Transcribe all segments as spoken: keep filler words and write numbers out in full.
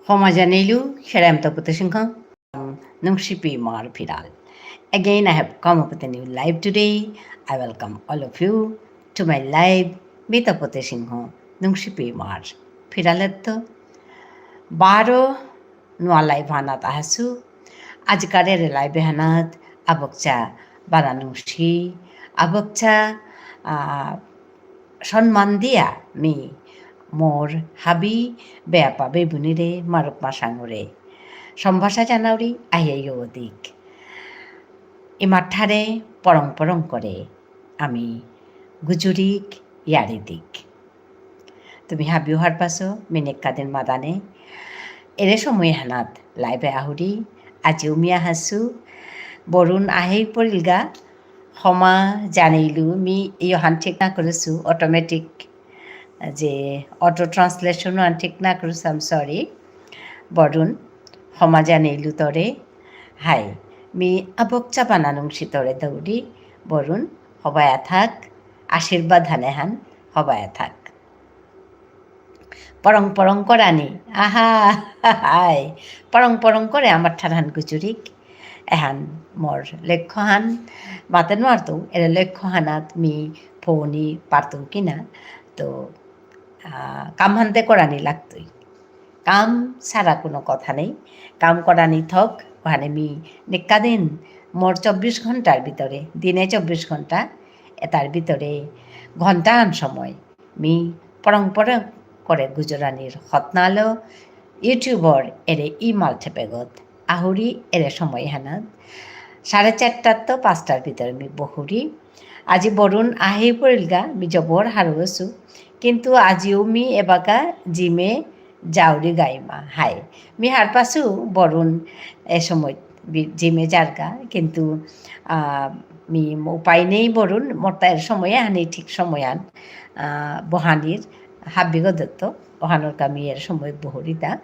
হমা জানেইলু, here I am Tapati Singha, নুংশিপি ইমার ফিরাল। Again, I have come up with a new live today. I welcome all of you to my live. মি তপতি সিংহ, নুংশিপি ইমার ফিরালেত্ত। বারো নুয়া live হানাত আহাসু। আজিকার এরে live হানাত আবকচা বানা নুংশি, আবকচা, আহ, সম্মান দিয়া মি মোর হাবি বেয়াপা বেবুনিরে মারুপ মাসাঙরে সম্ভাষা জানাউরি আহিয়া ইয়ো দিক। ইমাঠারে পরং পরং করে আমি গুজুরিক ইয়ারি দিক। তুমি হাবিও হারপাসো, মি নিক্কাদিন মাদানে। এরে সময় হানাত live এ আহুরি, আজিও মি আহাসু। বরুণ আহেই পড়িলগা, হমা জানেইলু, মি ইয়ো হান ঠিক না করেসু, automatic যে auto translation হান ঠিক না করেসু, I'm sorry। বরুণ, হমা জানেইলু তরে। হাই, মি আবকচা বানা নুংশি তরে দৌরি, বরুণ, হবায়া থাক, আশীর্বাদ হানে হান, হবায়া থাক। পরং পরং করানি, আহা, হাই, পরং পরং করে আমার ঠারহান গুজুরিক। এহান মোর লক্ষ্যহান, মাতে নোয়ারতৌ, এরে লক্ষ্যহানাত মি পৌনি পারতৌ কিনা, তো, আহ, কামহানতে করানি লাগতই। কাম ছাড়া কোনো কথা নেই, কাম করানি থক, ওহানে মি নিক্কাদিন মোর চব্বিশ ঘন্টার ভিতরে, দিনে চব্বিশ ঘন্টা, এতার ভিতরে ঘন্টাহান সময় মি পরং পরং করে গুজরানির হতনালো YouTubeর এরে ইমাল ঠেপেগত। আহুরি এরে সময় হানাত সাড়ে চারটার তো পাঁচটার ভিতরে মি বহুরি। আজি বরুণ আহি পড়িলগা, মি জবর হারৌসু। কিন্তু আজিও মি এবাকা gymএ যাওরি গাইমা। হাই, মি হারপাসু বরুণ এ সময় বি-, gymএ যারগা, কিন্তু, আহ, মি উপায় নেই বরুণ, মোরতা এর সময় হানি ঠিক সময় হান, আহ, বহানির হাবিগ দত্ত, ওহানর কা মি এর সময় বহুরিতা।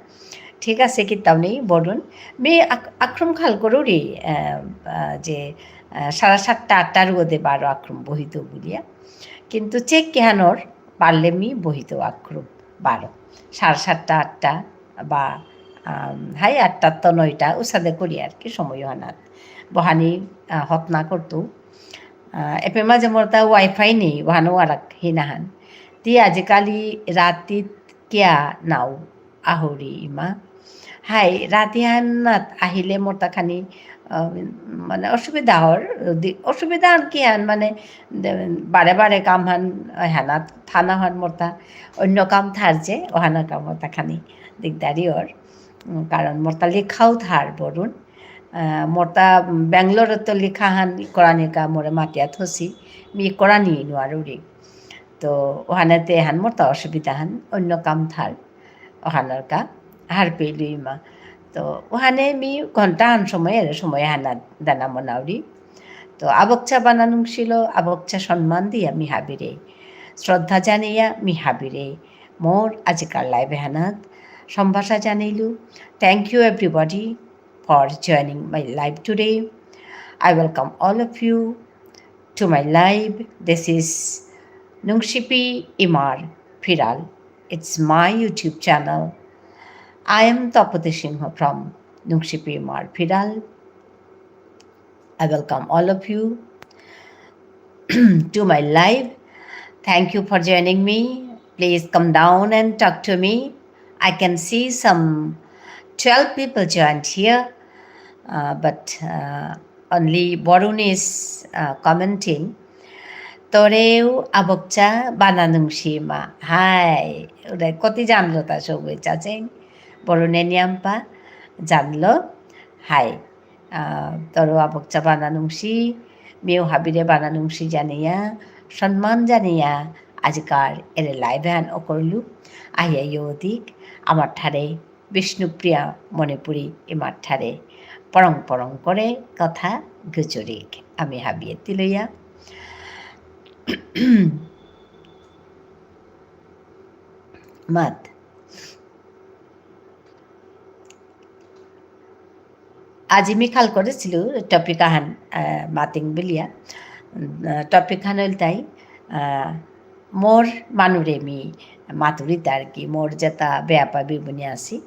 ঠিক আছে, কিতাও নেই বরুণ। মি আক-, আক্রম খাল করুরি, আহ, আহ, যে, আহ, সাড়ে সাতটা আটটার মধ্যে বারো আক্রম বহিত বুলিয়া। কিন্তু চেক কিহানর পারলে মি বহিত আক্রম বারো। সাড়ে সাতটা আটটা বা, আম, হাই আটটা তো নয়টা উসাদে করি আর কি সময় হানাত। বহানি, আহ, হতনা করতু। আহ, এপে মাঝে মোরতা Wi-Fi নেই, ওহানো আর এক হিনাহান। তি আজিকালি রাতিত কিয়া নাও আহুরি ইমা। হাই, রাতিহানাত আহিলে মোরতা খানি, আহ, মানে অসুবিধা হর, দি-, অসুবিধা আর কি হান, মানে, দে-, বারে বারে কাম হান, হানাত থানা হান মোরতা, অন্য কাম থার যে, ওহানা কাম মোরতা খানি দিগদারি হর। উম, কারণ মোরতা লেখাও থার বরুণ। আহ, মোরতা ব্যাঙ্গালোরত লেখা হান করানিকা মোরে মাতিয়া থসি, মি করানি নুয়ারুরি। তো ওহানেতে হান মোরতা অসুবিধা হান, অন্য কাম থার। ওহানর কা হারপেইলু ইমা। তো ওহানে মি ঘন্টা হান সময় এরে সময় হানা দানা মনাউরি। তো আবকচা বানা নুংশিল, আবকচা সম্মান দিয়া মি হাবিরে। শ্রদ্ধা জানিয়া মি হাবিরে। মোর আজিকার live হানাত সম্ভাষা জানিলু। Thank you everybody for joining my live today. I welcome all of you to my live. This is Nungshipi Imar Phiral. It's my YouTube channel. I am Tapati Singha from Nungshipi Imar Phiral. I welcome all of you to my live. Thank you for joining me. Please come down and talk to me. I can see some twelve people joined here, uh, but, uh, only Borun is, uh, commenting. তোরেও আবকচা বানা নুংশি মা। হাই, ওরে কতি জানলো তা সবই চাচেন। বরুণে নিয়াম্পা জানলো। হাই, আহ, তোরেও আবকচা বানা নুংশি, মিউ হাবিরে বানা নুংশি জানিয়া, সম্মান জানিয়া, আজিকার এরে live হান অকরলু, আহিয়া ইয়ো দিক, আমার ঠারে বিষ্ণুপ্রিয়া মণিপুরী ইমার ঠারে পরং পরং করে কথা গুজুরিক। আমি হাবিয়ে তিলয়া। মাত। আজি মি খাল করেসিলু topic আহান, আহ, মাতিং বুলিয়া। উম, আহ, topic হান ইলতাই, আহ, মোর মানুরে মি মাতুরিতা আর কি, মোর যেতা বেয়াপা বেবুনি আসি,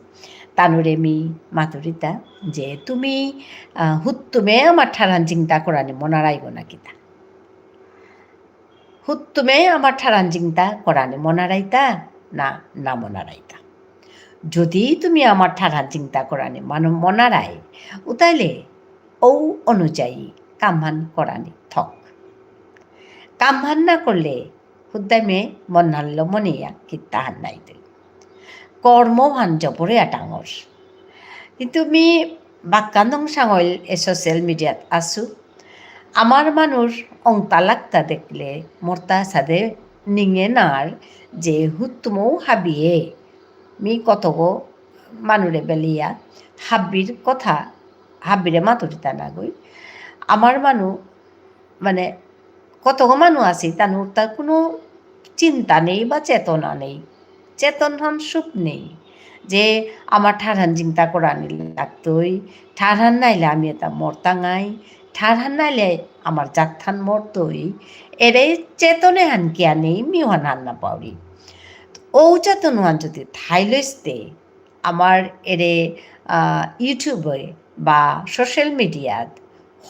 তানুরে মি মাতুরিতা যে তুমি, আহ, হুত্তুমে আমার ঠারহান চিন্তা করানি মনারাইব না কিতা? হুত্তুমে আমার ঠারহান চিন্তা করানি মনারাইতা না, না মনারাইতা? যদি তুমি আমার ঠারহান চিন্তা করানি মানু মনারাই, উতাইলে ঔ অনুযায়ী কামহান করানি থক। কামহান না করলে হুদ্দামে মনহানলো মনেয়া কিত্তাহান নাই তুই। কর্মহান জবরে আটাঙর। কিন্তু মি বাক্কান্দং সাঙইল এ social mediaত আসু। আমার মানুর অংতালাকতা দেখলে মোরতা সাদে নিঙে নার যে হুত্তুমৌ হাবিয়ে। মি কতগো মানুরে বেলিয়া হাব্বির কথা, হাব্বিরে মাতুরিতা নাগই। আমার মানু, মানে, কতগো মানু আছি, তানুর তার কোনো চিন্তা নেই বা চেতনা নেই। চেতনহান সুপ নেই। যে আমার ঠারহান চিন্তা করানি লাগতই, ঠারহান নাইলে আমি এটা মরতাঙাই, ঠারহান নাইলে আমার জাতহান মরতই। এরে চেতনেহান কিয়া নেই, মিউহান হান না পাউরি। ঔ চেতনহান যদি থাইলইসতে, আমার এরে, আহ, YouTube-এ বা social media-ত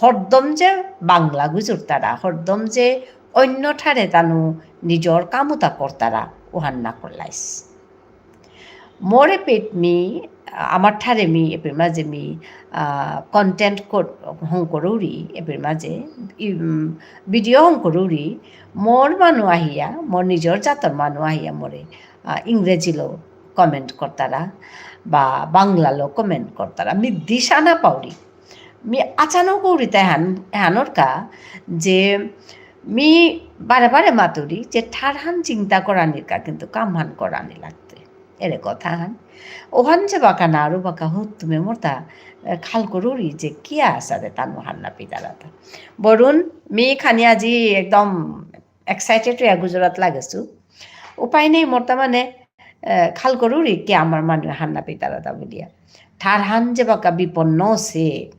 হরদম যে বাংলা গুজুরতারা, হরদম যে অন্য ঠারে তানু নিজর কামুতা করতারা, ওহান না করলাইস। মোর এপিত মি, আমার ঠারে মি, এপির মাঝে মি, আহ, content কর-, হং করুরি, এপির মাঝে, ই, উম, video হং করুরি, মোর মানু আহিয়া, মোর নিজর জাতর মানু আহিয়া মোরে, আহ, ইংরেজিলো comment করতারা বা বাংলালো comment করতারা। মি দিশা না পাউরি। মি আচানক উরিতা এহান, এহানর কা যে মি বারে বারে মাতুরি যে ঠারহান চিন্তা করানির কা কিন্তু কামহান করানি লাগতই। এরে কথাহান। ওহান যে বাকা না আরো বাকা হুত্তুমে মোরতা, এ, খাল করুরি যে কিয়া আসাদে তানু হান না পিতারাতা। বরুণ, মি খানি আজি একদম excited হইয়া গুজরাট লাগেছু। উপায় নেই, মোরতা মানে, এ, খাল করুরি কে আমার মানু হান না পিতারাতা বুলিয়া। ঠারহান যে বাকা বিপন্ন সে,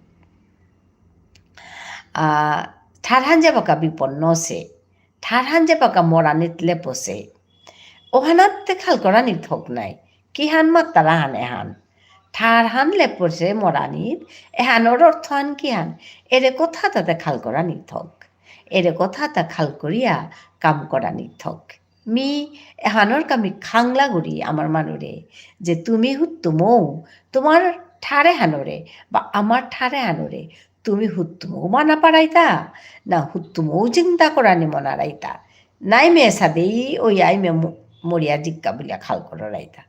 আ, ঠারহান যে বাকা বিপন্ন সে, ঠারহান যে বাকা মরানিত লেপসে, ওহানাত্তে খাল করানি থক নাই। কিহান মাত্তারা হান এহান? ঠারহান লেপসে মরানিত, এহানর অর্থহান কিহান? এরে কথাতাতে খাল করানি থক। এরে কথাতা খাল করিয়া কাম করানি থক। মি এহানর কা মি খাংলা গুরি আমার মানুরে, যে তুমি হুত্তুমৌ, তোমার ঠারে হানরে, বা আমার ঠারে হানরে, তুমি হুত্তুমৌ মানা পারাইতা, না হুত্তুমৌ চিন্তা করানি মনারাইতা। নাই মে এসাদেই ওই আই মে ম-, মরিয়া জিক্কা বুলিয়া খাল কররাইতা।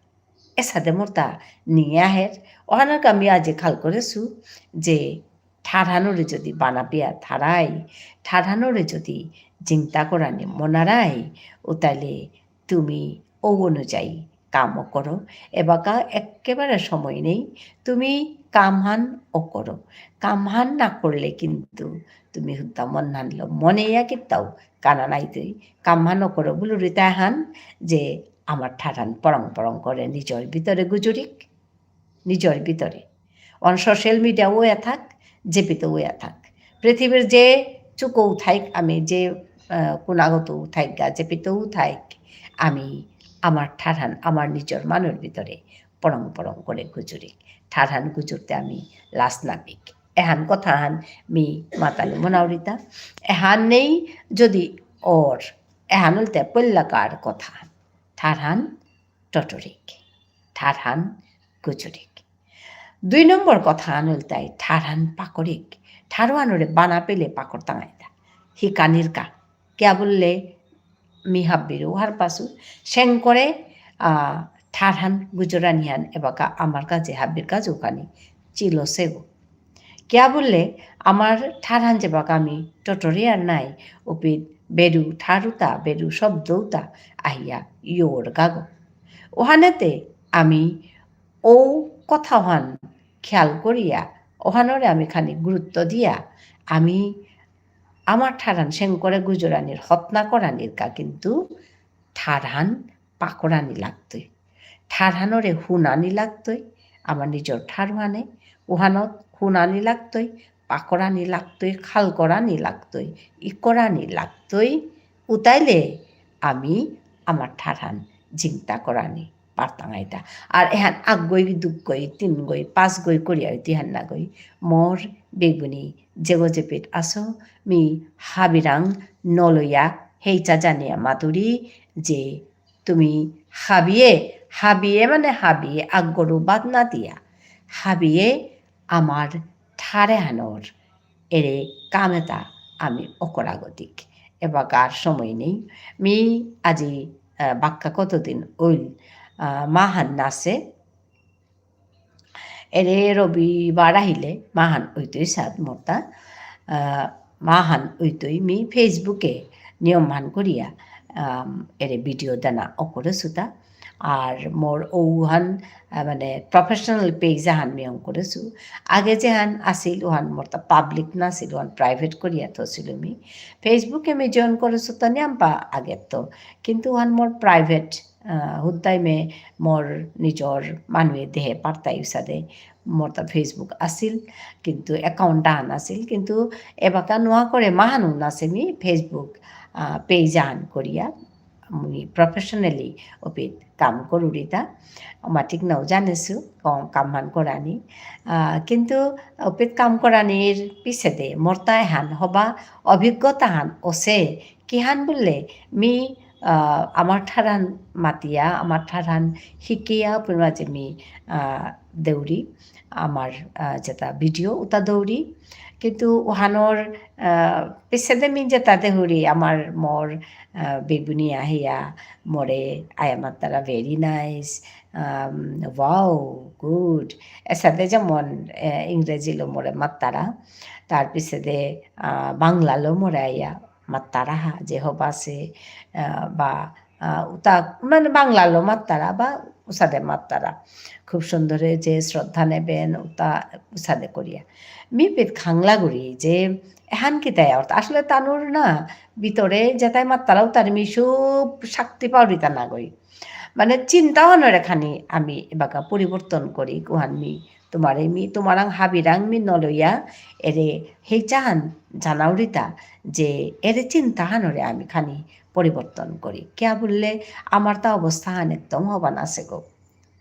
এসাদে মোরতা নিঙে আহের, ওহানর কা মি আজি খাল করেসু, যে ঠারহানরে যদি বানাপিয়া থারাই, ঠারহানরে যদি চিন্তা করানি মনারাই, উতাইলে তুমি ঔ অনুযায়ী কামও করো। এবাকা একেবারে সময় নেই, তুমি কামহান ও করো। কামহান না করলে কিন্তু তুমি হুদ্দা মনহানলো মনেয়া কিত্তাও কানা নাইতই। কামহান ও করো বুলুরিতা হান যে আমার ঠারহান পরং পরং করে নিজর ভিতরে গুজুরিক। নিজর ভিতরে। অন social media ওয়া থাক, যেপিত ওয়া থাক। পৃথিবীর যে চুকৌ থাইক, আমি যে, আহ, কোনাগত থাইক গা, যেপিত থাইক, আমি আমার ঠারহান, আমার নিজর মানুর ভিতরে পরং পরং করে গুজুরি। ঠারহান গুজুরতে আমি লাজ না পিক। এহান কথাহান মি মাতানি মনাউরিতা। এহান নেই যদি অর, এহান হলতে পল্লাকার কথা। ঠারহান টটরিক, ঠারহান গুজুরিক। দুই নম্বর কথা আনুলতাই ঠারহান পাকরিক, ঠারহানরে বানা পেলে পাকর তাঙাইতা। হিকানির কা, কিয়া বুললে মি হাব্বিরও হারপাসু, সেং করে, আহ, ঠারহান গুজরানিহান এবাকা আমার কাছে হাব্বির কাছে ওখানে চিলো সেগো। কিয়া বুললে, আমার ঠারহান যেবাকা আমি টটরিয়ার নাই, উপিত বেরু ঠারুতা, বেরু শব্দউতা আহিয়া ইয়োর গাগো। ওহানেতে আমি ঔ কথাহান খেয়াল করিয়া, ওহানরে আমি খানি গুরুত্ব দিয়া, আমি আমার ঠারহান সেং করে গুজরানির হতনা করানির কা কিন্তু ঠারহান পাকরানি লাগতই। ঠারহানরে হুনানি লাগতই, আমার নিজর ঠারহানে, উহানত হুনানি লাগতই, পাকরানি লাগতই, খাল করানি লাগতই, ইকরানি লাগতই। উতাইলে আমি আমার ঠারহান জিংতা করানি পারতাঙাইতা। আর এহান আগগই, দুগগই, তিনগই, পাঁচগই করিয়া ইতিহান নাগই। মোর বেগুনি যেগো যেপিত আসো, মি হাবিরাং নলয়া হেইচা জানিয়া মাতুরি যে তুমি হাবিয়ে, হাবিয়ে মানে হাবিয়ে আগগরু বাদ না দিয়া, হাবিয়ে আমার ঠার এহানর এরে কাম এতা আমি অকরাগতিক। এবাকার সময় নেই। মি আজি, আহ, বাক্কা কতদিন অইল, আহ, মাহান নাসে। এরে রবিবার আহিলে মাহান অইতই সাত মোরতা। আহ, মাহান অইতই মি Facebook-এ নিয়মহান করিয়া, আম, এরে video দানা অকরেসুতা। আর মোর ওহান, আহ, মানে professional page আহান মি অন করেসু। আগে যেহান আসিল ওহান মোরতা public নাসিল, ওহান private করিয়া থসিল মি। Facebook-এ মি join করেসু তো নিয়াম্পা আগে তো, কিন্তু ওহান মোর private, আহ, হুদ্দাই মে মোর নিজর মানুয়ে দেহে পারতাই উসাদে মোরতা Facebook আসিল, কিন্তু account আহান আসিল, কিন্তু এবাকা নোয়া করে মাহানু নাসে মি Facebook, আহ, page আহান করিয়া। মুই professionally অপিত কাম করুরিতা, মাতিক নাও জানেসু, কম কামহান করানি। আহ, কিন্তু অপিত কাম করানির পিছেদে মোরতা এহান হবা অভিজ্ঞতাহান অসে, কিহান বুললে মি, আহ, আমার ঠারহান মাতিয়া, আমার ঠারহান হিকিয়া, অপির মাঝে মি, আহ, দেউরি, আমার, আহ, যেতা video উতা দেউরি। কিন্তু ওহানর, আহ, পিছেদে মি যেতা দেহুরি, আমার মোর, আহ, বেগুনি আহিয়া মোরে আয়া মাত্তারা very nice, আম, wow, good। এসাদে যেমন, আহ, ইংরেজিলো মোরে মাত্তারা, তার পিছেদে, আহ, বাংলালো মোরে আয়া মাত্তারা হা, যে হবাসে, আহ, বা, আহ, উতা, মানে বাংলালো মাত্তারা বা উসাদে মাত্তারা। খুব সুন্দরে যে শ্রদ্ধা নেবেন, উতা উসাদে করিয়া। মি পিত খাংলা গুরি যে এহান কিতাই অর্থ। আসলে তানুর না ভিতরে যেতাই মাত্তারা উতার মি সব শক্তি পাউরিতা নাগই। মানে চিন্তা অহানরে খানি আমি এবাকা পরিবর্তন করি, কুহান মি তোমারে মি, তোমারাং হাবিরাং মি নলইয়া এরে হেইচাহান জানাউরিতা যে এরে চিন্তাহানরে আমি খানি পরিবর্তন করি। কিয়া বুললে আমার তা অবস্থাহান একদম হবা নাসে গো।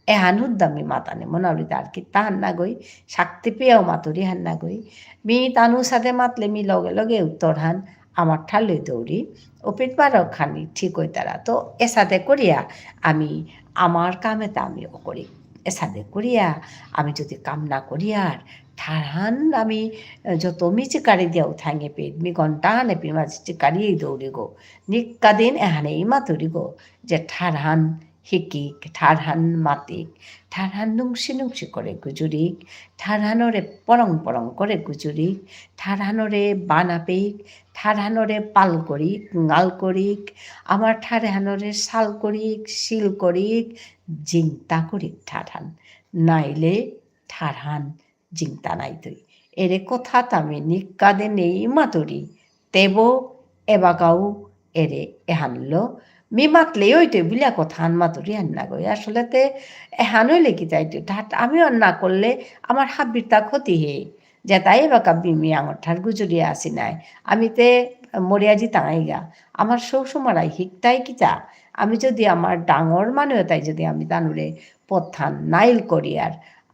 এহান হুদ্দা মি মাতানি মনাউরিতা আর কিতাহান নাগই, শক্তি পেয়াও মাতুরিহান নাগই। মি তানু সাদে মাতলে মি লগে লগে উত্তরহান আমার ঠারলই দৌড়ি, অপিত বারো খানি ঠিক হইতারা। তো এসাদে করিয়া আমি আমার কাম এতা আমি অকরি। এসাদে করিয়া আমি যদি কাম না করিয়ার, ঠারহান আমি, আহ, যত মি চিকারি দিয়াও থাঙে পেট, মি ঘন্টাহানে পি মাঝে চিকারি দৌড়ি গো। নিক্কা দিন এহানে ইমা তুরি গো, যে ঠারহান হিকিক, ঠারহান মাতিক, ঠারহান নুংসি নুংসি করে গুজুরিক, ঠারহানরে পরং পরং করে গুজুরিক, ঠারহানরে বানা পেইক, ঠারহানরে পাল করিক, ঙাল করিক, আমার ঠারহানরে সাল করিক, সিল করিক, জিংতা করিক ঠারহান। নাইলে ঠারহান জিংতা নাইতই। এরে কথা তামি নিকাদে নেই মাতুরি, তেবো এবাকাও এরে এহানলো। মি মাতলেই ওইতই বুলিয়া কথাহান মাতুরিহান নাগই। আসলে তে এহান হইলে কি তাই তো? ঠাট আমি আর না করলে আমার হাবিরতা ক্ষতি হে। যেতাই এবাকা বিমি আঙর ঠার গুজুরিয়া আসি নাই। আমি তে মরিয়া জিতাঙাইগা। আমার সৌ সুমারাই হিকতাই কিতা? আমি যদি আমার ডাঙর মানু এতাই যদি আমি তানুরে পথান নাইল করিয়ার,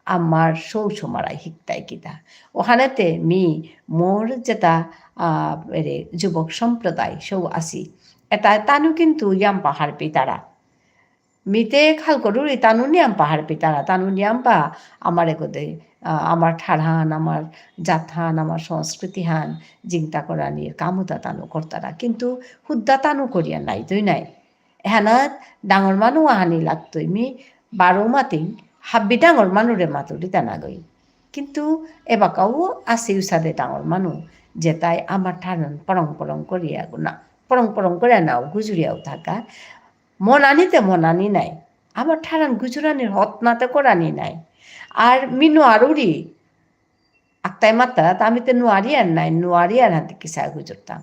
আমার সৌ সুমারাই হিকতাই কিতা? ওহানেতে মি মোর যেতা, আহ, এরে যুবক সম্প্রদায় সৌ আসি, এতা তানু কিন্তু ইয়াম্পা হারপিতারা। মিতে খাল করুরি তানু নিয়াম্পা হারপিতারা, তানু নিয়াম্পা আমার এগোদে, আহ, আমার ঠারহান, আমার জাতহান, আমার সংস্কৃতিহান জিংতা করানির কামুতা তানু করতারা। কিন্তু হুদ্দা তানু করিয়া নাই, তুই নাই। এহানাত ডাঙর মানু আহানি লাগতই। মি বারো মাতিং, হাব্বি ডাঙর মানুরে মাতুরিতা নাগই। কিন্তু এবাকাও আসি উসাদে ডাঙর মানু, যেতাই আমার ঠারহান পরং পরং করিয়া গো না, পরং পরং করিয়া নাও গুজুরিয়াও থাকা। মনানিতে মনানি নাই। আমার ঠারহান গুজুরানির হতনাতে করানি নাই। আর মি নুয়ারুরি, আকতাই মাত্তারা, তা আমি তে নুয়ারিয়ার নাই, নুয়ারিয়ার হাতে কিসা গুজুরতাম।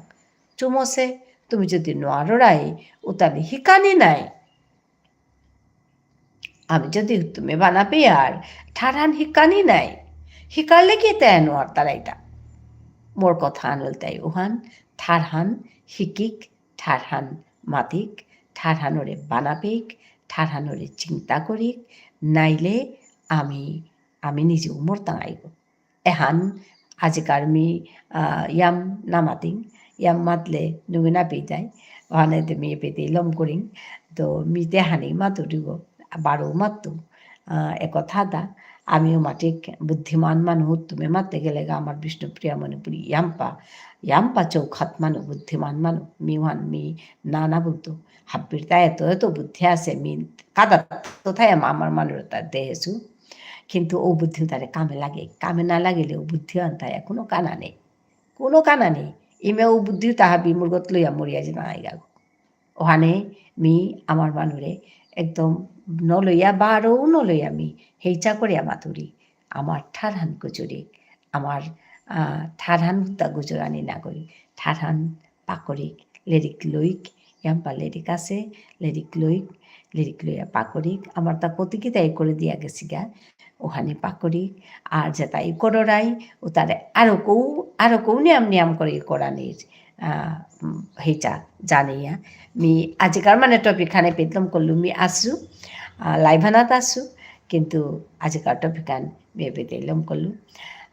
চুমসে, তুমি যদি নুয়ারুরাই, উতালি হিকানি নাই। আমি যদি তুমি বানা পেয়ার, ঠারহান হিকানি নাই। হিকালে কি তে নুয়ারতারাইতা? মোর কথা আনল তাই উহান, ঠারহান হিকিক, ঠারহান মাতিক, ঠারহানরে বানা পেইক, ঠারহানরে চিন্তা করিক, নাইলে আমি, আমি নিজেও মরতাঙাইব। এহান আজিকার মি, আহ, ইয়াম নামাতিং, ইয়াম মাতলে নুঙে না পেইতাই, ওহানে তে মি এপেইতে লম করিং, তো মি তে হানি মাতুরিগ, বারো মাতু, আহ, এ কথা দা, আমিও মাতিক বুদ্ধিমান মানু, তুমি মাততে গেলেগা আমার বিষ্ণুপ্রিয়া মণিপুরী ইয়াম্পা, ইয়াম্পা চৌখাত মানু, বুদ্ধিমান মানু, মি ওহান মি না না বুলতু, হাব্বির তা এত এত বুদ্ধি আছে, মি কাদাত তো থাই আমা-, আমার মানুর তা দেহেসু, কিন্তু ও বুদ্ধি তারে কামে লাগে, কামে না লাগিলে ও বুদ্ধি আনতায় কোনো কানা নেই, কোনো কানা নেই। ইমে ও বুদ্ধি তাহা বিমুরগত লইয়া মরিয়া যে না আইগা। ওহানে মি আমার মানুরে একদম নলইয়া বারো নলইয়া মি হেইচা করিয়া মাতুরি। আমার ঠারহান গুজুরি, আমার, আহ, ঠারহান হুদ্দা গুজুরানি না করি, ঠারহান পাকরিক, লেরিক লইক, ইয়াম্পা লেরিক আছে, লেরিক লইক, লেরিক লইয়া পাকরিক, আমার তা কতি কিতা এ করে দিয়া গেছিগা, ওহানে পাকরিক, আর যেতা ই কররাই, ও তারে আরো কৌ, আরো কৌ নিয়াম নিয়াম করে ই করানির, আহ, উম, হেইচা জানিয়া। মি আজিকার মানে topic হানে পেতলম করলু মি আসু, আহ, live হানাত আসু, কিন্তু আজিকার topic হান মি পেতলম করলু।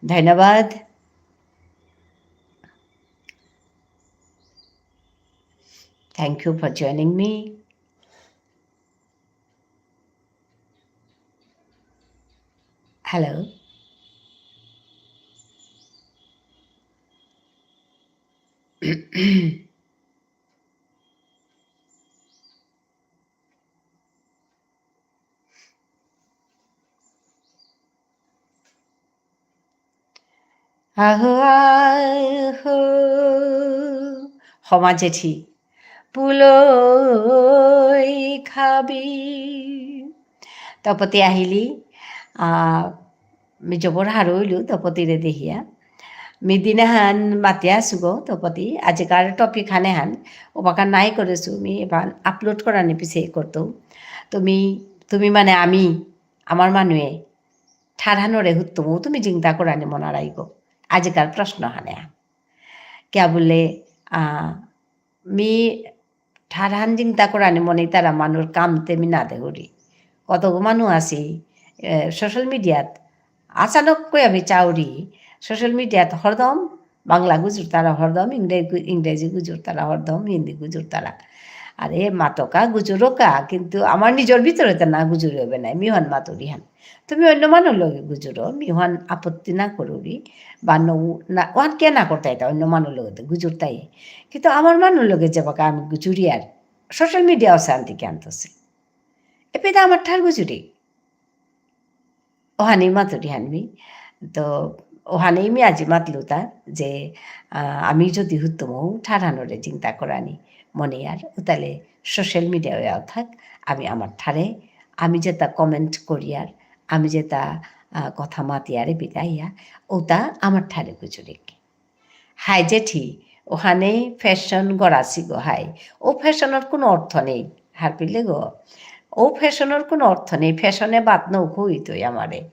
ধন্যবাদ। Thank you for joining me. Hello. আহো, আহো, হমা জেঠি, পুলই খাবি। তপতি আহিলি, আহ, মি জবর হারৌ ইলু তপতিরে দেহিয়া। মি দিনাহান মাতিয়া আসুগ তপতি, আজিকার topic হানে হান, ওবাকা নাই করেসু, মি এবান upload করানি পিছে করতৌ। তুমি, তুমি মানে আমি, আমার মানুয়ে, ঠারহানরে হুত্তুমু, তুমি চিন্তা করানি মনারাইগ। আজিকার প্রশ্ন হানে হান। কিয়া বুলে, আহ, মি ঠারহান চিন্তা করানি মনে তারা মানুর কাম তে মি না দেহুরি। কতগো মানু আসি, এ, social mediaত আচানক কই আমি চাউরি, social mediaত হরদম বাংলা গুজুর তারা হরদম, ইংরে-, ইংরেজি গুজুর তারা হরদম, হিন্দি গুজুর তারা। আরে মাতকা গুজুরকা, কিন্তু আমার নিজর ভিতরে তো না গুজুরি হবে না, মিহান মাতুরি হান। তুমি অন্য মানুর লগে গুজুরো, মিহান আপত্তি না করুরি, বা নৌ-, না, ওহান কে না করতাই তা অন্য মানুর লগে তো গুজুরতাই। কিন্তু আমার মানুর লগে যে বাকা আমি গুজুরি আর social media অশান্তি কে আনতেছে। এপেদা আমার ঠার গুজুরি। ওহানেই মাতুরি হানমি। তো ওহানেই মি আজি মাতলুতা যে, আহ, আমি যদি হুত্তম ঠারহানরে চিন্তা করানি মনে আর, উতালে social media ওয়াও থাক, আমি আমার ঠারে, আমি যেতা comment করিয়ার, আমি যেতা, আহ, কথা মাতিয়ারে বিদাইয়া, ওতা আমার ঠারে গুজুরিক। হাই জেঠি, ওহানে fashion গড়াসি গো হাই। ও fashionর কোনো অর্থ নেই, হারপিলে গো। ও fashionর কোনো অর্থ নেই, fashionএ বাদ নৌ হইতই আমারে।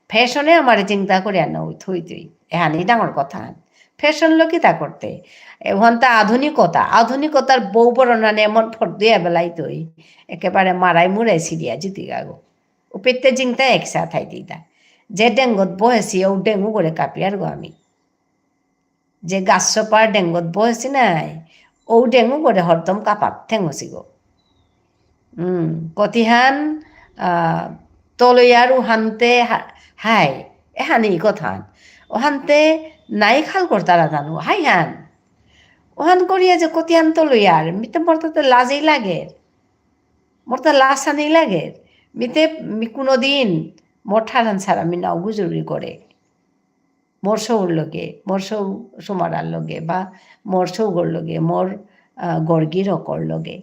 Fashionএ আমারে চিন্তা করিয়া নৌ থইতই। এহানি ডাঙর কথা। Fashion লো কিতা করতে? এহান তা আধুনিকতা, আধুনিকতার বউ বরণানে এমন ফর্দিয়া বেলাইতই। একেবারে মারাই মুরাই সিরিয়া জিতি গাগো। উপেত্তে জিংতা একসা থাই দিতা। যে ডেঙ্গত বহেসি, ও ডেঙ্গু করে কাঁপিয়ার গো আমি। যে গাছ সোপার ডেঙ্গত বহেসি নাই, ও ডেঙ্গু করে হরদম কাপাত ঠেঙ্গসি গো। উম, কতিহান, আহ, তলয়ার উহানতে হা-, হাই, এহানি কথান। ওহানতে নাই খাল করতারা জানো, হাই হান। ওহান করিয়া যে কতিহান তলয়ার, মিতে মোর তাতে লাজেই লাগে। মোর তা লাজ আনি লাগে। মিতে মি কোনোদিন মোর ঠারহান ছাড়া মি নাও গুজুরি করে। মোর সৌর লগে, মোর সৌ সুমারার লগে বা মোর সৌগর লগে, মোর, আহ, গর্গির অকর লগে।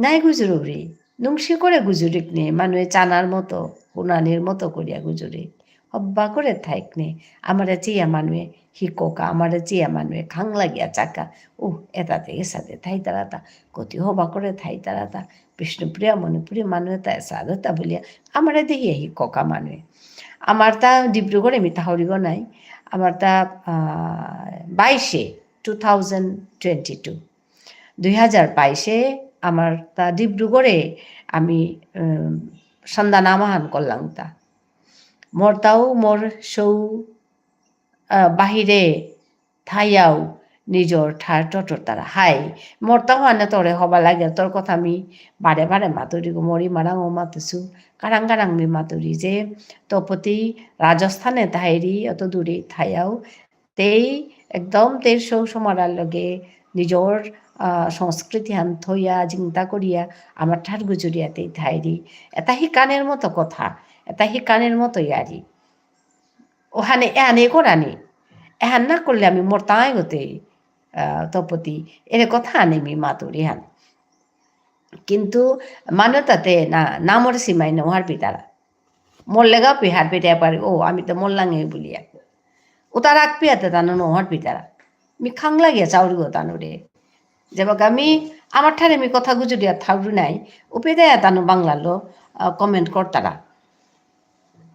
নাই গুজুরুরি। নুংসি করে গুজুরিক নে, মানুয়ে চানার মতো, হুনানির মতো করিয়া গুজুরিক। হব্বা করে থাইক নে। আমারে চিয়া মানুয়ে হিকোকা, আমারে চিয়া মানুয়ে খাং লাগিয়া চাকা। উহ, এতাতে এসাদে থাইতারাতা। কতি হবা করে থাইতারাতা। বিষ্ণুপ্রিয়া মণিপুরী মানুয়ে তা এসাদে তা বুলিয়া। আমারে দেহিয়া হিকোকা মানুয়ে। আমার তা ডিব্রুগড়ে মি তাহরিগ নাই। আমার তা, আহ, বাইশে, two thousand twenty two। দুই হাজার বাইশে আমার তা ডিব্রুগড়ে আমি, উম, সন্ধ্যা নামাহান করলাম তা। মোর তাও মোর সৌ, আহ, বাহিরে থাইয়াও নিজর ঠার টটর তারা। হাই, মোর তাও আনে তোরে হবা লাগে, তোর কথা আমি বারে বারে মাতুরি গো, মরি মারাং ও মাতুসু, কারাং কারাং মি মাতুরি যে, তপতি রাজস্থানে থাইরি, অত দূরে থাইয়াও, তেই একদম তের সৌ সমারার লগে নিজর, আহ, সংস্কৃতি হান থইয়া, চিন্তা করিয়া, আমার ঠার গুজুরিয়া তেই থাইরি। এটা হিকানের মতো কথা, এটা হিকানের মতো ইয়ারি। ওহানে এহানে করানি। এহান না করলে আমি মরতাই গতে, আহ, তপতি। এরে কথা আনে মি মাতুরি হান। কিন্তু মানু তাতে না, নামর সীমাই না, ওহার পিতারা। মরলেগা পি হারপেতে পারি, ও, আমি তো মরলাঙে বুলিয়া। উতা রাখপিয়াতে তানু ন হারপিতারা। মি খাং লাগিয়া চাউরি গো তানুরে। যেবাকা মি, আমার ঠারে মি কথা গুজুরিয়া থাউরি নাই, উপেদে তানু বাংলালো, আহ, comment করতারা।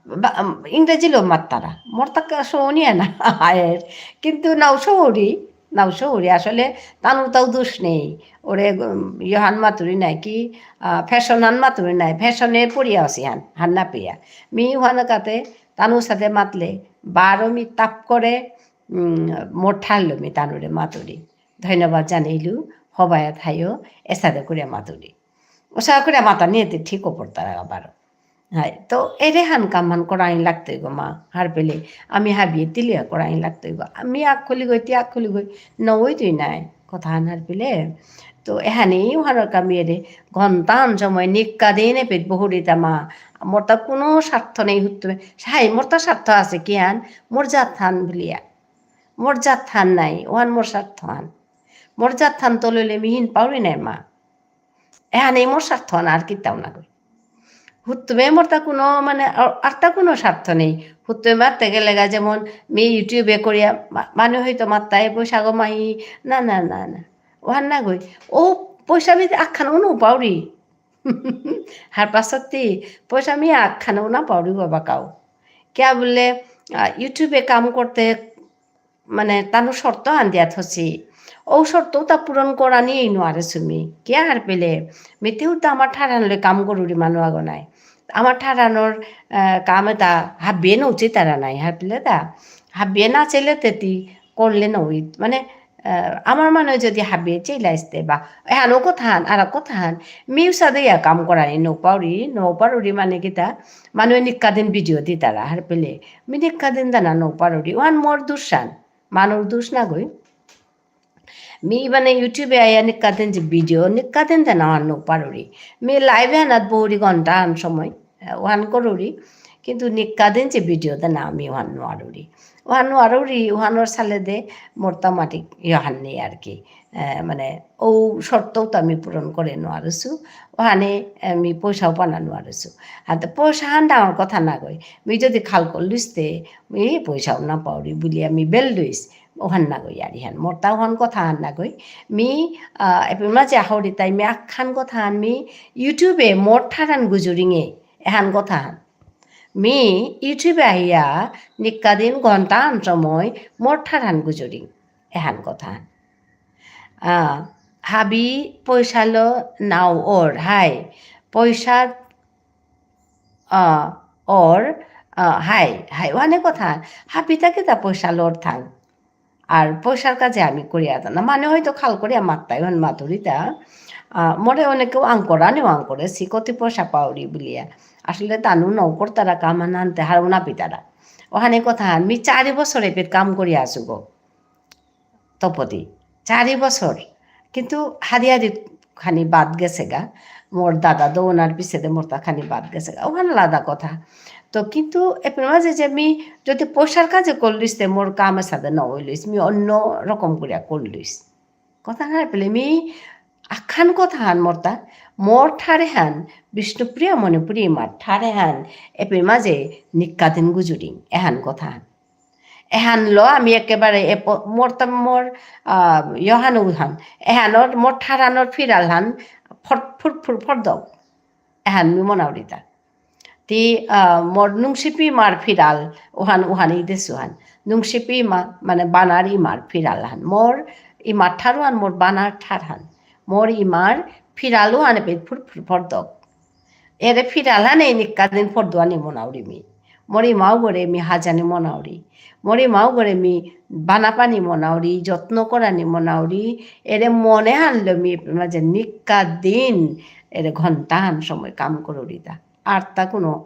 বা, উম, ইংরেজিলো মাত্তারা। মোর তাকে শোনিয়া না, আয়ের। কিন্তু নাও শহরি, নাও শহরি। আসলে তানুর তাও দোষ নেই। ওরে, উম, ইহান মাতুরি নাই কি, আহ, fashion হান মাতুরি নাই। Fashion এ পড়িয়া আসি হান, হান না পেয়া। মি ওহান কাতে, তানুর সাথে মাতলে, বারো মি তাপ করে, উম, মোর ঠারলো মি তানুরে মাতুরি। ধন্যবাদ জানাইলু, হবায়া থাইও, এসাদে করে মাতুরি। ওসা করে মাতা নিয়ে তে ঠিক ওপর তারা বারো। হাই, তো এরে হান কাম হান করাই লাগতই গো মা, হার পেলে আমি হাবিয়ে তিলিয়া করাই লাগতই গো। আমি আগ খুলি গই, তি আগ খুলি গই, নই তুই নাই, কথা হান হার পেলে। তো এহানি ওহানর কামি এরে ঘন্টান সময় নিক্কা দিনে পেট বহুরিতা মা, মোর তা কোনো স্বার্থ নেই হুত্তুমে। হাই, মোর তা স্বার্থ আছে কি হান, মোর জাত হান বুলিয়া। মোর জাত হান নাই, ওহান মোর স্বার্থ হান। মোর জাত হান তো লইলে মিহিন পাউরি নাই মা। এহানে মোর স্বার্থ না, আর কিতাও না কই। হুত্তুমে মোর তা কোনো মানে, আর, আর তা কোনো স্বার্থ নেই। হুত্তুমে মারতে গেলে গা যেমন মি YouTube এ করিয়া মা-, মানু হয়তো মাত্তায় পয়সা গো মাহি, না, না, না, না। ওহান না গই। ও পয়সা মি আখান উনো পাউরি। হার পাশাত্তি পয়সা মি আখান উনা পাউরি বাবা কাও। কিয়া বুললে, আহ, YouTube এ কাম করতে মানে, তানু শর্ত আন দিয়া থসি। ও শর্ত তা পূরণ করানি এই নোয়ারে সুমি। কিয়া হার পেলে? মিতেও তো আমার ঠারহান লই কাম করুরি মানু আগো নাই। আমার ঠারহানর, আহ, কাম এটা হাবিয়ে নৌচি তারা নাই। হার পেলে তা? হাবিয়ে না চেলে তেতি করলে নই। মানে, আহ, আমার মানে যদি হাবিয়ে চেলাইসতে বা, এহানো কথাহান, আর কথাহান, মিউ সাদে ইয়া কাম করানি নৌপাউরি, নৌপারুরি মানে কিতা, মানু নিকাদিন video দিতারা, হার পেলে। মি নিকাদিন দানা নৌপারুরি, ওহান মোর দুষান। মানুর দুষ না গই। মি মানে YouTube এ আয়া নিকাদিন যে video, নিকাদিন দেনা ওহান নো পারুরি। মি live এ আনাত বহুরি ঘন্টা আন সময়, আহ, ওহান করুরি। কিন্তু নিকাদিন যে video দেনা আমি ওহান নোয়ারুরি। ওহান নোয়ারুরি, ওহানর সালে দে মোর তামাটিক ইহান নেই আর কি। আহ, মানে, ও শর্তও তো আমি পূরণ করে নোয়ারুসু। ওহানে, আহ, মি পয়সাও পানা নোয়ারুসু। আর তো পয়সা হান ডাঙর কথা না গই। মি যদি খাল করলুসতে, মি পয়সাও না পাউরি বুলি আমি বেল লুইস। ওহান নাগই আর ইহান। মোর তা ওহান কথা হান নাগই। মি, আহ, এপেই মাঝে আহরি তাই মি আখান কথা হান মি YouTube এ মোর ঠারহান গুজুরিঙে এহান কথা হান। মি YouTube এ আহিয়া নিকাদিন ঘন্টা আন সময় মোর ঠারহান গুজুরিং এহান কথা হান। আহ, হাবি পয়সালো নাও ওর, হাই। পয়সা আহ, ওর, আহ, হাই, হাই, ওহানে কথা, হাবিতা কিতা পয়সা লর থাং। আর পয়সার কাজে আমি করিয়া তা না, মানে হয়তো খাল করিয়া মাত্তাই, ওহান মাতুরিতা, আহ, মোরে অনেকেও আঙকরানিও আঙকরেসি, কতি পয়সা পাউরি বুলিয়া। আসলে তানু নৌকরতারা কাম আনতে হারৌ না পিতারা। ওহানে কথা, আমি চারি বছরে পেট কাম করিয়া আসু গো। তপতি। চারি বছর। কিন্তু হাদি হাদি খানি বাদ গেছেগা। মোর দাদা দৌনার পিছেদে মোর তা খানি বাদ গেছেগা। ওহান আলাদা কথা। তো কিন্তু এপেই মাঝে যে মি যদি পয়সার কাজে করলিস, তে মোর কামে সাদে না হইলিস, মি অন্য রকম করিয়া করলিস। কথা না পেলে মি আখান কথা হান মোর তা, মোর ঠারে হান, বিষ্ণুপ্রিয়া মণিপুরী মার ঠারে হান, এপেই মাঝে নিকাদিন গুজুরিং, এহান কথা হান। এহানলো আমি একেবারে এপ-, মোর তা মোর, আহ, ইয়হান উহান। এহানর মোর ঠারহানর ফিরালহান ফর-, ফুর ফুর ফর দক। এহান মি মনাউরিতা। তি, আহ, মোর নুংসিপি ইমার ফিরাল উহান উহান ইদেসুহান। নুংসিপি ইমা, মানে বানার ইমার ফিরালহান। মোর ইমার ঠারহান মোর বানার ঠারহান। মোর ইমার ফিরালু হানে পে ফুর ফুর ফরদক। এরে ফিরাল হানে নিক্কা দিন ফরদুয়ানি মনাউরি মি। মোর ইমাগরে মি হাজানি মনাউরি। মোর ইমাগরে মি বানাপানি মনাউরি, যত্ন করানি মনাউরি। এরে মনে হানলো মি মাঝে নিক্কা দিন এরে ঘন্টা হান সময় কাম করুরিতা। আর তা কোনো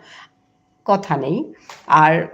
কথা নেই। আর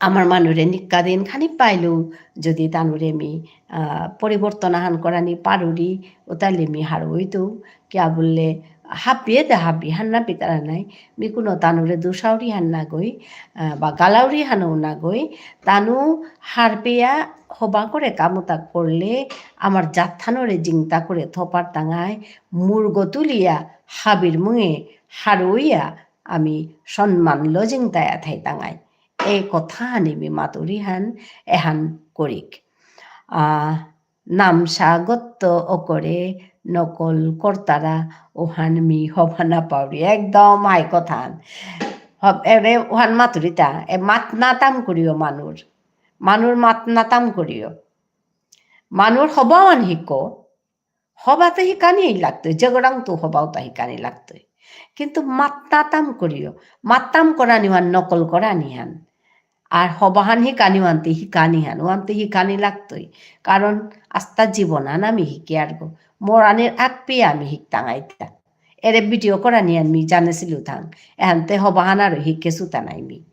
আমার মানুরে নিক্কা দিন খানি পাইলেও যদি তানুরে মি, আহ, পরিবর্তন আহান করানি পারুরি, ও তাহলে মি হারৌ ইতৌ, কিয়া বুললে হাবিয়ে দে হাবি, হান্না পিতারা নাই, মি কোনো তানুরে দুষাউরি হান না গই, আহ, বা গালাউরি হানও না গই, তানু হারপেয়া হবা করে কামতা করলে আমার জাতহানরে জিংতা করে থপার তাঙায়, মুরগ তুলিয়া হাবির মুঙে হারৌইয়া আমি সম্মান লজিং তায়া থাইতাঙাই। এ কথা হানি মি মাতুরি হান এহান করিক। আহ, নামসা গত্ত অকরে নকল করতারা ওহান মি হবা না পাউরি। একদম হাই কথা হান। হব-, এরে ওহান মাতুরিতা, এ মাত না তাম করিও মানুর। মানুর মাত না তাম করিও। মানুর হবাওয়ান হিকো, হবা তো হিকানি লাগতই, জেগরাং তো হবাও তা হিকানি লাগতই। কিন্তু মাত না তাম করিও, মাত তাম করানি ওহান নকল করানি হান। আর হবাহান হিকানি ওহানতে হিকানি হান, ওহানতে হিকানি লাগতই। কারণ আস্তা জীবন হান আমি হিকি আর গো। মরানির আগ পেয়ে আমি হিকতাঙাইতা। এরে ভিডিও করানি হান মি জানেসিলু থাং। এহানতে হবাহান আরো হিকেসুতা নাই মি।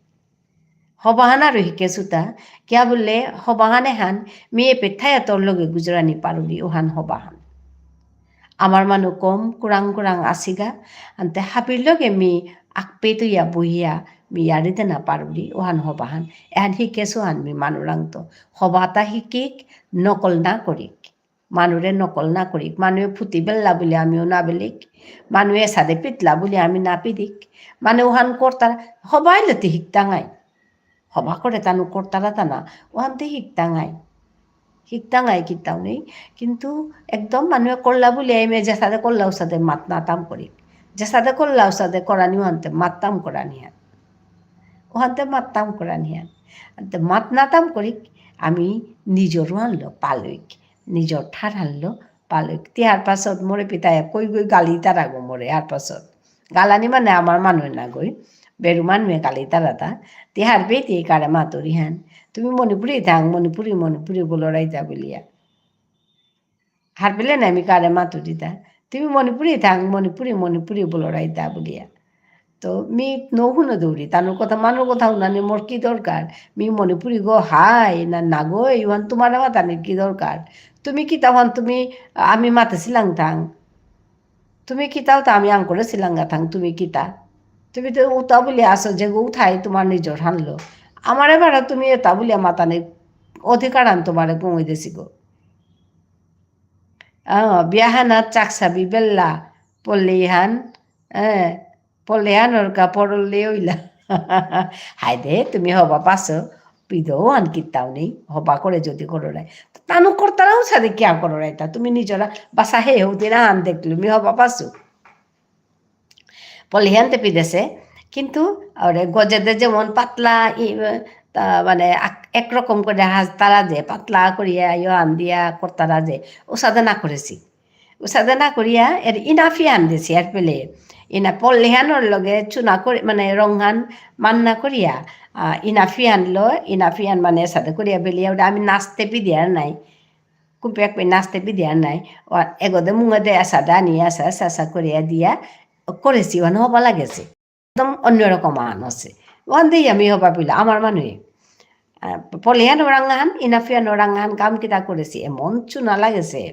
হবাহান আরো হিকেসুতা, কিয়া বুললে হবাহান এহান, মি এপেঠায়া তোর লগে গুজরানি পারুরি ওহান হবাহান। আমার মানু কম, কুরাং কুরাং আসিগা, আনতে হাবির লগে মি আকপে তুইয়া বহিয়া, মি ইয়ারি দেনা পারুরি ওহান হবাহান। এহান হিকেসু হান মি মানুরাংতো। হবাতা হিকিক, নকল না করিক। মানুরে নকল না করিক, মানুয়ে ফুতি বেললা বুলি আমিও না বেলিক, মানুয়ে সাদে পিতলা বুলি আমি না পিদিক, মানে ওহান করতারা, হবাইলে তে হিকতাঙাই। হবা করে তানু করতারা তা না, ওহানতে হিকতাঙাই। হিকতাঙাই কিতাও নেই, কিন্তু একদম মানুয়ে করলা বুলি আমি যে সাদে করলা ওসাদে মাত না তাম করিক। যে সাদে করলা ওসাদে করানি ওহানতে মাত তাম করানি হান। ওহানতে মাত তাম করানি হান। আনতে মাত না তাম করিক, আমি নিজর ওহানলো পালইক। নিজর ঠারহানলো পালইক। তিহার পাছত মোরে পিতায় কই গই গালি তারা গো মোরে, আর পাছত। গালানি মানে আমার মানুয়ে না গই, বেরু মানুয়ে গালি তারা তা। তিহার বেটি কারে মাতুরি হান। তুমি মণিপুরি থাং, মণিপুরি, মণিপুরি বলো রাইতা বুলিয়া। হারপেলে না মি কারে মাতুরিতা। তুমি মণিপুরি থাং, মণিপুরি, মণিপুরি বলো রাইতা বুলিয়া। তো মি নহুনো দৌড়ি, তানুর কথা মানুর কথা হুনানি মোর কি দরকার? মি মণিপুরি গো হাই, না, না গো, ইহান তোমারে মাতানির কি দরকার? তুমি কিতা হান তুমি, আমি মাতেসিলাং থাং। তুমি কিতা উতা আমি আঙকরেসিলাঙ গা থাং, তুমি কিতা? তুমি তো উতা বুলিয়া আসো যে গো উঠাই তোমার নিজর হানলো। আমারে বারো তুমি এতা বুলিয়া মাতানির অধিকার আন তোমারে কমই দেসি গো। আহ, বিয়াহানাত চাকসাবি বেল্লা, পল্লিহান, এ, পল্লিহানর কাপড় লে ওইলা। হায় দে, তুমি হবা পাসো, পিদো আন কিতাও নেই, হবা করে যদি করো নাই। তানু করতারাও সাদে কিয়া করো নাই তা, তুমি নিজরা বাসা হে হতে না আন দেখলু, মি হবা পাসু। পল্লিহানতে পিদেসে, কিন্তু ওরে গজেদে যেমন পাতলা, ই, তা মানে এক-, একরকম করে হাজতারা যে, পাতলা করিয়া ইয়ো আন দিয়া করতারা যে, ওসাদে না করেসি। ওসাদে না করিয়া এর ইনাফিয়ান দেসি আর পেলে। ইনা পল্লিহানর লগে চুনা করে, মানে রংহান মান্না করিয়া, আহ, ইনাফিয়ান লো, ইনাফিয়ান মানে সাদে করিয়া বেলিয়া, ওটা আমি নাচতে পিদিয়ার নাই। কুম্পে এক পে নাচতে পিদিয়ার নাই। ও এগোদে মুঙেদে আসাদে আনিয়া আসা, আসা, আসা করিয়া দিয়া, করেসি, ওহান হবা লাগেসে। একদম অন্যরকম আহান আছে। ওহান দেই আমি হবা পিলা, আমার মানুয়ে। আহ, পলিহান ওরাং আহান, ইনাফিয়ান ওরাং আহান, কাম কিতা করেসি, এমন চুনা লাগেসে।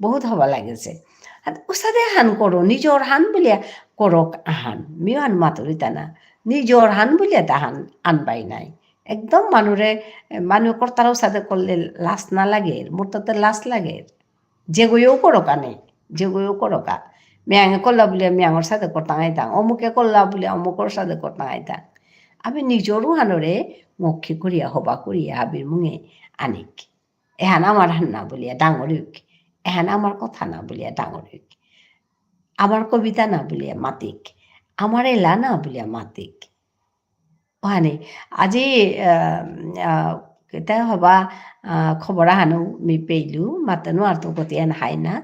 বহুত হবা লাগেসে। আর উসাদে হান করো, নিজর হান বুলিয়া করক আহান। মিও হান মাতুরিতা না। নিজর হান বুলিয়া তাহান আনবাই নাই। একদম মানুরে, মানু করতারা উসাদে করলে লাজ না লাগে, মোর তাতে লাজ লাগে। যেগইও করকা নেই, যেগইও করকা। মিয়াঙে করলা বুলিয়া মিয়াঙর সাদে করতাঙাইতাং, অমুকে করলা বুলিয়া অমুকর সাদে করতাঙাইতাং। আমি নিজর হানরে মক্ষী করিয়া, হবা করিয়া, হাবির মুঙে আনিক। এহান আমার হান না বুলিয়া ডাঙরিক। এহান আমার কথা না বুলিয়া ডাঙরিক। আমার কবিতা না বুলিয়া মাতিক। আমার এলা না বুলিয়া মাতিক। ওহানি, আজি, আহ, আহ, কেতিয়া হবা, আহ, খবর আহানো মি পেইলু, মাতানো আর তো কতিয়ান হাই না।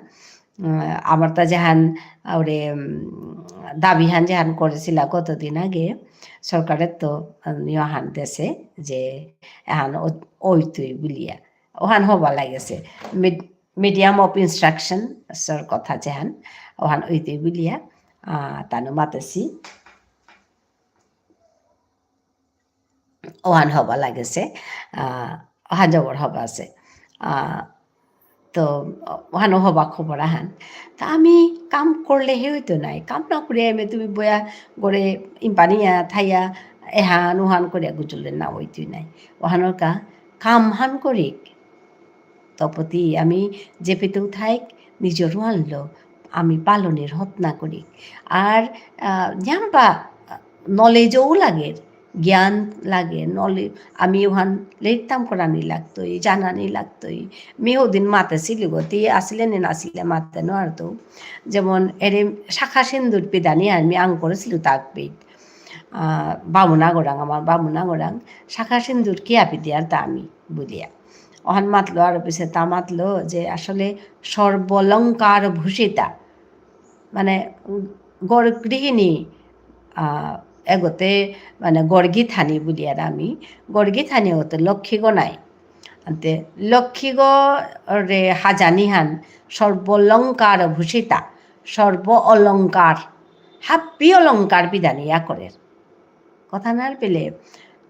উম, আমার তা যেহান, আহ, ওরে, উম, দাবিহান যেহান করেছিলা কতদিন আগে, সরকারের তো, উম, ইহান দেশে যে এহান ও-, ওইতই বুলিয়া। ওহান হবা লাগেছে। Med-, medium of instruction, সর কথা যেহান, ওহান ওইতই বুলিয়া, আহ, তানু মাতেছি। ওহান হবা লাগেছে, আহ, ওহান জবর হবা আছে। আহ, তো ওহানও হবা খবর আহান। তা আমি কাম করলে হে হইতো নাই। কাম না করিয়া এমে তুমি বয়া গরে ইম্পানিয়া থাইয়া এহান ওহান করিয়া গুজলে না হইতই নাই। ওহানর কা কাম হান করিক। তপতি আমি যে পেতেও থাইক, নিজরও আনলো, আমি পালনের হতনা করি। আর, আহ, জানবা, knowledgeও লাগে, জ্ঞান লাগে, knowledge, আমি ওহান লেখতাম করানি লাগতই, জানানি লাগতই। মি ওদিন মাতেছিল গো, তি আসিলে নে নাসিলে মাতে নোয়ারতো। যেমন এরে শাখা সিন্দুর পিদানি আর মি আং করেছিল তাক পিঠ। আহ, বামুনা গোরাং, আমার বামুনা গোরাং, শাখা সিন্দুর কি আপি দিয়ার তা আমি বুলিয়া। ওহান মাতলো আর পিছে তা মাতলো যে আসলে সর্বলঙ্কার ভূষিতা, মানে, উম, গড় গৃহিণী, আহ, এগোতে, মানে, গড়গিথানি বুলিয়ার আমি, গড়গিথানি এগোতে লক্ষ্মী গো নাই। আনতে লক্ষ্মী গো রে হাজানি হান সর্বলঙ্কার ভূষিতা, সর্ব অলঙ্কার, হাব্বি অলঙ্কার পিদানি ইয়া করের। কথা নার পেলে,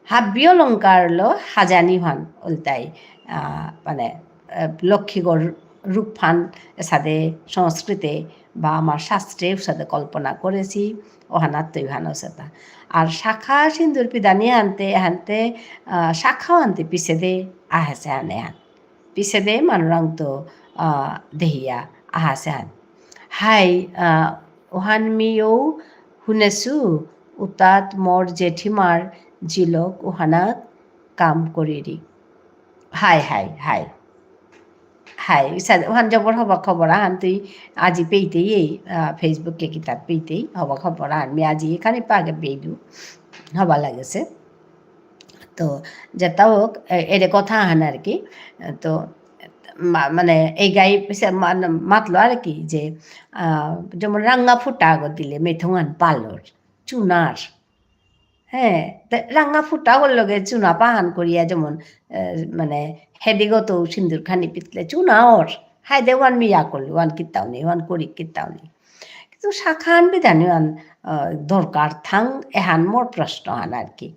হাব্বি অলঙ্কারলো হাজানি হান উল্টাই, আহ, মানে, আহ, লক্ষ্মীগর রূপহান এসাদে সংস্কৃতে বা আমার শাস্ত্রে উসাদে কল্পনা করেছি, ওহানাত তো ইহান ওসাদা। আর শাখা সিন্দুর পিদানি আনতে, আনতে, আহ, শাখাও আনতে পিছেদে আহেছে আনে হান। পিছেদে মানুরাংতো, আহ, দেহিয়া আহাসে হান। হাই, আহ, ওহান মিও হুনেসু, উতাত মোর জেঠিমার জিলক ওহানাত কাম করিরি। হাই, হাই, হাই। হাই, ইসা, ওহান জবর হবা খবর আহান তুই আজি পেইতেই এই, আহ, Facebook এ কিতাত পেইতেই হবা খবর আহান। মি আজি এখানে পাগে পেইলু। হবা লাগেছে। তো, যেটা হোক, এ-, এরে কথা আহান আর কি। তো, মা-, মানে, এই গাই পিছে মা-, মাতলো আর কি যে, আহ, যেমন রাঙা ফুটা আগো দিলে মেথুঙান পালর, চুনার। হ্যাঁ, তে রাঙা ফুটা আগর লগে চুনা পাহান করিয়া যেমন, আহ, মানে, হেদিগত সিন্দুর খানি পিতলে চুনা অর। হাই দে ওয়ান মিয়া করলি, ওয়ান কিতাও নেই, ওয়ান করি কিতাও নেই। কিন্তু শাখান বিধান ওয়ান, আহ, দরকার থাং এহান মোর প্রশ্ন হান আর কি।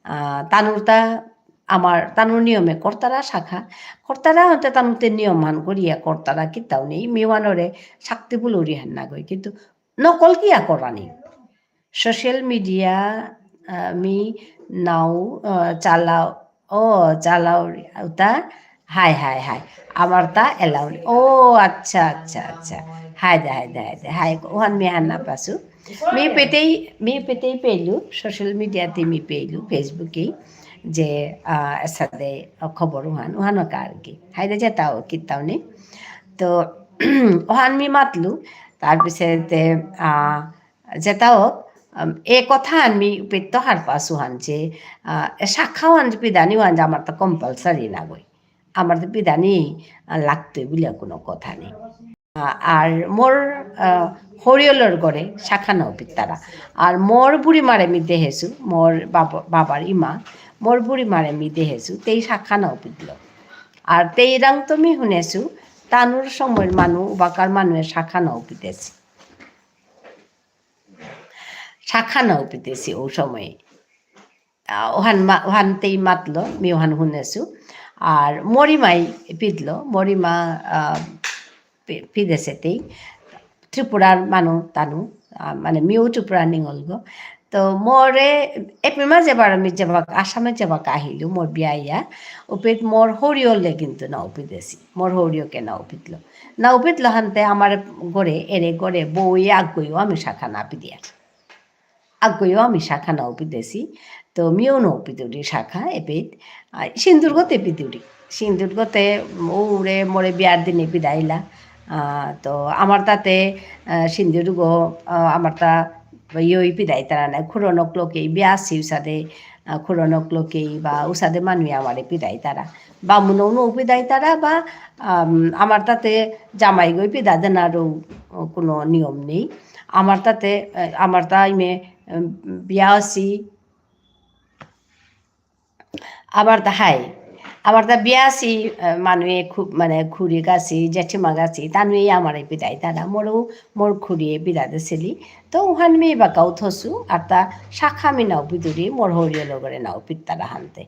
আহ, তানুরতা আমার, তানুর নিয়মে করতারা শাখা, করতারা হতে তানুতে নিয়ম হান করিয়া করতারা কিতাও নেই, মিওয়ানরে শাক্তি বুলুরি হান না গই, কিন্তু নকল কিয়া করানি? Social media, আহ, মি নাও, আহ, চালাও, ও, চালাও রে, উতা, হাই, হাই, হাই। আমার তা এলাও রে। ও, আচ্ছা, আচ্ছা, আচ্ছা। হাই দে, হাই দে, হাই দে, হাই। ওহান মি হার না পাসু। মি পেতেই, মি পেতেই পেলু, social media তে মি পেলু, Facebook এ, যে, আহ, এসাদে খবর ওহান, ওহান কার কি। হাই দে যেতাও, কিতাও নেই। তো, ওহান মি মাতলু, তার পিছে তে, আহ, যেটা হোক, আম, এ কথা আমি উপেত্ত হারপাসু হান যে, আহ, এ শাখা ওয়ান যে পিদানি ওয়ান যে আমার তো compulsory না গই। আমার তো পিদানি, আহ, লাগতই বুলিয়া কোনো কথা নেই। আহ, আর মোর, আহ, হরিয়লর ঘরে শাখা নাও পিতারা। আর মোর বুড়ি মারে মি দেহেসু, মোর বাবা, বাবার ইমা, মোর বুড়ি মারে মি দেহেসু, তেই শাখা নাও পিতল। আর তেই রাং তো মি হুনেসু, তানুর সময়ের মানু, উবাকার মানুয়ে শাখা নাও পিতেসি। শাখা নাও পিতেসি ও সময়ে। আহ, ওহান মা-, ওহান তেই মাতলো, মি ওহান হুনেসু। আর মরিমাই পিদলো, মরিমা, আহ, পি-, পিদেসে তেই। ত্রিপুরার মানু তানু, আহ, মানে মিও ত্রিপুরা নিঙলগো। তো মোরে, এপেই মা যেবার আমি যেবাকা, আসামে যেবাকা আহিলু, মোর বিয়া ইয়া, উপিত মোর হরিয়লে কিন্তু নাও পিদেসি, মোর হরিয়কে নাও পিদলো। নাও পিদলো হানতে আমার ঘরে, এরে ঘরে, বউ ইয়া আগইও আমি শাখা না পিদিয়ার। আগইও আমি শাখা নাও পিদেসি, তো মিও নাও পিদুরি শাখা এপেই, আহ, সিন্দুরগতে পিদুরি। সিন্দুরগতে ওরে মোরে বিয়ার দিনে পিদাইলা। আহ, তো আমার তাতে, আহ, সিন্দুরগো, আহ, আমার তা ইয়ই পিদাইতারা নাই, খুরনক লোকেই বিয়া আসি উসাদে, আহ, খুরনক লোকেই বা উসাদে মানুয়ে আমারে পিদাইতারা। বামুনও নৌ পিদাইতারা বা, আম, আমার তাতে জামাইগই পিদা দেনারও কোনো নিয়ম নেই। আমার তাতে, আহ, আমার তা ইমে, উম, বিয়া আছি, আমার তা হাই, আমার তা বিয়া আছি, আহ, মানুয়ে খুব, মানে, খুড়ি গাছি, জেঠিমা গাছি, তানুয়ে আমারে পিদাইতারা, মোরও, মোর খুড়িয়ে পিদা দেছিলি। তো উহান মি বাকাও থসু, আর তা শাখা মি নাও পিদুরি, মোর হরিয় লগরে নাও পিত্তারা হানতে।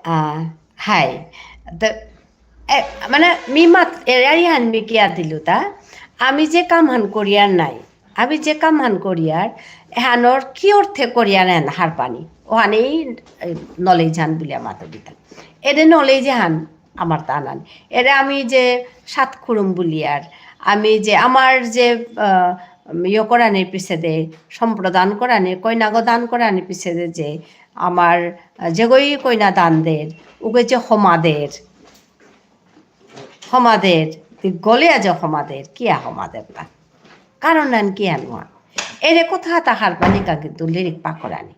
আহ, হাই। তো, এ, মানে, মি মাত, এ, এরিহান মি কিয়া দিলু তা? আমি যে কামহান করিয়ার নাই, আমি যে কামহান করিয়ার, এহানর কি অর্থে করিয়ার এহান হারপানি? ওহানেই, এ, knowledge হান বুলিয়া মাতুরিতা। এরে knowledge হান আমার তা নান। এরে আমি যে সাত খুরুম বুলিয়ার, আমি যে আমার যে, আহ, ইয়ে করানির পিছেদে, সম্প্রদান করানির, কইনাগ দান করানির পিছেদে যে আমার, আহ, যেগই কইনা দান দের, উগে যে হমাদের, হমাদের, তি গলিয়া যে হমাদের, কিয়া হমাদের তা? কারণ নান কিয়া নোয়া? এরে কথা তা হারপানিকা কিন্তু লিরিক পাকরানি।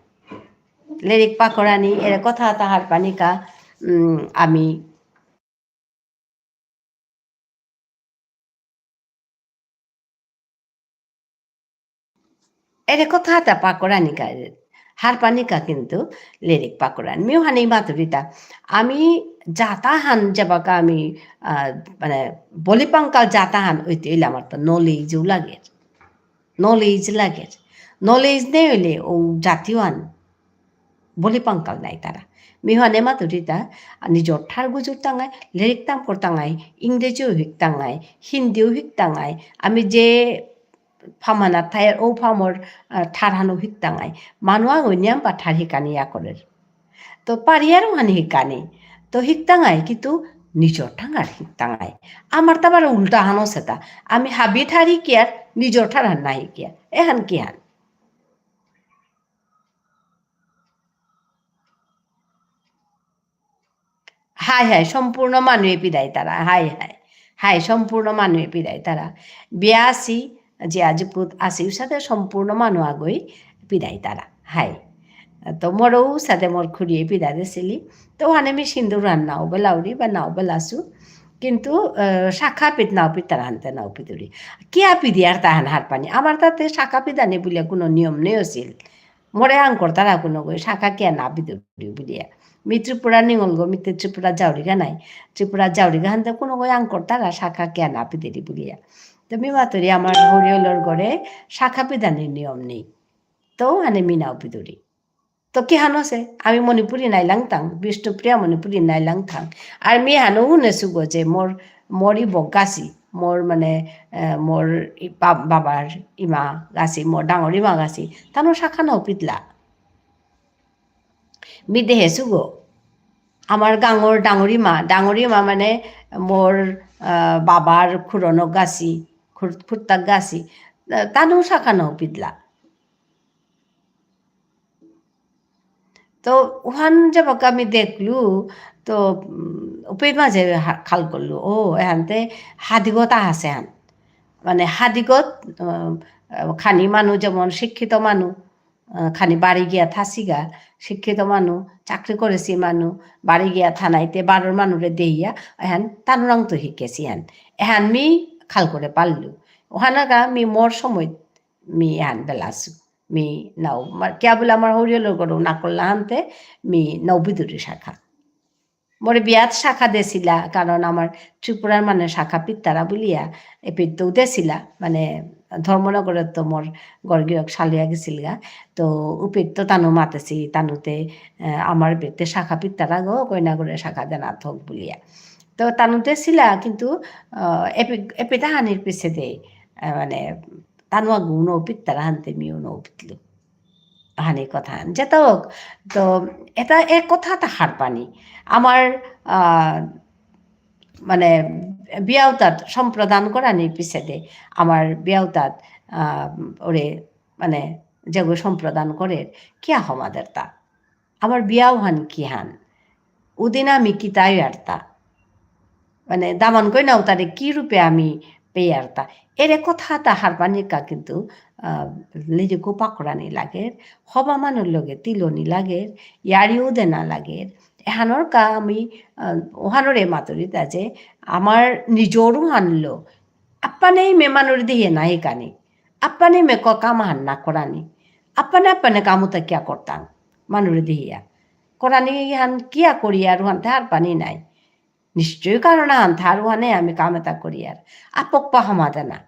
লিরিক পাকরানি, এরে কথা তা হারপানিকা, উম, আমি এরে কথা তা পাকরানিকা, হারপানিকা কিন্তু লিরিক পাকরানি। মিউ হানি মাতুরিতা। আমি জাতাহান যেবাকা আমি, আহ, মানে, বলিপাঙ্কাল জাতাহান ওইতে হইলে আমার তো knowledge ও লাগে। Knowledge লাগে। Knowledge নেই হইলে ও জাতীয় আন বলি পাঙ্কাল নাই তারা। মিহনে মাতুরিতা, নিজর ঠার গুজুর তাঙাই, লেরিক তাম কর তাঙাই, ইংরেজিও হিক তাঙাই, হিন্দিও হিক তাঙাই, আমি যে ফামানা থায়ার ও ফামর, আহ, ঠারহানও হিক তাঙাই। মানুয়া গই নিয়াম পা ঠার হিকানি ইয়া করের। তো পারিয়ার ওহান হিকানি। তো হিক তাঙাই, কিন্তু নিজর ঠাঙার হিক তাঙাই। আমার তাবার উল্টা হানো সেটা। আমি হাবি ঠার হিকিয়ার, নিজর ঠার হান না হিকিয়ার। এহান কি হান? হাই হাই, সম্পূর্ণ মানুয়ে পিদাই তারা। হাই হাই। হাই, সম্পূর্ণ মানুয়ে পিদাই তারা। বিয়া আসি, যে আজি পুত আসি, উসাদে সম্পূর্ণ মানু আগই পিদাই তারা। হাই। তো মোরও উসাদে মোর খুড়িয়ে পিদা দেসিলি। তো ওহানে মি সিন্দুর রান নাও বেলাউরি বা নাও বেলাসু। কিন্তু, আহ, শাখা পিত নাও পিত তারা হানতে নাও পিদুরি। কিয়া পিদিয়ার তাহান হারপানি? আমার তাতে শাখা পিদানি বুলিয়া কোনো নিয়ম নেই আছিল। মোরে আঙকরতারা কোনো গই শাখা কিয়া না পিদুরি বুলিয়া। মি ত্রিপুরা নিঙলগো, মি তে ত্রিপুরা জাউরিগা নাই। ত্রিপুরা জাউরিগা হানতে কোনো গই আঙকরতারা শাখা কিয়া না পিদুরি বুলিয়া। তো মি মাতুরি আমার হরিয়লর ঘরে শাখা পিদানির নিয়ম নেই। তো হানে মি নাও পিদুরি। তো কিহান আছে? আমি মণিপুরী নাইলাংতাং, বিষ্ণুপ্রিয়া মণিপুরী নাইলাংতাং। আর মি হানো হুনেসুগো যে মোর, মোর ইবক গাছি, মোর মানে, এ, মোর ই বা-, বাবার ইমা গাছি, মোর ডাঙর ইমা গাছি, তানো শাখা নাও পিদলা। মি দেহেসুগো। আমার গাঙর ডাঙর ইমা, ডাঙর ইমা মানে মোর, আহ, বাবার খুরনক গাছি, খুর-, খুরতাক গাছি, আহ, তানো শাখা নাও পিদলা। তো ওহান যেবাকা আমি দেখলু, তো, উম, উপেই মাঝে হা-, খাল করলু, ও, এহানতে হাদিগত আহাসে হান। মানে হাদিগত, আহ, খানি মানু যেমন শিক্ষিত মানু, আহ, খানি বাড়ি গিয়া থাসিগা, শিক্ষিত মানু, চাকরি করেসি মানু, বাড়ি গিয়া থানাইতে বারোর মানুরে দেইয়া, এহান তানুরাং তো হিকেসি হান। এহান মি খাল করে পারলু। ওহানাগা মি মোর সময় মি এহান বেলাসু। মি নাও, মা-, কিয়া বুলে আমার হরিয়লর ঘরো না করলা হানতে, মি নাও পিদুরি শাখা। মোরে বিয়াত শাখা দেসিলা, কারণ আমার ত্রিপুরার মানে শাখা পিত্তারা বুলিয়া, এপিত তো দেসিলা, মানে ধর্মনগরত তো মোর ঘর গিরক সালিয়া গেসিলগা, তো উপিত তো তানু মাতেসি, তানুতে, আহ, আমার বেতে শাখা পিত্তারা গো, কইনা ঘরে শাখা দেনা থক বুলিয়া। তো তানু দেসিলা, কিন্তু, আহ, এপি-, এপিতা হানির পিছে দে, আহ, মানে, তানু আগু উনো পিত্তারা হানতে মি উনো পিতলু। হানি কথা। যেটা হোক, তো এটা এক কথা এটা হারপানি। আমার, আহ, মানে, বিয়াউতাত সম্প্রদান করানি পিছেদে, আমার বিয়াউতাত, আহ, ওরে, মানে, যেগো সম্প্রদান করে, কিয়া হমাদেরতা? আমার বিয়াও হান কি হান? উদিন আমি কিতাই আরতা? মানে, দামান কইনা উতারে কি রূপে আমি পেয়ারতা? এরে কথা তা হারপানিকা কিন্তু, আহ, লিরিকও পাকরানি লাগের, হবা মানুর লগে তিলনি লাগের, ইয়ারিও দেনা লাগের। এহানর কা আমি, আহ, ওহানরে মাতুরিতা যে আমার নিজরও হানলো। আপ্পানেই মে মানুর দিহে না হিকানি। আপ্পানেই মে ক-, কাম হান না করানি। আপ্পানে আপ্পানে কামুতা কিয়া করতাম? মানুর দিহিয়া। করানি হান কিয়া করিয়ার উহানতে হারপানি নাই। নিশ্চয়ই কারণ আহান থার উহানে আমি কাম এটা করিয়ার। আপকপা হমাদে না।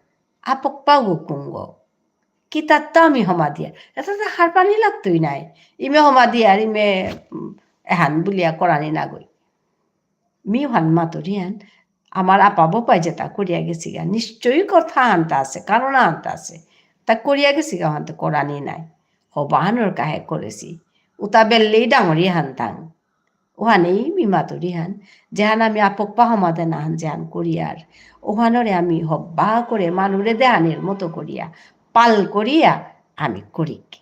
আপকপা গো কুঙ্গ। কিতাত্ত আমি হমাদিয়ার। এটা তো হারপানি লাগতই নাই। ইমে হমাদিয়ার, ইমে, উম, এহান বুলিয়া করানি নাগই। মি হান মাতুরিয়ান, আমার আপা বোপাই যেটা করিয়া গেছিগা, নিশ্চয়ই কথা আনতা আছে, কারণ আনতা আছে। তা করিয়া গেছিগা, হানতে করানি নাই। হবাহানর কাহে করেছি। উতা বেললেই ডাঙরি হানতাং। ওহানেই মি মাতুরিহান, যেহান আমি আপকপা হমাদে নাহান যেহান করিয়ার। ওহানরে আমি হব্বা করে মানুরে দেহানির মতো করিয়া, পাল করিয়া আমি করিক।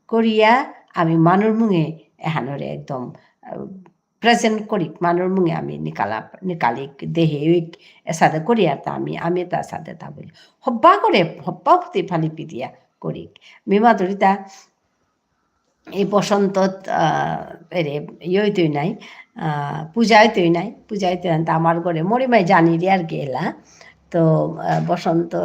করিয়া আমি মানুর মুঙে এহানরে একদম, আহ, present করিক, মানুর মুঙে আমি নিকালা, নিকালিক, দেহেইক, এসাদে করিয়ার তা আমি, আমি তা সাদে তা বলি। হব্বা করে, হব্বা ফুতি ফালি পিদিয়া করিক। মি মাতুরিতা এই বসন্তত, আহ, এরে, ইয়ে হইতই নাই, আহ, পূজা হইতই নাই, পূজা হইতই নাই, তা আমার ঘরে মরিমাই জানিরি আর কি এলা। তো, আহ, বসন্ত,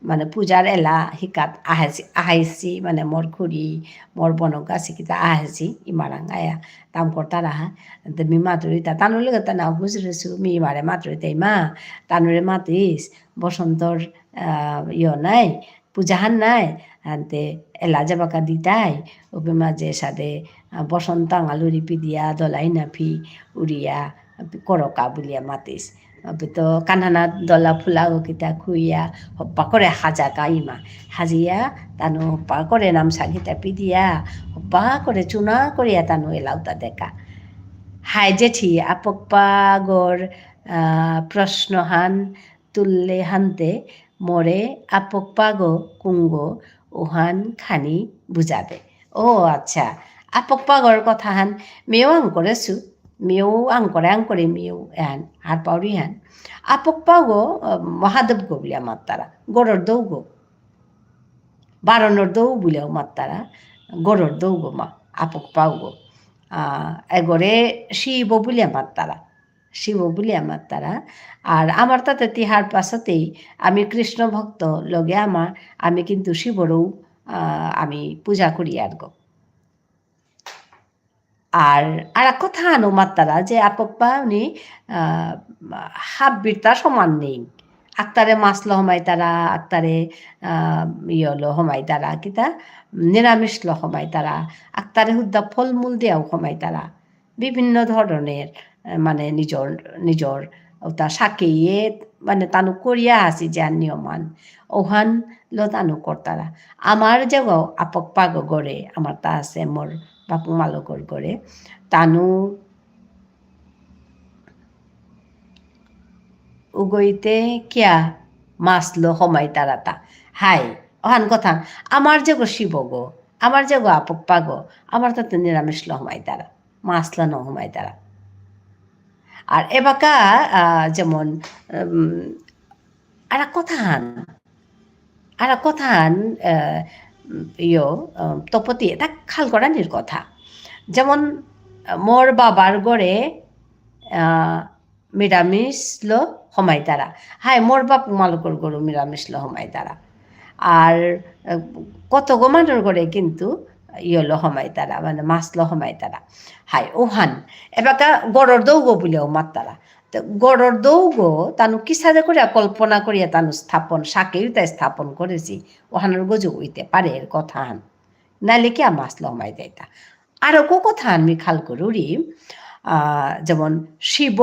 মানে, পূজার এলা হিকাত আহেসি, আহাইসি, মানে, মোর খুড়ি, মোর বনক আসি কিতা আহেসি, ইমারাং আয়া, তাম করতারা হা। তো মি মাতুরিতা, তানুর লগে তা না বুঝরেসু, মি ইমারে মাতুরিতা, ইমা, তানুরে মাতিস, বসন্তর, আহ, ইয় নাই, পূজাহান নাই, আনতে এলা যাবাকা দিতাই, ওপে মাঝে সাদে, আহ, বসন্ত আঙালুরি পিদিয়া, দলাই নাফি, উড়িয়া, করকা বুলিয়া মাতিস। ওপে তো কানহানা দলা ফুলা ও কিতা খুইয়া, হপ্পা করে হাজাকা ইমা। হাজিয়া, তানু হপ্পা করে নামসা কিতা পিদিয়া, হপ্পা করে চুনা করিয়া তানু এলাউতা দেকা। হাই জেঠি, আপকপাগর, আহ, প্রশ্নহান, তুললে হানতে মোরে আপকপাগো কুঙ্গো উহান খানি বুঝাবে। ও আচ্ছা, আপকপাগর কথাহান মেও আঙকরেসু, মেও আঙকরে আঙকরে মেও এহান, হারপাউরিহান। আপকপাগো, আহ, মহাদেবগো বুলিয়া মাত্তারা, গরর দৌগো। বারনর দৌ বুলিয়াও মাত্তারা, গরর দৌগো মা, আপকপাগো। আহ, এগরে শিব বুলিয়া মাত্তারা। শিব বুলিয়া মাত্তারা। আর আমার তাতে তিহার পাশাতেই আমি কৃষ্ণ ভক্ত লগে আমার, আমি কিন্তু শিবরও, আহ, আমি পূজা করি আর গো। আর, আর এক কথা আনো মাত্তারা যে আপকপা উনি, আহ, হাব্বিরতা সমান নেই। আক্তারে মাছ লো হমাইতারা, আক্তারে, আহ, ইয়লো হমাইতারা, কিতা নিরামিষ লো হমাইতারা, আক্তারে হুদ্দা ফলমূল দিয়াও হমাইতারা। বিভিন্ন ধরনের, আহ, মানে, নিজর, নিজর ওটা সাকেয়ে, মানে, তানু করিয়া আসি যে নিয়মান। ওহান লো তানু করতারা। আমার যেগো আপকপাগো গরে, আমার তা আছে মোর বাপু মালকর গরে। তানু উগইতে কিয়া মাছ লো হমাইতারা তা। হাই, ওহান কথা, আমার যেগো শিবগো, আমার যেগো আপকপাগো, আমার তাতে নিরামিষ লো হমাইতারা। মাছ লো ন হমাইতারা। আর এবাকা, আহ, যেমন, উম, আর এক কথাহান, আর এক কথাহান, আহ, ইয়ো, আহ, তপতি, এটা খাল করানির কথা। যেমন, আহ, মোর বাবার ঘরে, আহ, নিরামিষ লো হমাইতারা। হাই, মোর বাপ মালকর গরু নিরামিষ লো হমাইতারা। আর, আহ, কতগো মানুর ঘরে কিন্তু ইয়লো হমাইতারা, মানে মাছ লো হমাইতারা। হাই, ওহান। এবাকা গরর দৌগো বুলেও মাত্তারা। তো গরর দৌগো তানু কিসাদে করিয়া কল্পনা করিয়া তানু স্থাপন, সাকেই তাই স্থাপন করেছি। ওহানর গজু হইতে পারে এর কথাহান। নাইলে কি আর মাছ লো হমাই দেয়তা? আরো কো কথাহান মি খাল করুরি, আহ, যেমন শিব,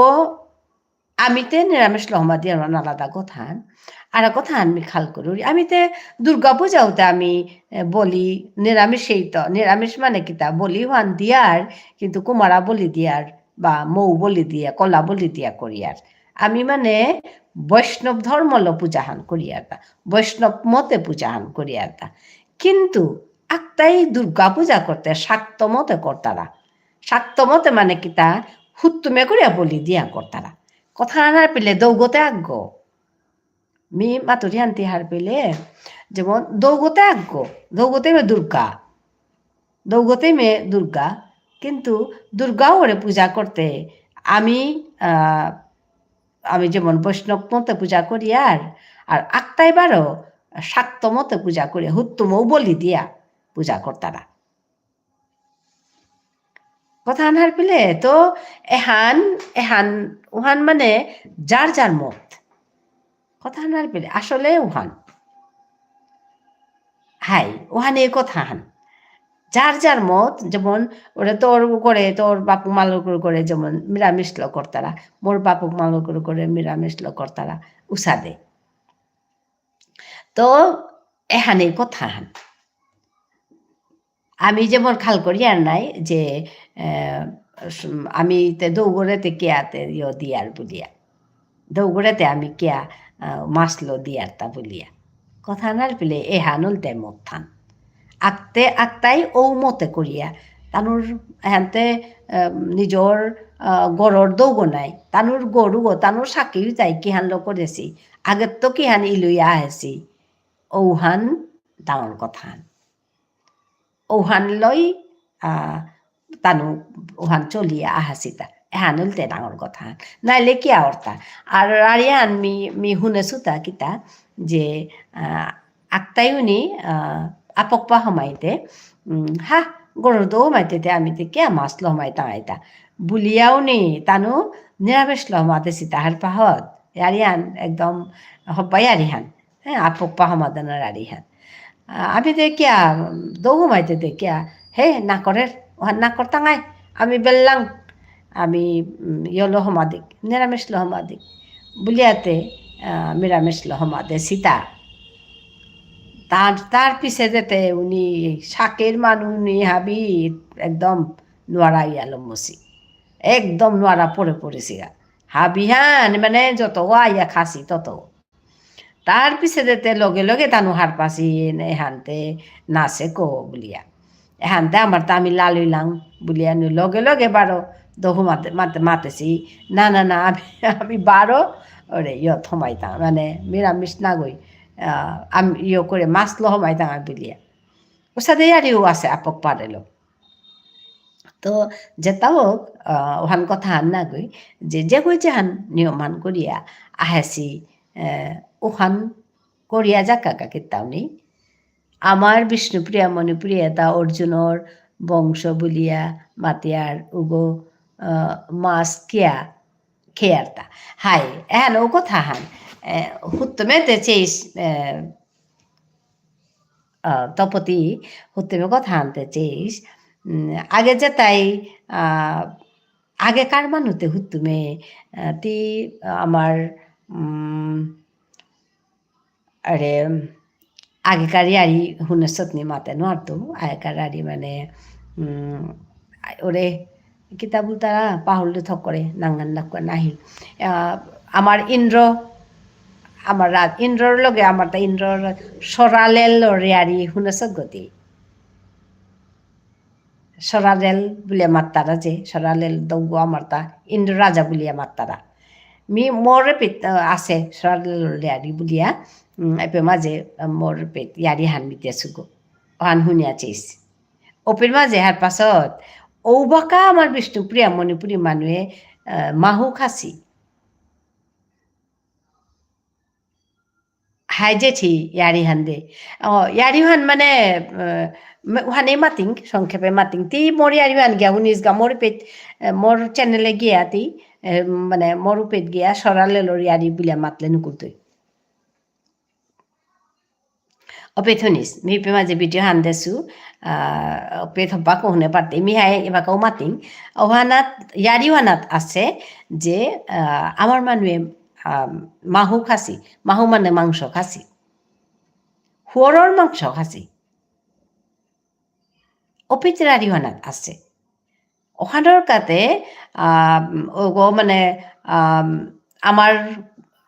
আমিতে নিরামিষ লো হমাদিয়ার আলাদা কথাহান। আর কথা আমি খাল করুরি। আমি তে দুর্গা পূজাও তে আমি, এ, বলি, নিরামিষেই তো। নিরামিষ মানে কিতা? বলি হান দিয়ার, কিন্তু কুমারা বলি দিয়ার, বা মৌ বলি দিয়া, কলা বলি দিয়া করিয়ার। আমি মানে বৈষ্ণব ধর্মলো পূজাহান করিয়ার তা। বৈষ্ণব মতে পূজাহান করিয়ার তা। কিন্তু আকতাই দুর্গা পূজা করতে শাক্ত মতে করতারা। শাক্ত মতে মানে কিতা? হুত্তুমে করিয়া বলি দিয়া করতারা। কথা আনার পিলে দৌগতে আগ্গ। মি মাতুরি আনতে হার পেলে, যেমন দৌগতে আগ্গ, দৌগতে মে দুর্গা, দৌগতে মে দুর্গা, কিন্তু দুর্গা ওরে পূজা করতে আমি, আহ, আমি যেমন বৈষ্ণব মতে পূজা করি আর, আর আকতাই বারো শাক্ত মতে পূজা করি, হুত্তুমও বলি দিয়া পূজা করতারা। কথা আনহার পিলে তো এহান, এহান, ওহান মানে যার যার মত। কথা আনহার পিলে আসলে ওহান। হাই, ওহানে কথা হান। যার যার মত, যেমন ওরা তোর করে, তোর বাপ মালক করে, যেমন নিরামিষ লো করতারা, মোর বাপ মালক করে নিরামিষ লো করতারা, উসাদে। তো এহানে কথা হান। আমি যেমন খাল করি আর নাই যে, আহ, আমি তে দৌগরেতে কিয়াতে ইয়ো দিয়ার বুলিয়া। দৌগরেতে আমি কিয়া, আহ, মাসলো দিয়ার তা বুলিয়া। কথা আনহার পিলে এহান উল্টে মত থান। আকতে, আকতাই ঔ মতে করিয়া। তানুর এহানতে, আহ, নিজর, আহ, গরর দৌগ নাই। তানুর গরুগো, তানুর সাকিও তাই কিহান লো করেছি। আগের তো কিহান ইলুইয়া আহেছি। ঔহান ডাঙর কথা। ঔহান লই, আহ, তানু ঔহান চলিয়া আহাসিতা। এহান উল্টে ডাঙর কথা। নাইলে কিয়া অর্তা? আর আরিয়ান মি, মি হুনেসুতা কিতা যে, আহ, আকতাইউনি, আহ, আপকপা হমাইতে, উম, হা, গরুর দৌ হমাইতে তে আমি তে কিয়া মাসলো হমাইতা আইতা। বুলিয়াউনি তানু নিরামিষলো হমাদেসিতা হার পাহত। আরিয়ান একদম হব্বাই আরিহান। হ্যাঁ, আপকপা হমাদানার আরিহান। আহ, আমি তে কিয়া, উম, দৌ হমাইতে তে কিয়া, হে, না করের, ওহান না করতাঙাই, আমি বেললাং, আমি, উম, ইয়লো হমাদিক, নিরামিষলো হমাদিক। বুলিয়াতে, আহ, নিরামিষলো হমাদেসিতা। তার, তার পিছে যেতে উনি শাকের মানু উনি হাবি একদম নোয়ারা ইয়ালো মসি। একদম নোয়ারা পড়ে পড়েসিগা। হাবিহান মানে যত ওয়া ইয়া খাসি তত। তার পিছে যেতে লগে লগে তানু হারপাসি এহানতে নাসে কো বুলিয়া। এহানতে আমার তা আমি লালইলাং বুলিয়া নু লগে লগে বারো দহু মাতে, মাতে, মাতেসি। না, না, না, আমি, আমি বারো ওরে ইয়ত হমাইতাম। মানে নিরামিষ না গই, আহ, আমি ইয়ো করে মাসলো হমাইতাম আমি বুলিয়া। উসাদে ইয়ারিও আসে আপক পারেলো। তো যেতা হোক, আহ, ওহান কথা হান না গই, যে, যে গই যেহান নিয়ম হান করিয়া আহেসি, আহ, ওহান করিয়া যাকা কা কিতাও নেই। আমার বিষ্ণুপ্রিয়া মণিপুরী এতা অর্জুনর বংশ বুলিয়া মাতিয়ার উগো, আহ, মাস কিয়া খেয়ারতা। হাই, এহান ও কথা হান, আহ, হুত্তমেতে চেইস, আহ, আহ, তপতি হুত্তমে কথা আনতে চেইস। উম, আগে যেতাই, আহ, আগেকার মানুতে হুত্তমে, আহ, তি, আহ, আমার, উম, আরে, আগেকার ইয়ারি হুনে সতনি মাতে নোয়ারতো, আগেকার ইয়ারি মানে, উম, ওরে, কিতা বুলতারা, পাহুলতে থক করে, নাঙ্গান নাকুয়া নাহি। আহ, আমার ইন্দ্র, আমার রাজ, ইন্দ্রর লগে আমার তা ইন্দ্রর সরালেল রেয়ারি হুনেছ গতি। সরালেল বুলে মাত্তারা যে, সরালেল দৌগ আমার তা ইন্দ্র রাজা বুলিয়া মাত্তারা। মি মোর পেত, আহ, আছে সরালেল রেয়ারি বুলিয়া, উম, এপে মাঝে, আহ, মোর পেত ইয়ারি হান মিতে সুগো। হান হুনিয়া চেইস। ওপের মাঝে হার পাছত, ঔবাকা আমার বিষ্ণুপ্রিয়া মণিপুরী মানুয়ে, আহ, মাহু খাসি। হাই জেঠি, ইয়ারি হান দে। ও, ইয়ারি হান মানে, আহ, মে-, ওহানে মাতিং, সংক্ষেপে মাতিং। তি মোর ইয়ারি হান গিয়া, উনিশ গা মোর পেজ, আহ, মোর channel এ গিয়া তি, আহ, মানে মোর পেজ গিয়া, সরালেলর ইয়ারি বুলিয়া মাতলে নুকুলতই। অপেত হুনিস, মি পে মাঝে video হান দেসু, আহ, অপেত হবা কো হুনে পারতে, মি হাই এবাকাও মাতিং, ওহানাত, ইয়ারি ওহানাত আছে যে, আহ, আমার মানুয়ে আম, মাহু খাসি, মাহু মানে মাংস খাসি। হুয়রর মাংস খাসি। অপিত রারিহানাত আছে। অহানর কাতে, আম, ওগো মানে, আম, আমার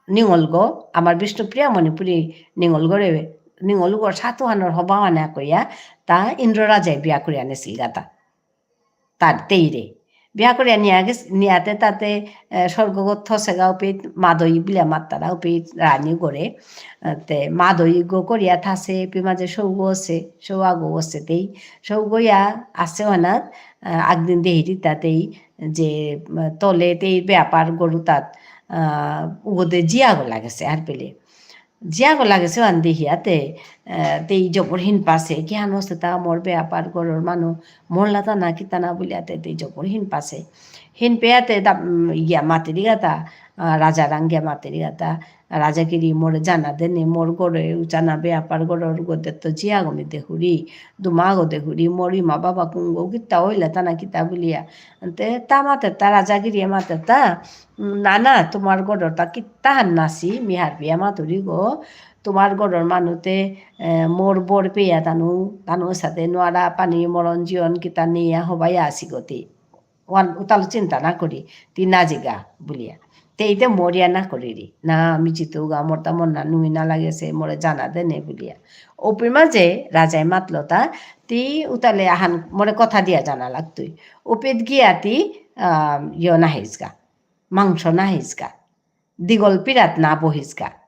নিঙলগো, আমার বিষ্ণুপ্রিয়া মণিপুরী নিঙলগরে, নিঙলগর সাতহানর হবাহানা কইয়া, তা ইন্দ্র রাজায় বিয়া করিয়া আনেসিলগাতা। তার তেইরে। বিয়া করিয়া নিয়া গেস-, নিয়াতে তাতে, এ, স্বর্গগত থসেগা অপিত মাদই বিলা মাত্তারা অপিত রানী গরে। এ, তে মাদই গো করিয়া থাসে, অপি মাঝে সৌগো আছে, সৌগো আছে তেই। সৌগো ইয়া আছে অহানাত, এ, আগদিন দেহিরি তাতেই যে, এ, তলে তেই ব্যাপার গরু তাত, আ, উগোদে জিয়াগো লাগেসে আর পেলে। জিয়াগো লাগেসে অহান দেহিয়াতে, আ, তেই জবর হিন পাসে, কিহান অসে তা মোর ব্যাপার গরর মানু, মরলা তা না কিতা না বুলিয়াতে তেই জবর হিন পাসে। হিন পেয়াতে দা, উম, গিয়া মাতেরিগাতা, আ, রাজারাং গিয়া মাতেরিগাতা, রাজা গিরি মোরে জানা দেনে, মোর গরে উচানা ব্যাপার গরর গদে তো জিয়াগো মি দেহুরি, দুমাগো দেহুরি, মোর ইমা বাবা কুঙগো কিতা অইলা তা না কিতা বুলিয়া। আনতে তা মাতেরতা রাজা গিরিয়ে মাতেরতা, উম, না, না, তোমার গরর তা কিত্তাহান নাসি, মি হারপিয়া মাতুরি গো, তোমার গরর মানুতে, এ, মোর বর পেয়া তানু, তানু সাথে নোয়ারা পানি মরণ জিয়ন কিতা নেয়া হবাই আসি গতি। ওয়ান উতাল চিন্তা না করি, তি না জিগা বুলিয়া। তেইতে মরিয়া না করিরি। না, আমি জিতু গা, মোর তা মন না নুই না লাগেসে, মোরে জানা দেনে বুলিয়া। অপি মাঝে রাজায় মাতলতা, তি উতালে আহান মোরে কথা দিয়া জানা লাগতই। অপিত গিয়া তি, আ, ইয় না হেসগা। মাংস না হেসগা। দিগল পিরাত না বহিসগা।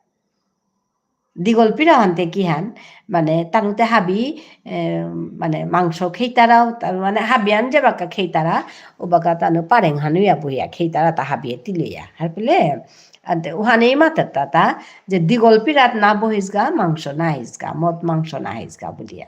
দিগল পিরা হানতে কিহান, মানে, তানুতে হাবি, এ, মানে, মাংস খেইতারা, তা-, মানে, হাবিয়ান যে বাকা খেইতারা, ও বাকা তানু পারেং হানুয়া বহিয়া খেইতারা তা হাবিয়ে তিলইয়া। হারপেলে, আনতে, উহানেই মাতেরতা তা, যে দিগল পিরাত না বহিসগা, মাংস না হেসগা, মদ মাংস না হেসগা বুলিয়া।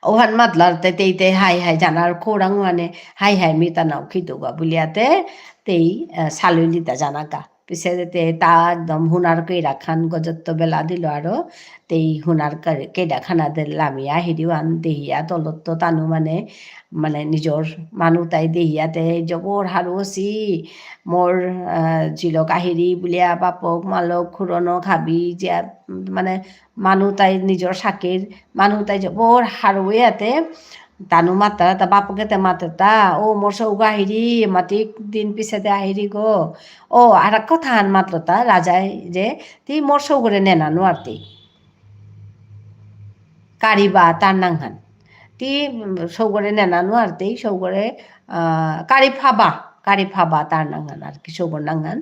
ওহান মাতলার তে তেই তে হাই হাই জানার খৌরাং ওহানে হাই হাই মিতা নাও খিতুগা বুলিয়াতে তেই, আ, সালুইলিতা জানাকা। পিছে তে তা একদম হুনার কেইরাখান গজত্ত বেলা দিল আরো। তেই হুনার কে-, কেইরাখানা দে লামিয়া হিরিওয়ান দেহিয়া তলত্ত তানু মানে, মানে নিজর মানু তাই দেহিয়া তে জবর হারুসি মোর, আ, জিলক আহিরি বুলিয়া বাপক মালক খুরনক হাবি যে, মানে মানু তাই নিজর সাকির, মানু তাই জবর হারুয়াতে, তানু মাততারা, তা বাপকে তে মাততা, "ও মোর সৌগ আহিরি, মাতিক দিন পিছেতে আহিরি গো।" ও, আর এক কথা হান মাতলতা, রাজায় যে, "তি মোর সৌগরে নেনা নুয়ারতি।" কারিবা তার নাংহান। তি, উম, সৌগরে নেনা নুয়ারতি, সৌগরে, আ, কারি ফাবা, কারি ফাবা তার নাংহান আর কি, সৌগর নাংহান।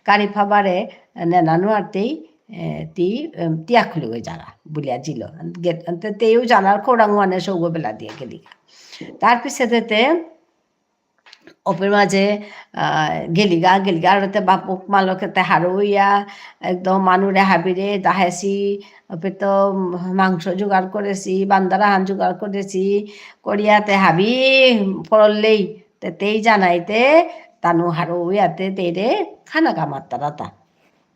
কারি ফাবারে নেনা নুয়ারতি, এ, তি, এম, তিয়াখুলি গই জাগা, বুলিয়া জিল। গে-, তে-, তেও জানার খৌরাং ওহানে সৌগ বেলা দিয়া গেলি। তার পিছেতে তে, অপির মাঝে, আ, গেলিগা, গেলিগা, আর তে বাপক মালকে তে হারুইয়া, একদম মানুরে হাবিরে, দাহেসি, অপে তো মাংস জোগাড় করেসি, বান্দারা হান জোগাড় করেসি, করিয়া তে হাবি পড়লেই, তে তেই জানাইতে, তানু হারুইয়াতে তেরে খানা কামাত্তারাতা।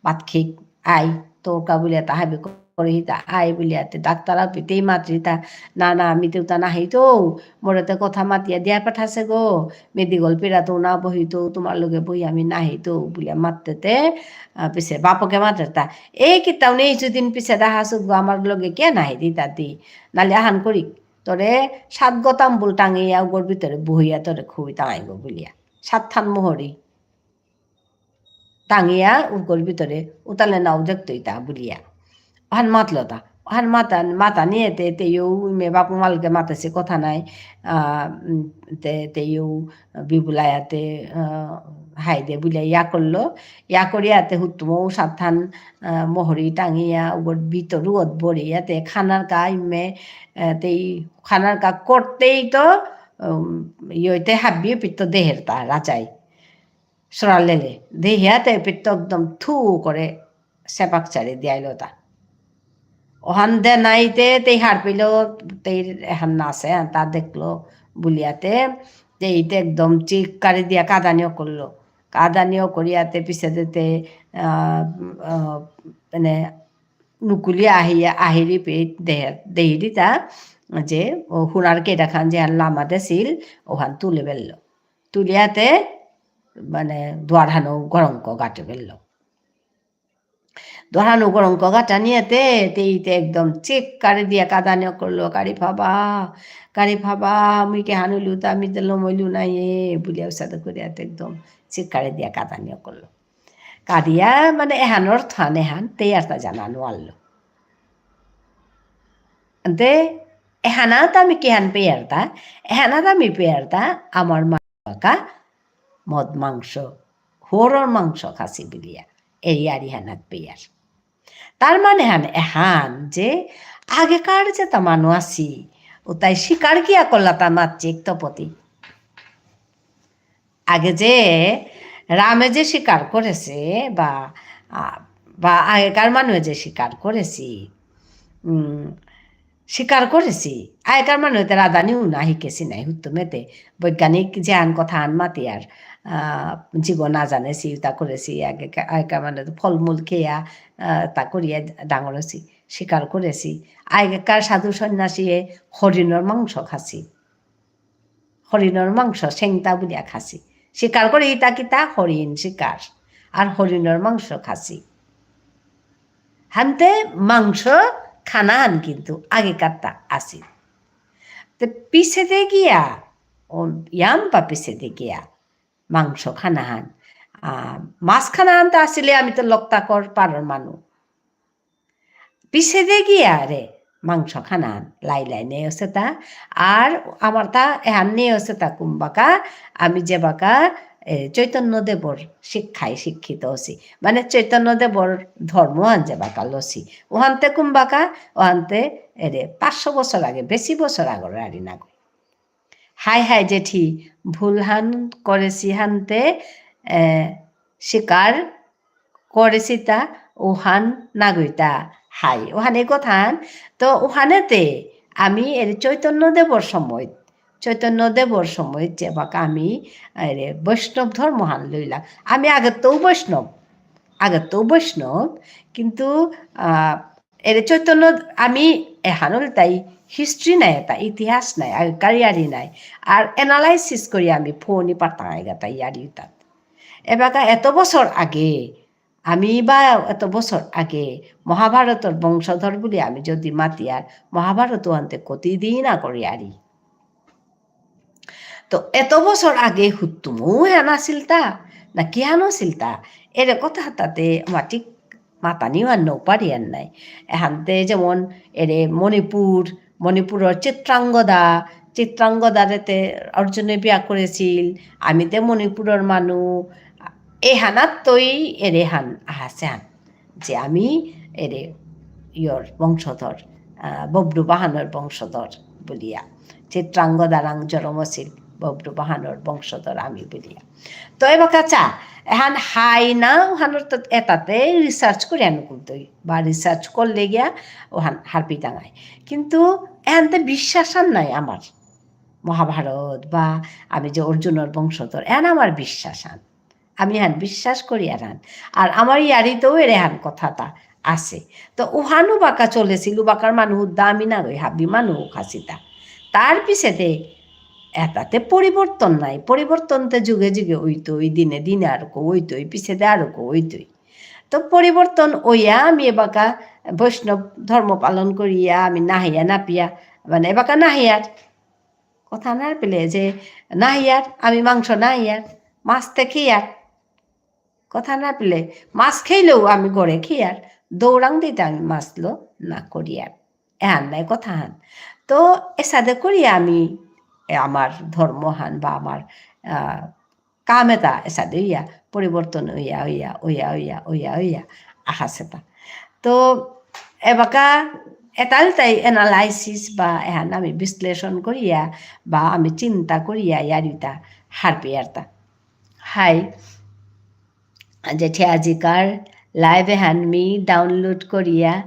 ভাত খেক, আই, তোর কা বুলিয়া তা হাবি করে হিতা, আই বুলিয়া তে ডাক্তার আপিতেই মাতরিতা, "না, না, আমি তেউতা নাহিতৌ, মোরে তে কথা মাতিয়া দিয়া পাঠাসে গো, মি দিগল পিরাতৌ না বহিতৌ, তোমার লগে বহি আমি নাহিতৌ," বুলিয়া মাততেতে, আ, পিছে বাপকে মাতরিতা, "এই কিতাউ নেই, কিছুদিন পিছে ডাহাসুত গো, আমার লগে কে নাহিতি তাতি, নালে আহান করি, তোরে সাত গো তাম্বুল টাঙিয়া উগর ভিতরে বহিয়া তোরে খুবই টাঙাইব," বুলিয়া। সাতহান মোহরি। টাঙিয়া উগর ভিতরে উতালে নাও দেখতইতা বুলিয়া। অহান মাতলতা। অহান মাতা, মাতা নিয়েতে, তেও মে বাপ মালকে মাতেসে কথা নাই। আ, উম, তে, তেও বিবুলায়াতে, আ, হাই দে বুলিয়া ইয়া করলো। ইয়া করিয়াতে হুতুমো সাতহান, আ, মোহরি টাঙিয়া উগর ভিতরু অত বরিয়াতে খানার কা ইমে, আ, তেই খানার কা করতেই তো, উম, ইয়তে হাবিয়ে পিত্ত দেহেরতা রাজাই। সরালেলে। দেহিয়াতে পিত্ত একদম থু করে সেপাক চারি দিয়াইলতা। অহান দে নাইতে তেই হারপিল, তেই এহান নাসে, তা দেখলো বুলিয়াতে, তেইতে একদম চিক কারি দিয়া কাদানিও করলো। কাদানিও করিয়াতে পিছেতে, আ, আ, মানে, নুকুলি আহিয়া, আহিরি পে দেহ-, দেহিরিতা, যে, ও হুনার কেইরাখান যেহান লামা দেসিল, অহান তুলে বেললো। তুলিয়াতে, মানে, দুয়ারহানো গরঙ্ক গাটে বেললো। দুয়ারহানো গরঙ্ক গাটা নিয়েতে, তেইতে একদম চিৎকারে দিয়া কাদানি করলো, "কারি ফাবা, কারি ফাবা, মুই কে হানুলু তা, আমি তো লমইলু নাই এ," বুলিয়া উসাদে করিয়া তে একদম চিৎকারে দিয়া কাদানি করলো। কাদিয়া মানে এহানর থান এহান, তেই আর তা জানা নোয়ারলো। আনতে, এহানাত আমি কিহান পেয়ারতা, এহানাত আমি পেয়ারতা, আমার মা বাকা মদ মাংস, হরর মাংস খাসি বুলিয়া, এরিয়ারি হানাত পেয়ার। তার মানে হান এহান যে আগেকার যে তা মানু আসি, ও তাই শিকার কিয়া করলা তা মাতছে এক তপতি। আগে যে রামে যে শিকার করেছে বা, আ, বা আগেকার মানু যে শিকার করেছি, উম, শিকার করেছি। আগেকার মানু এতে রাধানিও না হিকেছি নাই, হুত্তুমেতে বৈজ্ঞানিক যে আন কথা আন মাতিয়ার, আ, জীব না জানেছি, তা করেছি, আগে, আগেকার মানু তো ফলমূল খেয়া, আ, তা করিয়া ডাঙর হয়েছি, শিকার করেছি। আগেকার সাধু সন্ন্যাসীয়ে হরিণর মাংস খাসি। হরিণর মাংস, সেংতা বুলিয়া খাসি। শিকার করে ইতা কিতা? হরিণ শিকার। আর হরিণর মাংস খাসি। হানতে মাংস খানাহান কিন্তু আগেকারতা আসিল। তে পিছেদে গিয়া, ও, ইয়াম্পা পিছেদে গিয়া মাংস খানাহান, আ, মাছ খানাহান তো আসিলে আমি তো লকতাকর পারর মানু। পিছেদে গিয়া রে মাংস খানাহান লাই লাই নেই অসেতা, আর আমার তা এহান নেই অসেতা কুম্বাকা, আমি যেবাকা, এ, চৈতন্য দেবর শিক্ষায় শিক্ষিত অসি। মানে চৈতন্য দেবর ধর্মহান যেবাকা লসি। ওহানতে কুম্বাকা, ওহানতে এরে পাঁচশো বছর আগে, বেশি বছর আগর আরি নাগই। হাই হাই জেঠি, ভুলহান করেছি হানতে, এ, স্বীকার করেছিতা, ওহান নাগইতা। হাই, ওহানে কথান, তো ওহানেতে আমি এর চৈতন্য দেবর সময়, চৈতন্য দেবর সময় যেবাকা আমি এরে বৈষ্ণব ধর্মহান লইলাম। আমি আগে তো বৈষ্ণব, আগে তো বৈষ্ণব, কিন্তু, আ, এরে চৈতন্য আমি এহানল তাই history নাই, এতা ইতিহাস নাই, আগেকার ইয়ারি নাই। আর analysis করি আমি ফোনই পারতাম আগেকার ইয়ারি উতাত। এবাকা এত বছর আগে, আমি বা এত বছর আগে মহাভারতর বংশধর বুলি আমি যদি মাতিয়ার, মহাভারত আনতে কতিদিন আগর ইয়ারি। তো এত বছর আগে হুত্তুমও হেন আসিলতা, না কিহান আসিলতা, এরে কথা তাতে আমার ঠিক মাতানিও আর নৌপারি আর নাই। এহানতে যেমন এরে মণিপুর, মণিপুরর চিত্রাঙ্গদা, চিত্রাঙ্গদারেতে অর্জুনে বিয়া করেছিল, আমি তে মণিপুরর মানু, এহানাত তৈ এরে হান আহাসে হান। যে আমি এরে ইয়র বংশধর, আহ, বব্রু বাহানর বংশধর বুলিয়া। চিত্রাঙ্গদারাং জরমসিল বব্রু বাহানর বংশধর আমি বুলিয়া। তো এবাকা চা, এহান হাই না, ওহানর তো এতাতে research করিয়া নুকুলতই, বা research করলে গিয়া ওহান হারপি টাঙায়। কিন্তু এহানতে বিশ্বাস আর নাই আমার। মহাভারত বা আমি যে অর্জুনর বংশধর, এহান আমার বিশ্বাস আন। আমি হান বিশ্বাস করি আর হান। আর আমার ইয়ারিতেও এরে হান কথাটা আছে। তো উহানু বাকা চলেছিল, বাকার মানু হুদ্দা আমি না গই, হাবি মানু খাসিতা। তার পিছেতে এতাতে পরিবর্তন নাই। পরিবর্তন তে যুগে যুগে ওইতই, দিনে দিনে আর কো ওইতই, পিছেতে আর কো ওইতই। তো পরিবর্তন ওইয়া আমি এবাকা বৈষ্ণব ধর্ম পালন করিয়া আমি নাহিয়া নাপিয়া, মানে এবাকা নাহিয়ার। কথা না পেলে যে নাহিয়ার, আমি মাংস নাহিয়ার, মাছ তে খেয়ার। কথা না পেলে মাছ খেলেও আমি ঘরে খেয়ার, দৌড়াং দিতে আমি মাছ লো না করিয়ার। এহান নাই কথা হান। তো এসাদে করি আমি, এ, আমার ধর্ম হান বা আমার, আহ, কাম এতা এসাদে ইয়া পরিবর্তন হইয়া, হইয়া, হইয়া, হইয়া, হইয়া, হইয়া আহাসেতা। তো এবাকা এতাল তাই analysis বা এহান আমি বিশ্লেষণ করিয়া বা আমি চিন্তা করিয়া ইয়ারিতা হারপিয়ারতা। হাই, জেঠি আজিকার live এহান মি download করিয়া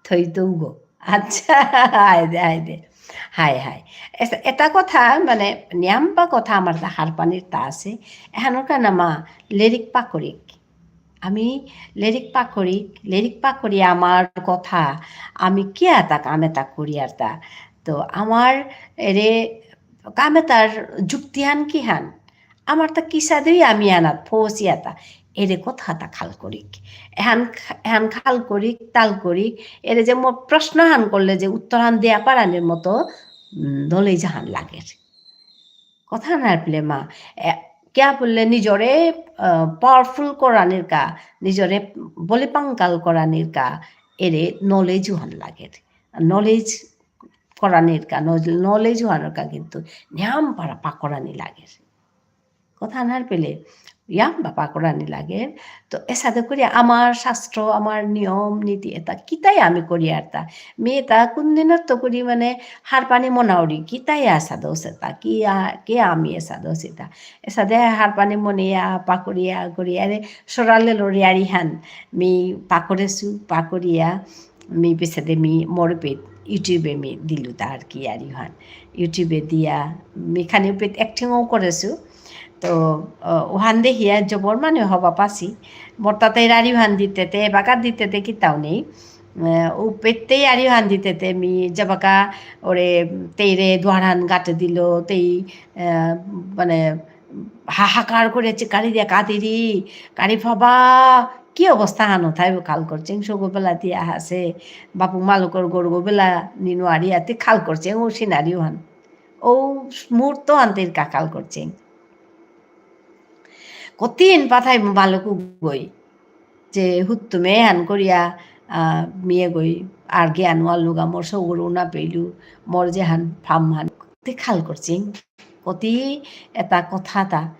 থইতৌগো। আচ্ছা, হাই দে, হাই দে। হাই, হাই। এস-, এটা কথা, মানে, নিয়াম্পা কথা আমার তা হারপানির তা আছে। এহানর কারণে মা লেরিক পাকরিক। আমি লেরিক পাকরিক, লেরিক পাকরি আমার কথা, আমি কিয়া তা কামে তা করিয়ার তা। তো আমার এরে কামে তার যুক্তিহান কিহান? আমার তা কিসাদেই আমি আনাত ফৌসিয়াতা, এরে কথাতা খাল করিক। এহান, এহান খাল করিক, তাল করিক, এরে যে মোর প্রশ্ন হান করলে যে উত্তর হান দেয়া পারানির মতো, উম, knowledge হান লাগের। কথা না পেলে মা, এ, কিয়া বুললে নিজরে, আহ, powerful করানির কা, নিজরে বলিপাঙ্কাল করানির কা, এরে knowledge হান লাগের। Knowledge করানির কা, নজ-, knowledge হানর কা কিন্তু নিয়াম পারা পাকরানি লাগের। কথা না পেলে, ইয়াম বা পাকরানি লাগের। তো এসাদে করি আমার শাস্ত্র, আমার নিয়ম, নীতি, এতা কিতাই আমি করিয়ার তা। মি এতা কোন দিনত্ত করি মানে হারপানি মনাউরি, কিতাই এসাদে অসেতা, কি আ-, কে আমি এসাদে অসেতা। এসাদে হারপানি মনিয়া, পাকরিয়া, করিয়া, এরে সরালে লরিয়ারি হান, মি পাকরেসু, পাকরিয়া, মি পিছেদে মি মোর পেত YouTube-এ মি দিলু তা আর কি ইয়ারি হান। YouTube-এ দিয়া মি খানি পেত acting-ও করেসু। তো, আহ, ওহান দেহিয়া জবর মানে হবা পাসি। মোর তাতে ইয়ারি হান দিতে তে, বাকা দিতে তে কিতাও নেই। আহ, ও পেতে ইয়ারি হান দিতে তে মি যাবাকা ওরে তেইরে দুয়ারান গাটে দিল, তেই, আহ, মানে হাহাকার করে চিকারি দিয়া কাঁদিরি, কারি ফাবা, কি অবস্থা হানো থাইব খাল করছেন, সগো বেলা দিয়া হাসে, বাপু মালকর গরগো বেলা নিনু আরি আতি খাল করছেন, ও সিনারিও হান। ও মুহূর্ত আনতে কা খাল করছেন। কতিন পাথাই মালকু গই। যে হুত্তুমে হান করিয়া, আহ, মিয়ে গই, আর জ্ঞান ওয়ালুগা মোর সগরু না পেলু, মোর যে হান ফাম হান, তে খাল করছেন। কতি এতা কথা তা।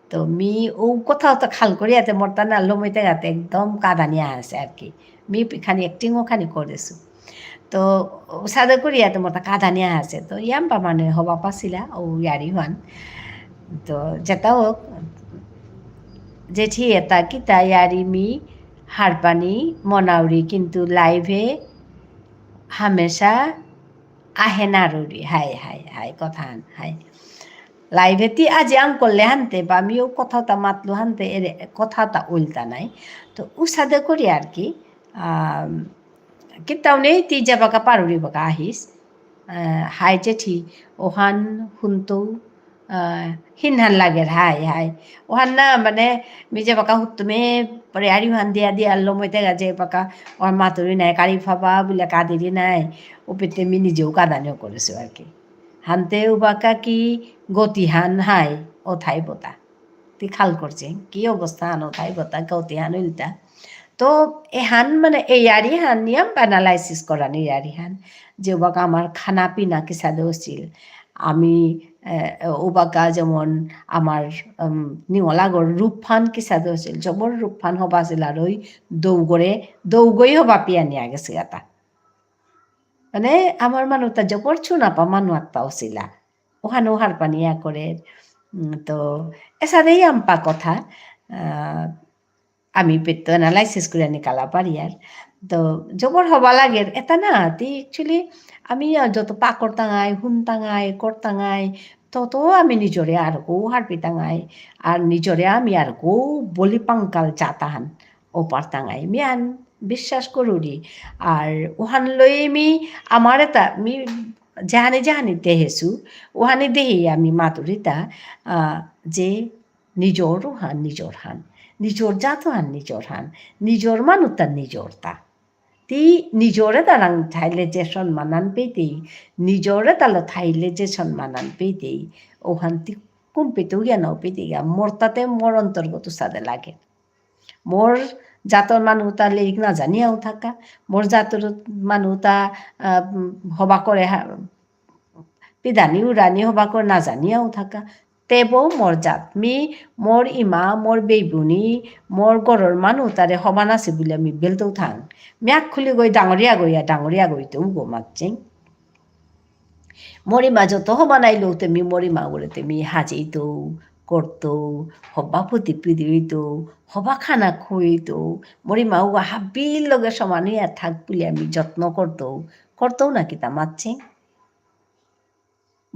তো মি ও কথা তো খাল করিয়া তে মোর তা না লমইতে গাতে একদম কাদানি আহাসে আর কি। মি পি-, খানি acting-ও খানি করেসু। তো সাদে করিয়া তো মোর তা কাদানি আহাসে। তো ইয়াম্পা মানে হবা পাসিলা ও ইয়ারি হান। তো যেতা হোক, জেঠি এতা কিতা ইয়ারি মি হারপানি মনাউরি কিন্তু live-এ হামেশা আহে নারুরি। হাই, হাই, হাই, কথা হান, হাই। Live-এ তি আজি আঙকরলে হানতে বা মিও কথাতা মাতলু হানতে এরে কথাতা উল্টা নাই। তো উসাদে করি আর কি, আম, কিতাও নেই তি যাবাকা পারুরি বাকা আহিস। আহ, হাই জেঠি, ওহান হুনতো, আহ, হিনহান লাগের, হাই, হাই। ওহান না, মানে, মি যাবাকা হুত্তুমে পরে আরি হান দিয়া দিয়া লমইতে গা যাবাকা, ওহান মাতুরি নাই, কারি ফাবা বুলে কাদিরি নাই, ও পেতে মি নিজেও কাদানিও করেসু আর কি। হানতে উবাকা কি গতি হান হাই, ও থাই বতা। তি খাল করছে, কি অবস্থা হান ও থাই বতা, গতি হান উল্টা। তো এহান মানে এই ইয়ারি হান নিয়াম analysis করানি ইয়ারি হান, যে ওবাকা আমার খানা পিনা কিসাদে অসিল। আমি, আহ, ওবাকা যেমন আমার, উম, নিঙলাগর রূপহান কিসাদে অসিল, জবর রূপহান হবা আসিল আর ওই দৌগরে, দৌগই হবা পিয়ানি আগে সিগাতা। মানে আমার মানুতা জবর চুনাপা মানু আত্মা অসিলা। ওহানো হারপানি ইয়া করে। উম, তো এসাদেই ইয়াম্পা কথা। আহ, আমি পেত্ত analysis করে নিকালা পারি আর। তো জবর হবা লাগের, এতা না, তি actually আমি যত পা করতাঙাই, হুনতাঙাই, করতাঙাই, তত আমি নিজরে আরকো হারপিতাঙাই, আর নিজরে আমি আরকো বলি পাঙ্কাল চাতাহান, ও পারতাঙাই, মি আন বিশ্বাস করুরি। আর ওহান লই মি আমার এতা, মি জাহানি জাহানি দেহেসু, ওহানি দেহি আমি মাতুরিতা, আহ, যে নিজর হান, নিজর হান, নিজর জাত হান, নিজর হান, নিজর মানুতা নিজর তা। তি নিজরে তারাং থাইলে যে সম্মানান পেতেই, নিজরে তালো থাইলে যে সম্মানান পেতেই, ওহান তি কুম্পিত উগিয়া নাও পেতেই গা, মোর তাতে মোর অন্তর্গত সাদে লাগে। মোর জাতর মানুতা লেরিক না জানিয়াও থাকা, মোর জাতর মানুতা, আহ, উম, হবা করে হা-, পিদানি উড়ানি হবা করে না জানিয়াও থাকা। তেবো মোর জাত, মি মোর ইমা, মোর বেইবুনি, মোর গরর মানু তারে হবা নাসি বুলে মি বেলতেও থাং। মি আগ খুলি গই ডাঙরিয়া গইয়া, ডাঙরিয়া গইতে উগো মাতচিং। মোর ইমা যত হবা নাইলো তে মি মোর ইমা গরে তে মি হাজেইতো, করতো, হবা ফুতি পিদিতো, হবা খানা খুইতো, মোর ইমা উগা হাবির লগে সমান হইয়া থাক বুলে আমি যত্ন করতো, করতো না কিতা মাতচিং।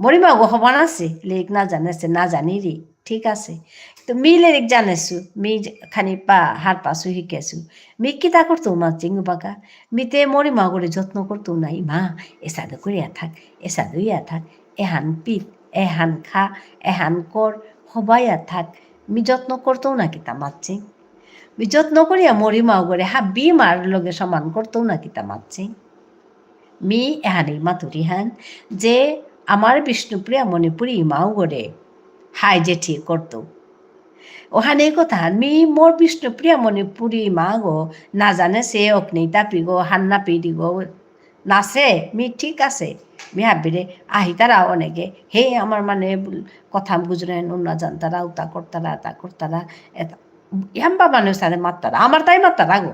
মোর ইমা গো হবা নাসে, লেরিক না জানেসে, না জানিরি, ঠিক আছে। তো মি লেরিক জানেসু, মি যে-, খানি পা, হারপাসু হিকেসু। মি কিতা করতো মাতচিং বাকা? মি তে মোর ইমা গরে যত্ন করতো না, ইমা, এসাদে করিয়া থাক, এসাদে ইয়া থাক, এহান পিত, এহান খা, এহান কর, হবাইয়া থাক, মি যত্ন করতৌ না কিতা মাতছি। মি যত্ন করিয়া মোর ইমাগরে হাব্বি ইমার লগে সমান করতৌ না কিতা মাতছি। মি এহানি মাতুরি হান যে আমার বিষ্ণুপ্রিয়া মণিপুরী ইমাগরে হাই জেঠি করতৌ। ওহানি কথা হান, মি মোর বিষ্ণুপ্রিয়া মণিপুরী ইমাগো না জানে সে অগ্নি তাপিগো, হান্না পিডিগো, নাসে, মি ঠিক আসে। মি হাবিরে আহিতারা অনেকে, হে আমার মানে বুল-, কথা গুজরে নুন না জানতারা, উতা করতারা, তা করতারা, এতা। ইয়াম্বা মানু সাদে মাততারা, আমার তাই মাততারা গো।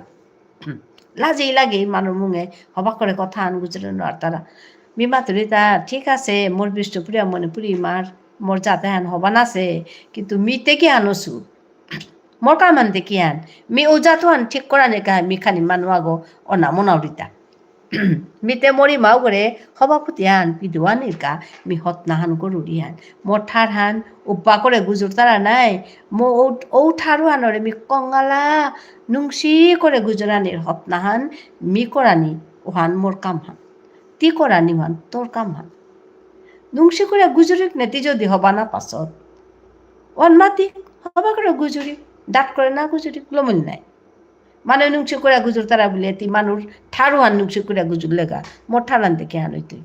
লাজেই লাগে মানু মুঙে, হবা করে কথা আন গুজরে নুয়ারতারা। মি মাতুরি তা, ঠিক আসে, মোর বিষ্ণুপ্রিয়া মণিপুরী ইমার, মোর জাতে হান হবা নাসে, কিন্তু মিতে কি আনসু? মোর কাম আনতে কি আন? মি ও জাত হান ঠিক করানি কা, মি খানি মানু আগো অনা মনাউরিতা। মিতে মোর ইমাগরে হবা ফুতি আন, পিদুয়ানির কা, মি হতনা হান করুরি আন। মোর ঠার হান, উপা করে গুজুরতারা নাই। মো ও, ও ঠারু হানরে মি কঙ্গালা, নুংসি করে গুজুরানির হতনা হান, মি করানি, ওহান মোর কাম হান। তি করানি ওহান, তোর কাম হান। নুংসি করে গুজুরিক নে তি যদি হবা না পাসত। ওহান মাতি, হবা করে গুজুরি, ডাট করে না গুজুরি, লমুল নাই। মানে নুংসি করে গুজুরতারা বুলে তি মানুর ঠারু হান নুংসি করে গুজুরলেগা, মোর ঠার আনতে কি হান হইতই?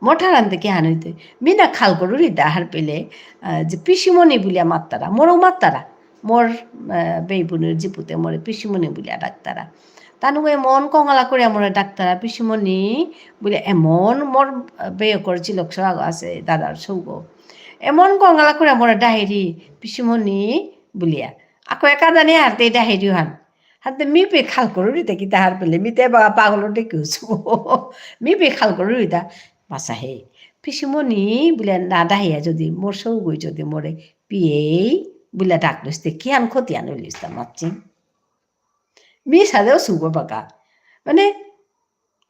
মোর ঠার আনতে কি হান হইতই? মি না খাল করুরি দা হারপেলে, আহ, যে পিসিমণি বুলিয়া মাত্তারা, মোরও মাত্তারা। মোর, আহ, বেইবুনের জিপুতে মোরে পিসিমণি বুলিয়া ডাকতারা। তানু এমন কঙ্গালা করিয়া মোরে ডাকতারা, পিসিমণি বুলিয়া এমন মোর, আহ, বেয়কর চিলক সৌ আগ আসে, দাদার সৌগ। এমন কঙ্গালা করিয়া মোরে ডাহেরি, পিসিমণি বুলিয়া। আকো একা জানি হারতে ডাহেরি হান। হাতে মি পে খাল করুরি তে কিতা হারপেলে, মি তে বা পাগল দেখি উসু। মি পে খাল করুরি তা, বাসা হে। পিসিমণি বুলে না ডাহিয়া যদি, মোর সৌগই যদি মোরে পিয়েই বুলে ডাকলিস তে, কিহান ক্ষতি আনলিস তা মাতছি? মি সাদেও সুগো বাকা। মানে,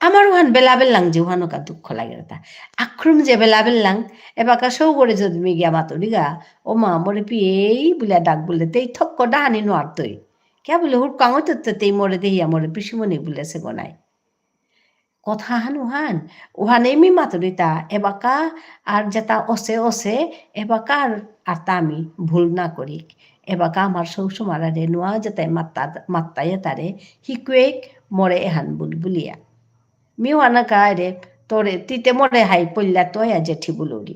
আমার ওহান বেলা বেললাং যে ওহানো কা দুঃখ লাগে তা। আক্রম যে বেলা বেললাং, এবাকা সৌগরে যদি মি গিয়া মাতুরি গা, ও মা, মোরে পিয়েই বুলে ডাক বুলে, তেই ঠক্ক ডাহানি নোয়ারতই। কিয়া বুলে, হুরকাঙ তো তে-, তেই মোরে দেহিয়া মোরে পিসিমণি বুলে সে গনাই। কথা হান ওহান, ওহানে মি মাতুরিতা, এবাকা আর যেতা অসে অসে, এবাকা আর, আর তা আমি ভুল না করি। এবাকা আমার সৌ সুমারারে নোয়া যেতাই মাত্তা, মাত্তাই তারে, হিকুয়েক মোরে এহান বুল বুলিয়া। মি ওহানা কারে, তোরে, তিতে মোরে হাই পল্লা তো ইয়া জেঠি বুলুরি।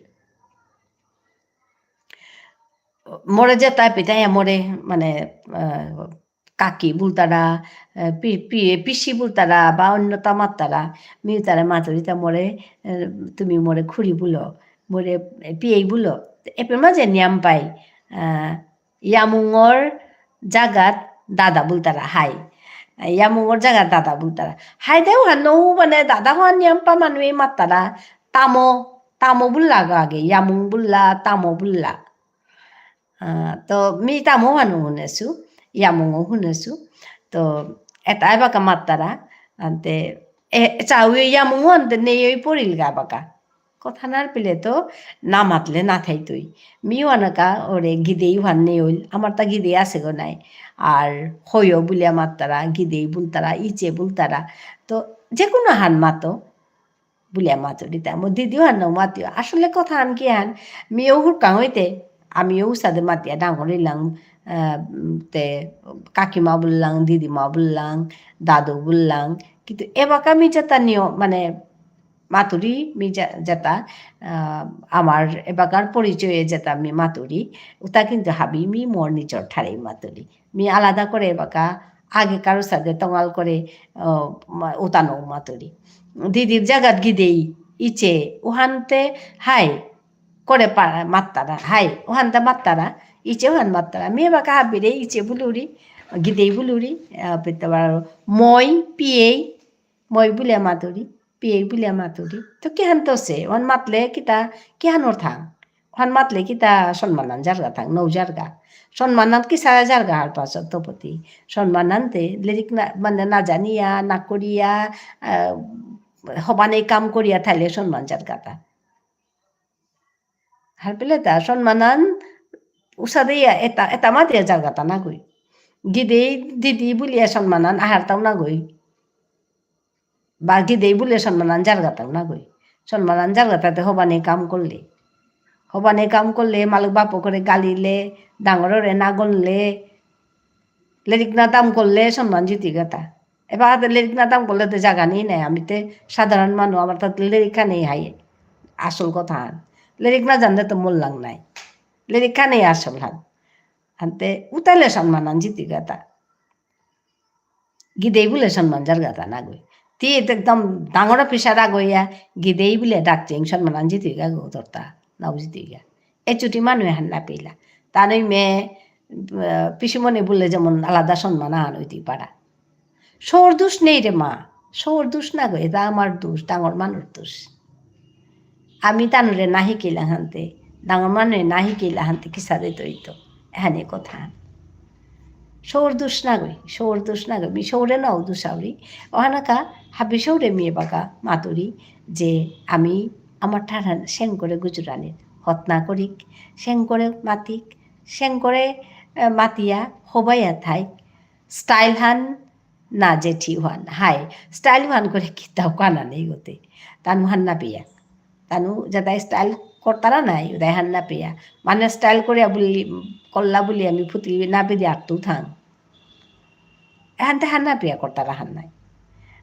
মোরে যেতা পিতা ইয়া মোরে, মানে, আহ, কাকি বুলতারা, আহ, পি-, পি-, পিসি বুলতারা, বা অন্য তা মাত্তারা, মি তারে মাতুরিতা মোরে, আহ, তুমি মোরে খুড়ি বুলো, মোরে পিয়েই বুলো। এপে মাঝে নিয়াম পাই, আহ, ইয়ামুঙর জাগাত দাদা বুলতারা, হাই। ইয়ামুঙর জাগাত দাদা বুলতারা। হাই দে ওহান নৌ মানে দাদা ওহান নিয়াম পা মানুয়ে মাত্তারা। তামো, তামো বুল্লা গো আগে, ইয়ামুং বুল্লা, তামো বুল্লা। আহ, তো মি তামো ওহানও হুনেসু, ইয়ামুঙও হুনেসু। তো এতা এবাকা মাত্তারা, আনতে, এ, চাউয়ে ইয়ামুঙও আনতে নেই ওই পড়িল গা বাকা। কথা নার পেলে তো না মাতলে না থাইতই। মি ওহানাকা ওরে গিদেই ওহান নেই ওইল। আমার তা গিদেই আসে গো নাই। আর হয়ও বুলিয়া মাত্তারা, গিদেই বুলতারা, ইচে বুলতারা। তো যে কোনো হান মাতো বুলিয়া মাতুরিতা। মো দিদি ওহান নাও মাতিও। আসলে কথা হান কি হান, মিও হুরকাং হইতে, আমিও উসাদে মাতিয়া ডাঙর ইলাং, আহ, তে কাকিমা বুললাং, দিদিমা বুললাং, দাদু বুললাং। কিন্তু এবাকা মি যেতা নিও, মানে, মাতুরি, মি যে-, যেতা, আহ, আমার এবাকার পরিচয়ে যেতা মি মাতুরি, উতা কিন্তু হাবি মি মোর নিজর ঠারেই মাতুরি। মি আলাদা করে এবাকা আগে কারো সাথে তঙাল করে, আহ, মা-, উতা নাও মাতুরি। দিদির জাগাত গিদেই, ইচে, উহানতে হাই করে পা-, মাত্তারা, হাই, উহানতে মাত্তারা, ইচে উহান মাত্তারা। মি এবাকা হাবিরে ইচে বুলুরি, গিদেই বুলুরি, আহ, পিতাবার মই, পিয়েই, মই বুলিয়া মাতুরি, পিয়েই বুলিয়া মাতুরি। তো কিহান তো সে, ওহান মাতলে কিতা, কিহান অর থাং? ওহান মাতলে কিতা সম্মানান জারগা থাং, নৌ জারগা। সম্মানান কিসাদে জারগা হারপাসত তপতি। সম্মানানতে, লিরিক না, মানে না জানিয়া, না করিয়া, আহ, হবানে কাম করিয়া থাইলে সম্মান জারগাতা। হারপেলে তা সম্মানান উসাদেইয়া এতা, এতা মাতিয়া জারগাতা নাগই। গিদেই দিদি বুলিয়া সম্মানান আহারতাও নাগই। বা গিদেই বুলিয়া সম্মানান জারগাতাও নাগই। সম্মান আন যারগা তাতে হবানে কাম করলে। হবানে কাম করলে, মালক বাপকরে গালিলে, ডাঙররে না গনলে, লেরিক না দাম করলে সম্মান জিতিগাতা। এবার হাতে লেরিক না দাম করলে তো জাগা নেই নাই। আমি তে সাধারণ মানু, আমার তাতে লেরিক নেই হাই। আসল কথা হান। লেরিক না জানলে তো মূল্যাং নাই। লেরিক নেই আসল হান। আনতে উতালে সম্মান আন জিতিগাতা। গিদেই বুলে সম্মান যারগাতা নাগই। তি এতে একদম ডাঙর অফিসার আগইয়া, গিদেই বুলে ডাকচিং সম্মান আন জিতিগা গো তোরতা, নাও জিতিগা। এ চুটি মানু এহান না পেলা। তানই মে, আহ, পিসিমণি বুলে যেমন আলাদা সম্মান আন হইতে পারা। সৌর দোষ নেই রে মা, সৌর দোষ নাগই, এটা আমার দোষ, ডাঙর মানুর দোষ। আমি তানুরে না হিকিলা হানতে, ডাঙর মানুরে না হিকিলা হানতে কিসাদে তৈতো। এহানে কথা। সৌর দোষ নাগই, সৌর দোষ নাগই, মি সৌরে নাও দোষাউরি। অহানাকা হাবি সৌরে মি এবাকা মাতুরি যে আমি আমার ঠারহান সেং করে গুজরানির হতনা করিক, সেং করে মাতিক, সেং করে, আহ, মাতিয়া হবাইয়া থাইক। Style হান না জেঠি হান, হাই। Style হান করে কিতাও কানা নেই গতে। তানু হান না পিয়া। তানু যেটা style করতারা নাই, উদয় হান না পিয়া। মানে style করিয়া বুলি, করলা বুলি আমি ফুতি না পিদি আটতু থাং। এহানতে হান না পিয়া করতারা হান নাই।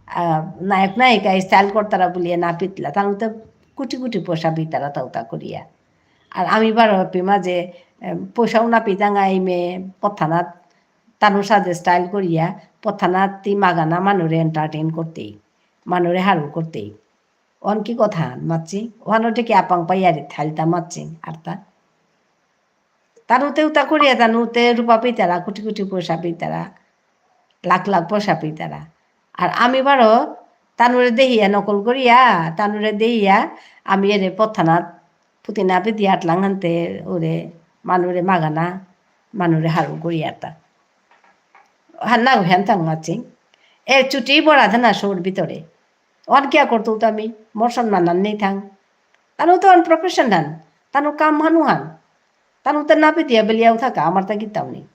আহ, নায়ক নায়িকা style করতারা বুলি না পিতলা। তানু তো কোটি কোটি পয়সা পিতারা তাউতা করিয়া। আর আমি বারো পিমা যে, এম, পয়সাও না পিতাঙ্গা ইমে পথানাত তানুর সাথে style করিয়া, পথানাত তি মাগানা মানুরে entertain করতেই, মানুরে হারু করতেই। অন কি কথা হান মাতছি? ওহানো থেকে আপাং পাইয়ারি থাইলতা মাতছি, আরতা। তানুতে উতা করিয়া, তানুতে রূপা পিতারা, কোটি কোটি পয়সা পিতারা, লাখ লাখ পয়সা পিতারা। আর আমি বারো, তানুরে দেহিয়া নকল করিয়া, তানুরে দেহিয়া, আমি এরে পথানাত ফুতি না পিদি আটলাং হানতে ওরে মানুরে মাগানা, মানুরে হারু করিয়াতা। হান না হেন তাং মাতছি। এ চুটি বড়া দেনা সৌর ভিতরে। অন কিয়া করতো তো আমি? মোর সম্মান আর নেই থাং। তানু তো অন profession হান। তানু কাম হানু হান। তানু তো না পিদিয়া বেলিয়াও থাকা, আমার তা কিতাও নেই।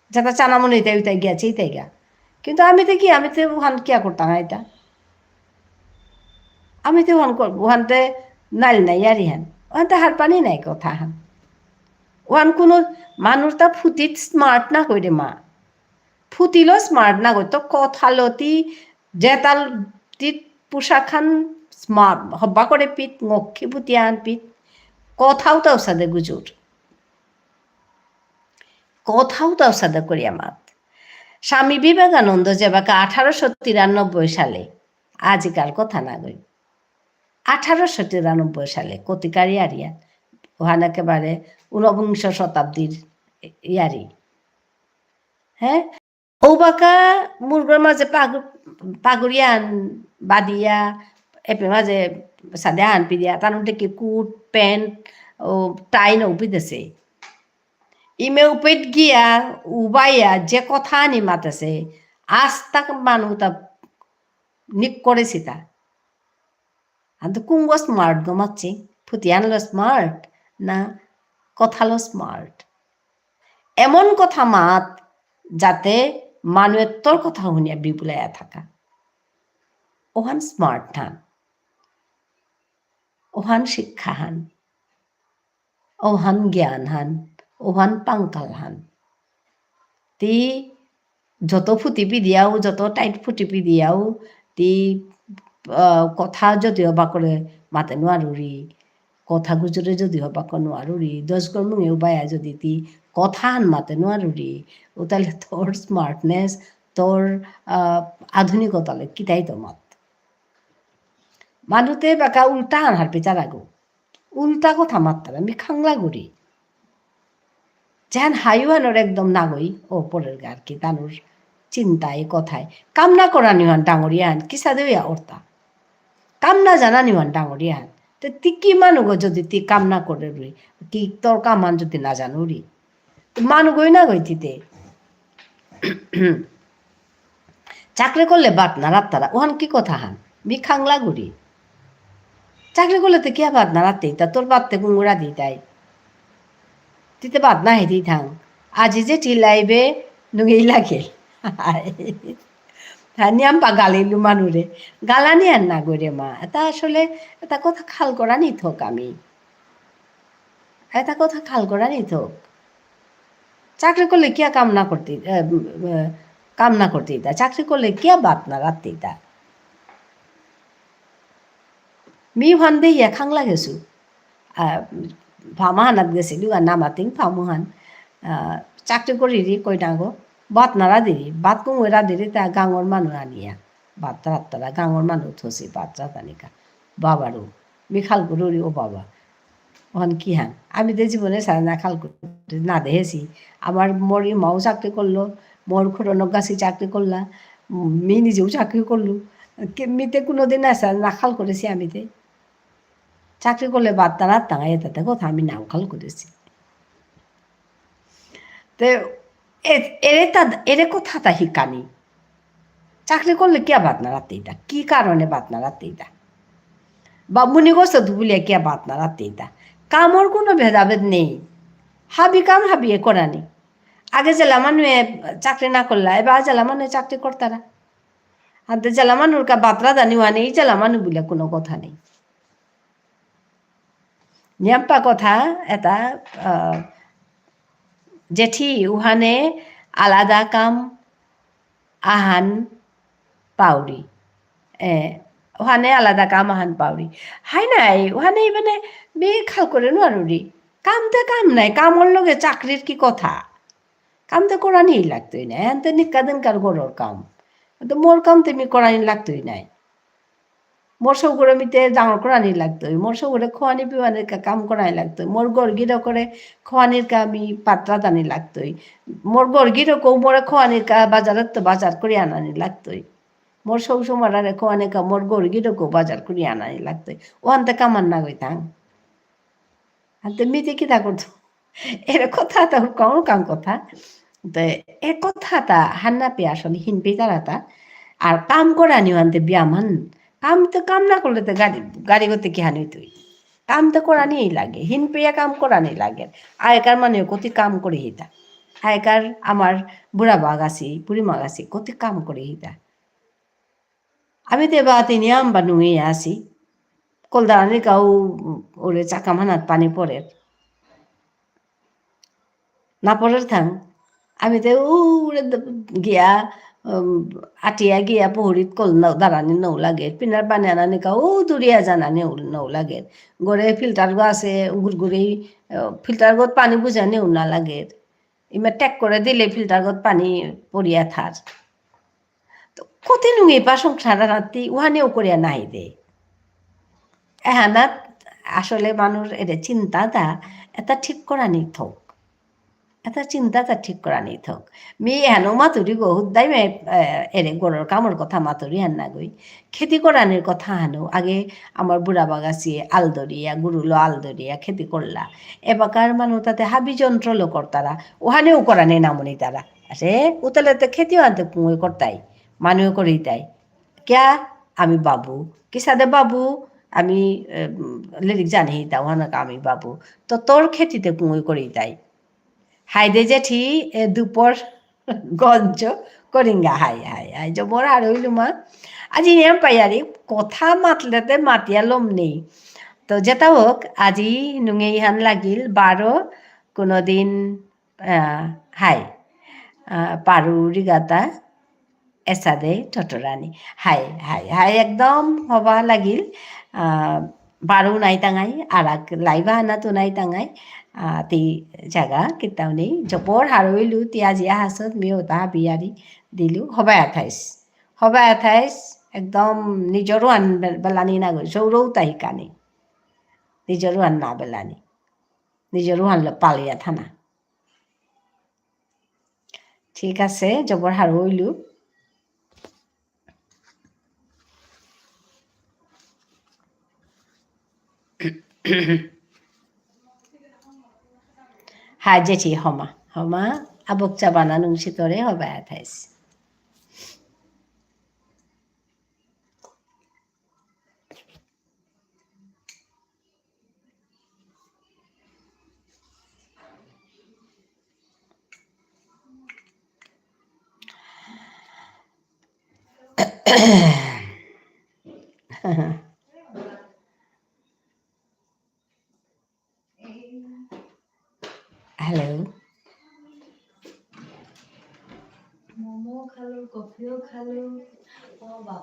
যেটা চানা মনে হইতে হইতে গিয়াছে, এটাই গা। কিন্তু আমি তো কি, আমি তো ওখান কিয়া করতাম এটা? আমি তো ওখান কর-, ওখানতে নাইল নাই আর ইহান। ওখানতে হারপানি নাই কথা হান। ওখান কোনো মানুষ তা ফুতিত smart না কইরে মা। ফুতিলো smart না কই, তো কথালো তি যেতাল তি পোশাকহান smart, হব্বা করে পিত, ngokhi ফুতিয়ান পিত, কথাও তাও সাদে গুজুর। কথাও তাও সাদে করিয়া মাত। স্বামী বিবেকানন্দ যেবাকা আঠারোশো তিরানব্বই সালে, আজিকার কথা না গই, আঠারোশো তিরানব্বই সালে কতিকার ইয়ারিয়া, ওহান একেবারে ঊনবিংশ শতাব্দীর ইয়ারি। হ্যাঁ? ঔবাকা মুরগর মাঝে পাগ-, পাগুড়িয়ান বাদিয়া, এপে মাঝে সাদে আন পিদিয়া, তার মধ্যে কি coat, pant, ও, tie না উপিদেছে। ইমে উপেত গিয়া, উবাইয়া, যে কথা আনি মাতেছে, আজ তাক মানু তা নিক করেছি তা। আনতে কুঙ্গ smart গো মাতছি, ফুতিয়ানলো smart, না কথালো smart। এমন কথা মাত, যাতে মানুয়ে তোর কথা শুনিয়া বিবুলাইয়া থাকা। ওহান smart হান। ওহান শিক্ষা হান। ওহান জ্ঞান হান, ওহান পাঙ্কাল হান। তি যত ফুটি পিদিয়াও, যত tight ফুটি পিদিয়াও, তি, আহ, কথা যদি হবা করে মাতে নোয়ারুরি, কথা গুজরে যদি হবা করে নোয়ারুরি, দশ গর মুঙে উবায়া যদি তি কথা হান মাতে নোয়ারুরি, ও তাহলে তোর smartness, তোর, আহ, আধুনিকতালে কিতাই তো মাত। মানুতে বাকা উল্টা হান হারপি তারাগো। উল্টা কথা মাত্তারা, মি খাংলা গুরি। যেহান হায়ু হানর একদম নাগই, ও পরের গার কি তানুর চিন্তায় কথায়। কাম না করানি হান ডাঙরিয়া হান, কিসাদে ইয়া অর্তা। কাম না জানানি হান ডাঙরিয়া হান। তে তি কি মানুগো যদি তি কাম না করে রুই, কি তোর কাম হান যদি না জানো রি। মানুগই না গই তিতে। চাকরি করলে ভাত না রাত্তারা, ওহান কি কথা হান? মি খাংলা গুরি। চাকরি করলে তো কিয়া ভাত না রাত্তে, তা তোর ভাত তে কুঙ্গুরা দিতাই। তিতে ভাত না হেদি থাং। আজি যে টিলাইবে নুঙেই লাগে। হ্যাঁ, নিয়াম পা গালিলু মানুরে। গালানি আর না গো রে মা। এটা আসলে, এটা কথা খাল করানি থক আমি। এটা কথা খাল করানি থক। চাকরি করলে কিয়া কাম না করতে, এ, এ, কাম না করতে ইতা? চাকরি করলে কিয়া ভাত না রাঁধতে ইতা? মি ওহান দেহিয়া খাংলা গেসু। আ, ফামহানাত গেসিলু, আর নামাতিং ফামহান। আ, চাকরি করিরি কই ডাঙো, ভাত না রাঁধিরি, ভাত কুঙগই রাঁধিরি তা গাঙর মানু আনিয়া। ভাত রাঁধতারা গাঙর মানু থসি ভাত রাঁধানিকা। বাবারও, মি খাল করুরি ও বাবা। ওহান কিহান? আমি তো জীবনে সারা না খাল করে না দেখেছি। আমার মোর ইমাও চাকরি করলো, মোর খুড়নক গাছি চাকরি করলা, উম, মি নিজেও চাকরি করলু। কে-, মিতে কোনোদিন আসা না খাল করেছি আমিতে। চাকরি করলে ভাত না রাঁধতাঙাই এটাতে কথা আমি নাও খাল করেছি। তে এ-, এরে তা, এরে কথাটা হিকানি। চাকরি করলে কিয়া ভাত না রাঁধতে ইতা? কি কারণে ভাত না রাঁধতে ইতা? বা মুনি গোস্ত বুলিয়া কিয়া ভাত না রাঁধতে ইতা? কামর কোনো ভেদাভেদ নেই। হাবি কাম হাবিয়ে করানি। আগে জেলা মানুয়ে চাকরি না করলা, এবার জেলা মানুয়ে চাকরি করতারা। আর জেলা মানুর কা ভাত রাঁধানি ওহানে, এই জেলা মানু বুলে কোনো কথা নেই। নিয়াম্পা কথা এটা, আহ, জেঠি, উহানে আলাদা কাম আহান পাউরি। এ, উহানে আলাদা কাম আহান পাউরি। হাই নাই, উহানে মানে মি খাল করে নুয়ারুরি। কাম তে কাম নাই, কামর লগে চাকরির কি কথা? কাম তে করানি লাগতই না, এহান তে নিকা দিনকার ঘরর কাম। তো মোর কাম তে মি করানি লাগতই নাই। মোর সৌগরে মিতে ডাঙর করানি লাগতই, মোর সৌগরে খোয়ানি পিওয়ানির কা-, কাম করানি লাগতই, মোর ঘর গিরকরে খোয়ানির কা মি ভাত রাঁধানি লাগতই, মোর ঘর গিরকও মোরে খোয়ানির কা বাজারত তো বাজার করে আনানি লাগতই, মোর সৌ সমারারে খোয়ানির কা মোর ঘর গিরকও বাজার করে আনানি লাগতই। ওহান তে কামান না গইতাম। আর তো মিতে কিতা করতো? এরে কথা তা হুরকাং হুরকাং কথা। তে এ কথা তা হান্না পে আসলে হিনপে তারা তা। আর কাম করানি ওহান তে ব্যায়াম হান। কাম তো কাম না করলে তো গাড়ি, গাড়ি করতে কি হানি তুই? কাম তো করানি লাগে। হিনপেয়া কাম করানি লাগে। আগেকার মানে কতি কাম করে হিতা। আগেকার আমার বুড়া বাগাসি, বুড়ি মাগাসি কতি কাম করে হিতা। আমি তো এবার তিনিয়াম বা নুঙে আসি। কলদারানি কাউ ওরে চাকা মানাত পানি পড়ে। না পড়ের থাং। আমি তো উড়ে দ-, গিয়া, উম, আটিয়া গিয়া পুহুরিত কল ন-, দাঁড়ানি নৌ লাগে। পিনার পানি আনানি কা উ দূরিয়া জানানি উ-, নৌ লাগে। গরে ফিল্টার গো আছে, গুড়গুড়ি, আহ, ফিল্টার গত পানি বুঝানি উ না লাগে। ইমা টেক করে দিলে ফিল্টার গত পানি পড়িয়া থার। তো কতি নুঙে পা সংসার রাতি উহানেও করিয়া নাই দে। এহানাত আসলে মানুষ এরে চিন্তাটা এটা ঠিক করানি থক। এটা চিন্তাটা ঠিক করানি থক। মি এহানো মাতুরি গো, হুদ্দাই মে, এ, এরে গরর কামর কথা মাতুরি হান না গই। খেতি করানির কথা হানো, আগে আমার বুড়া বাগাসিয়ে আলদরিয়া, গুরুলো আলদরিয়া খেতি করলা। এবাকার মানু তাতে হাবি যন্ত্র লো করতারা, উহানেও করানি নামনি তারা। আরে, উতালে তো খেতিও আনতে কুঙই করতাই, মানুয়ে করিতাই। কিয়া? আমি বাবু। কিসাদে বাবু? আমি, এ, উম, লিরিক জানি হিতা, ওহানকা আমি বাবু। তো তোর খেতিতে কুঙই করিতাই। হাই দে জেঠি, এ দুপর গঞ্জ করিঙ্গা, হাই, হাই, হাই। জবর হারৌ ইলু মা। আজি নিয়াম পাইয়ারি, কথা মাতলেতে মাতিয়া লম নেই। তো যেটা হোক, আজি নুঙেই হান লাগিল, বারো, কোনোদিন আহ, হাই। আহ, পারু রিগাতা এসাদে টটরানি। হাই, হাই, হাই, একদম হবা লাগিল। আহ, বারু নাই তাঙাই, আরাক লাইবা না তো নাই তাঙাই। আহ, তি জাগা কিতাও নেই। জবর হারৌ ইলু, তি আজি আহাসত, মিও তা বিয়ারি দিলু। হবাই আঠাইশ। হবাই আঠাইশ, একদম নিজরও আন বে-, বেলানি না গই, সৌরও তাই কানি। নিজরও আন না বেলানি। নিজরও আনলো পালিয়া থানা। ঠিক আছে, জবর হারৌ ইলু। হা, জেঠি, হমা, হমা, আবক চাবানা নুংসি তরে হবাই আঠাইশ। Hello. মমো খালো, কফিও খালো। ও বাবা।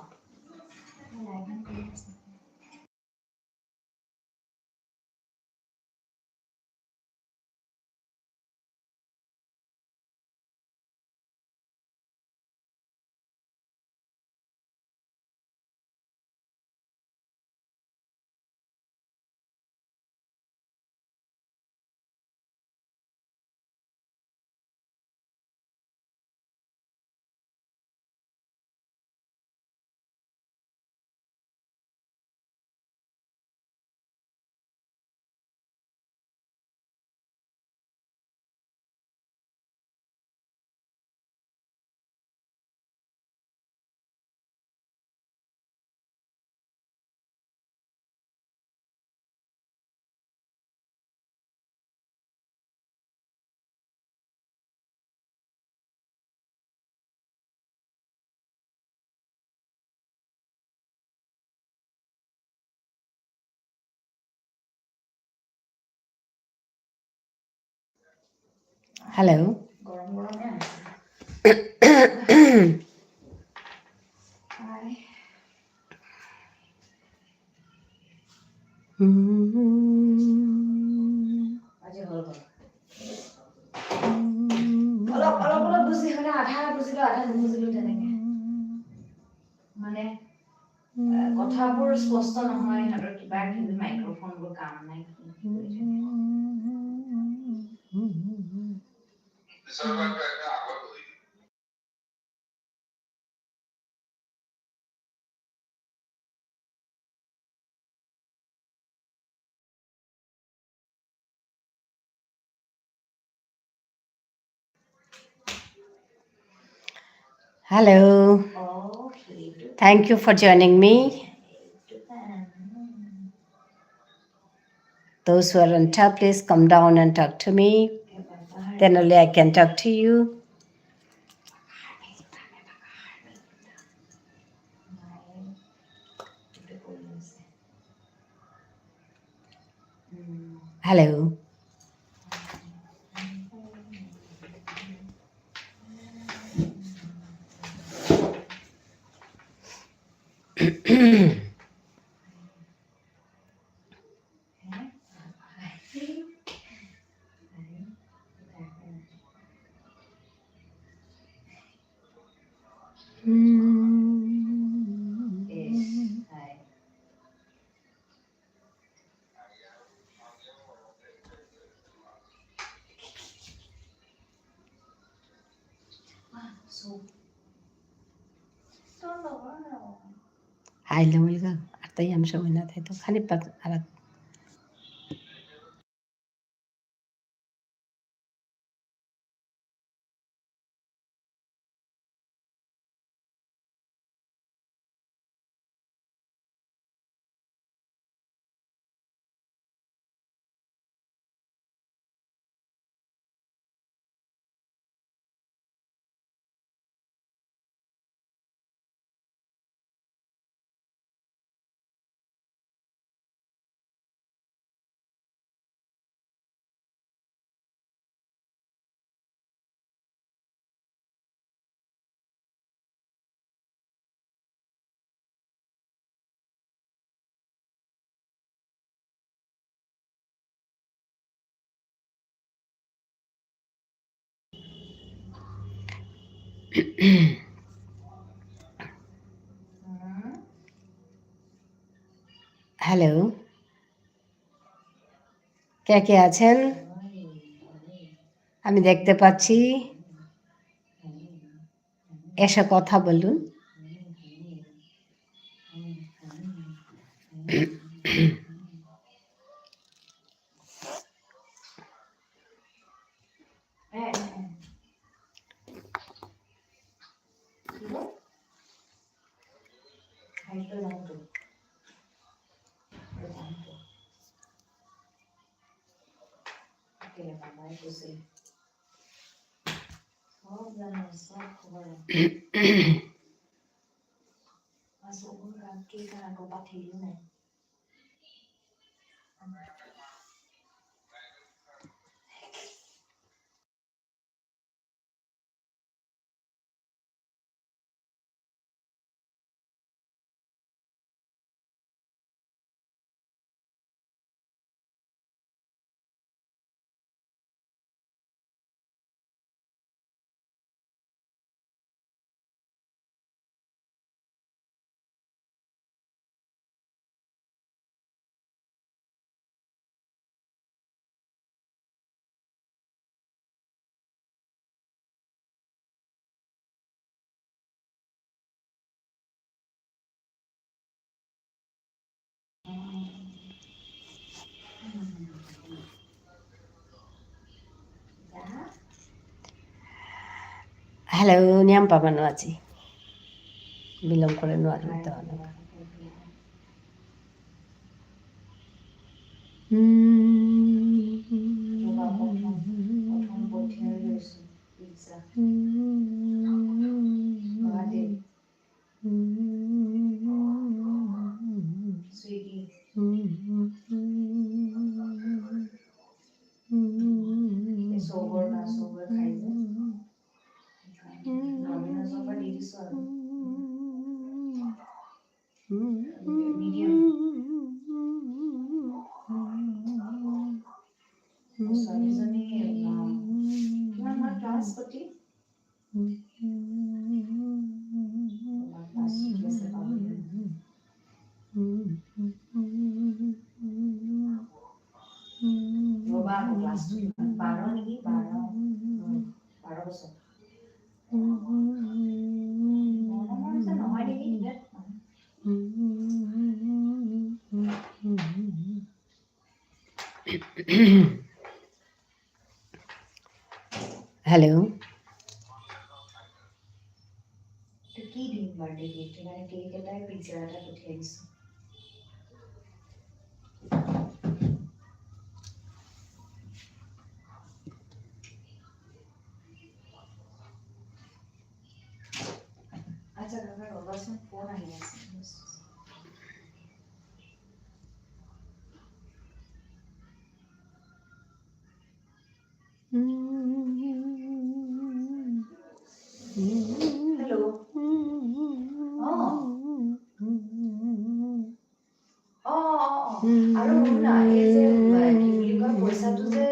Hello. অলপ, অলপ, অলপ বুজি হ'লে আধা বুজিলো, আধা নুবুজিলো তেনেকে। মানে, আহ, কথাবোৰ স্পষ্ট নহয়, সিহঁতৰ কিবা কিন্তু মাইক্ৰফোনবোৰ কাম নাই, কি, কি কৰিছে? Hello. Thank you for joining me. Those who are on top, please come down and talk to me. Then only I can talk to you. Hello. Hi, Lawilga. Arta yam shawina thaito. Khani pak arat. Hello. কে কে আছেন? আমি দেখতে পাচ্ছি। এসে কথা বলুন। কি কারণ কো পাঠিয়ে দিও না। Hello, নিয়াম পাবা নুয়াচি। Belong করে নুয়ারু তো অনেক। Swiggy. এই সবর না, সবর খাই যে। Domino's র পা দি দিছো আর। Medium। ও, ছোৱালীজনী, আহ, কিমান মান class, ফৰ্টি? ৰবা, আকৌ class টো কিমান? বাৰ নেকি? বাৰ। উম, বাৰ বছৰ। মনে মনে যে নহয় নেকি, ঠিক আছে। Hello. তো কি দিম birthday gift? মানে cake এটাই, pizza এটা পঠিয়াই দিছো। আচ্ছা, দাদা, রবাচোন, ফোন আহি আছে। Hello. অ। অ, অ, অ। আৰু শুন না, এই যে, আহ, কি বুলি কয়, পইচাটো যে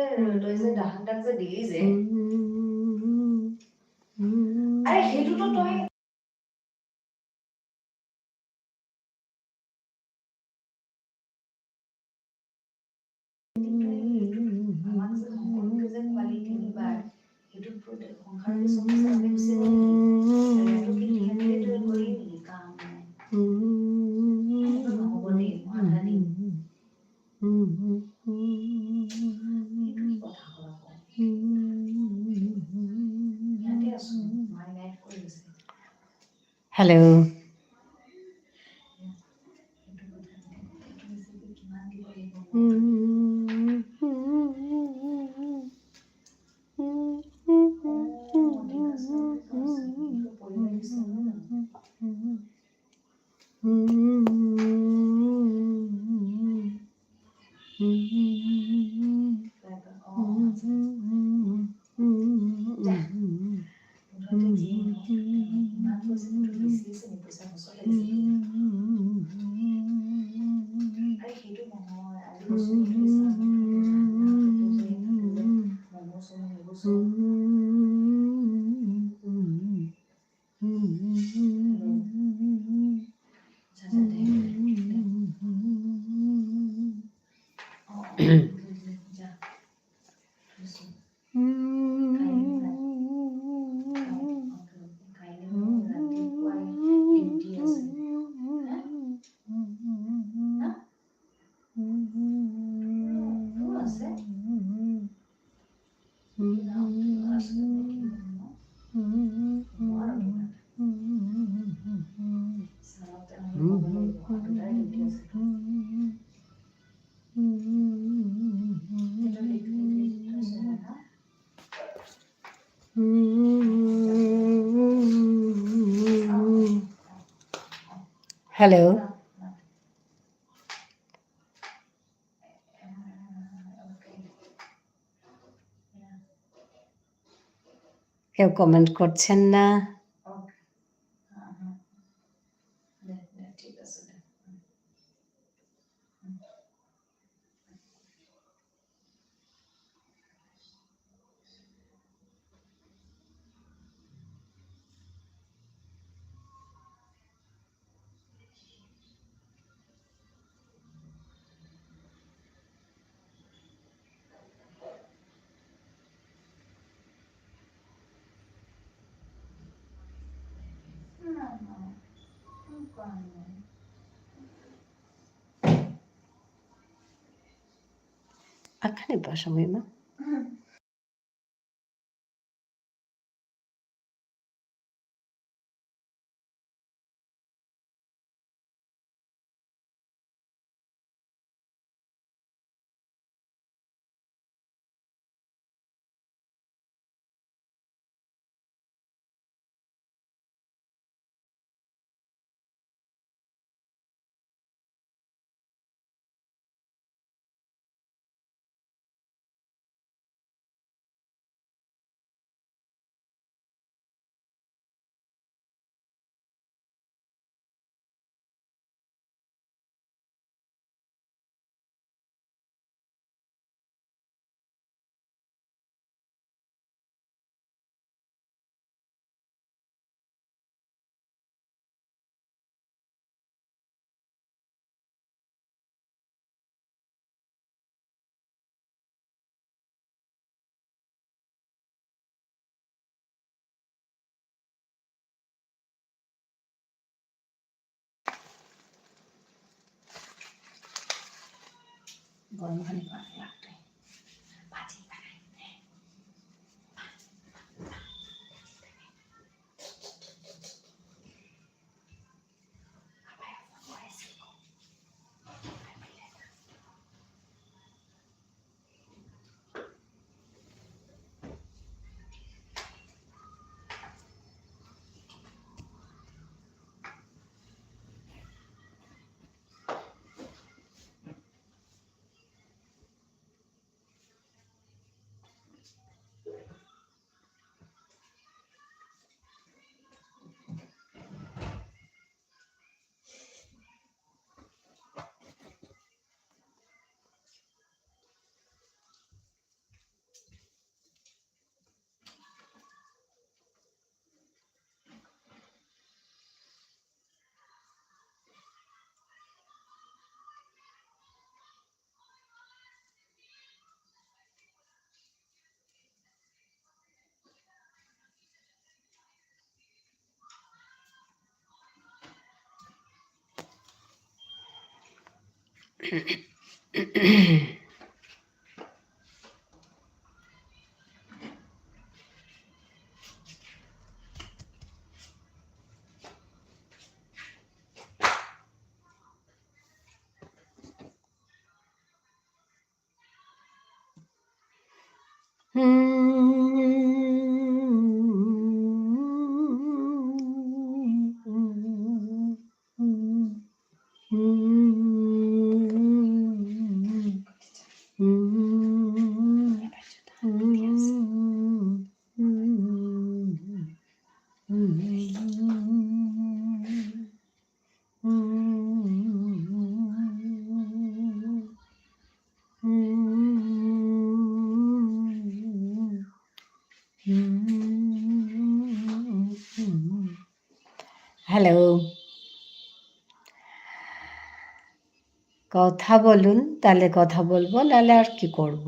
তই যে দাহান দাক যে দিলি যে, আৰে, সেইটোতো তই আমাক যে সম্পৰ্ক যে খোৱালি তিনিবাৰ, সেইটোত সংসাৰ পিছত পিছত আমি গুচি গ'লো নেকি? এইটো কি ধুনীয়াকে তই কৰিলি নেকি কাম? সেইটো নহ'ব দেই, মই আধা দিম। সেইটো কি কথা হ'ল আকৌ? ইয়াতে আছো, মায়ে live কৰি আছে। Hello. Hello. কেউ comment করছেন না। ওকে। হ্যাঁ, হ্যাঁ। দে, দে, ঠিক আছে, দে। হুম। হুম। আখানি পাশা হইমা। গরম পানি করা লাগবে। হ্যালো। কথা বলুন, তাহলে কথা বলবো, নাহলে আর কি করব?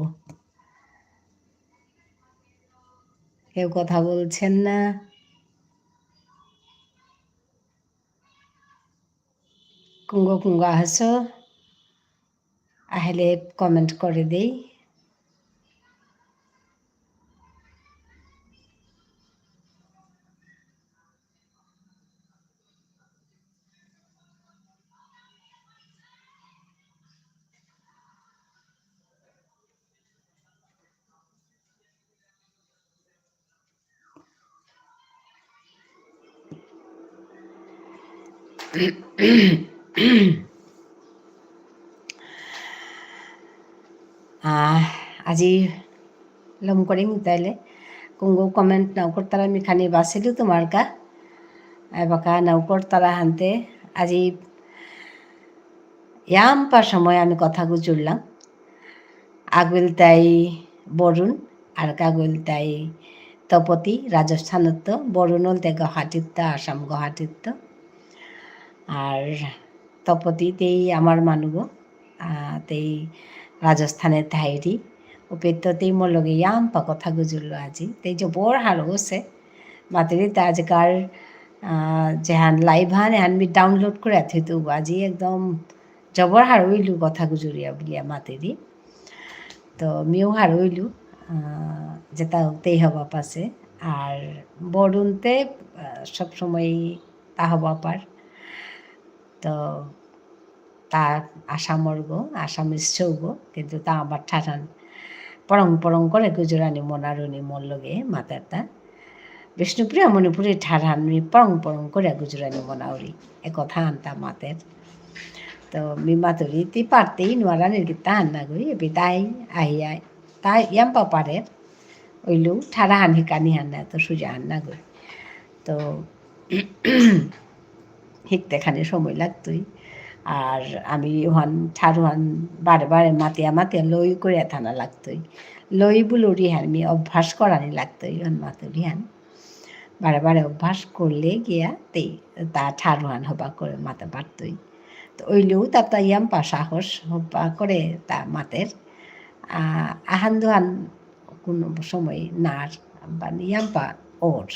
কেউ কথা বলছেন না। কুঙগ কুঙগ আহেসো, আহিলে comment করে দেই। আহ, আজি লম করিম তাইলে। কুঙগ comment নাও করতারা, মি খানি বাসিলু তোমারকা। এবাকা নাও করতারা হানতে, আজি ইয়াম্পা সময় আমি কথাগো জুড়লাম। আগ ইলতাই বরুণ, আরাক আগ ইলতাই তপতি, রাজস্থানত্ত, বরুণ ইলতাই গুয়াহাটিত্ত, আসাম গুয়াহাটিত্ত। আর তপতি তেই আমার মানুগো, আহ, তেই রাজস্থানে থাইরি, উপেত্ত তেই মোর লগে ইয়াম্পা কথাগো জুড়লো আজি, তেই জবর হারৌ অসে, মাতেরি তা আজিকার, আহ, যেহান live হান, এহান মি download করে থইতু, আজি একদম জবর হারৌ ইলু কথাগো জুড়িয়া বুলিয়া মাতেরি। তো মিউ হারৌ ইলু, আহ, যেতা তেই হবা পাসে। আর বরুণতে, আহ, সব সময় তা হবা পার। তো তা আসামর গো, আসামিজ গো, কিন্তু তা আমার ঠারহান পরং পরং করে গুজরানি মনারুনি মোর লগে মাতের তা। বিষ্ণুপ্রিয়া মণিপুরী ঠারহান মি পরং পরং করে গুজরানি মনাউরি। এ কথা আনতা মাতের। তো মি মাতুরি তি পারতেই নুয়ারানির কি তাহান না গই, এপি তাই আহি আই। তাই ইয়াম্পা পারে। ওইলু ঠারহান হিকানি হান না, তো সুজা হান না গই। তো হিকতে খানি সময় লাগতই। আর আমি ওহান ঠারহান বারে বারে মাতিয়া মাতিয়া লই করে থানা লাগতই। লই বুলুরি হান মি অভ্যাস করানি লাগতই, ওহান মাতুরি হান। বারে বারে অভ্যাস করলে গিয়া তেই তা ঠারহান হবা করে মাতে পারতই। তো ওইলেও তাতা ইয়াম্পা সাহস হবা করে তা মাতের। আহ, আহান দুহান কোনো সময় নার, বান ইয়াম্পা ওর।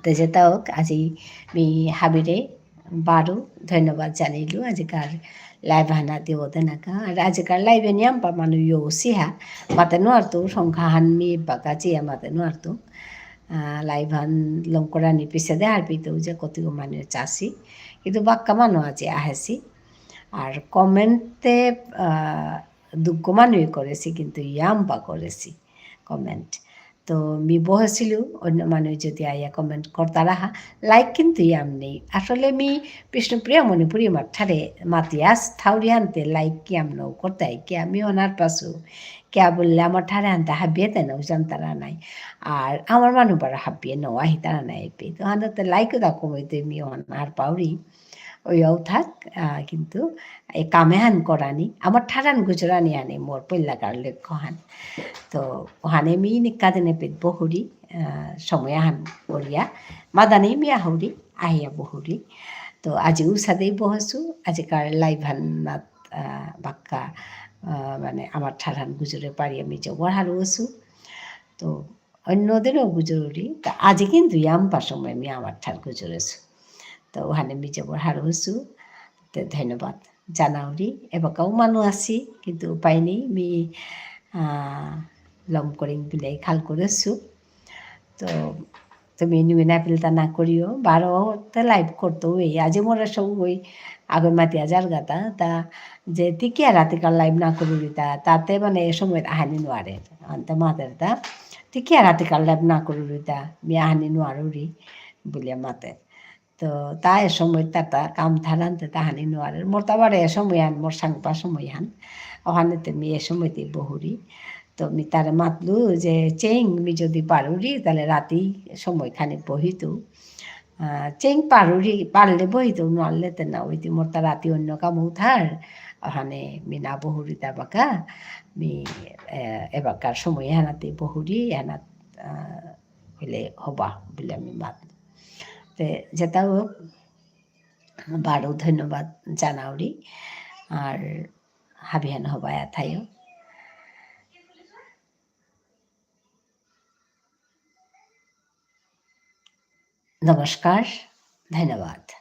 তে যেতা হোক, আজি মি হাবিরে বারো ধন্যবাদ জানাইলু, আজিকার live হানা দিও দেনাকা। আর আজিকার live এ নিয়াম পা মানু ইয়ো সিহা, মাতে নুয়ারতু, সংখ্যা হান মি বাকা চিয়া মাতে নুয়ারতু। আহ, live হান লম করানি পিছে দে হারপিতু যে কতিগো মানু চাসি। কিন্তু বাক্কা মানু আজি আহেসি। আর comment এ, আহ, দুগো মানু করেসি, কিন্তু ইয়াম পা করেসি comment। তো মি বহেসিলু, অন্য মানু যদি আইয়া comment করতারা হা, like কিন্তু ইয়াম নেই। আসলে মি বিষ্ণুপ্রিয়া মণিপুরী মার ঠারে মাতিয়াস থাউরি হানতে like ইয়াম নৌ করতাই, কিয়া মি অনার পাসু, কিয়া বুললে আমার ঠারে হানতে হাবিয়ে তে নৌ জানতারা নাই। আর আমার মানু বারো হাবিয়ে নৌ আহিতারা নাই পে। তো হানতে like দা কমিতে মি অনার পাউরি। ওইয়াও থাক, আহ, কিন্তু এই কাম এহান করানি, আমার ঠারহান গুজরানি আনি মোর পইলাকার লক্ষ্য হান। তো ওহানে মি নিকা দিনে পেট বহুরি, আহ, সময় আহান করিয়া, মাদানি মি আহুরি, আহিয়া বহুরি। তো আজি উসাদেই বহসু, আজিকার live হান নাত, আহ, বাক্কা, আহ, মানে আমার ঠারহান গুজরে পারি আমি জবর হারৌ অসু। তো অন্য দিনও গুজরুরি, তা আজি কিন্তু ইয়াম্পা সময় মি আমার ঠার গুজরেসু। তো ওহানে মি জবর হারৌ অসু, তে ধন্যবাদ জানাউরি। এবাকাও মানু আসি, কিন্তু উপায় নেই, মি, আহ, লম করিং বিলাই খাল করেসু। তো তুমি নুই না পিলতা না করিও, বারো তে live করতো ওই, আজি মোরে সব ওই, আগে মাতিয়া যার গাতা, তা যে তি কিয়া রাতিকার live না করুরি তা, তাতে মানে এ সময় আহানি নুয়ারে, আনতে মাতের তা, তি কিয়া রাতিকার live না করুরি তা, মি আহানি নুয়ারুরি, বুলিয়া মাতের। তো তা এ সময় তার তা কাম থানান্তে তাহানি নোয়ারের। মোর তা বারে এ সময় আন, মোর সাংপা সময় আন। ওহানে তে মি এ সময় তে বহুরি। তো মি তারে মাতলু যে, "চেইং, মি যদি পারুরি, তাহলে রাতি সময় খানি বহিতু।" আহ, চেইং পারুরি, পারলে বহিতু, নোয়ারলে তে না। ওই তে মোর তা রাতি অন্য কাম উঠার। ওহানে মি না বহুরি তা বাকা। মি, এ, এবাকার সময় হানাতে বহুরি, হানা, আহ, হইলে হবা, বুলে মি মাতলু। তে যেতা হোক, বারো ধন্যবাদ জানাউরি। আর হাবিহান হবায়া থাইও। নমস্কার, ধন্যবাদ।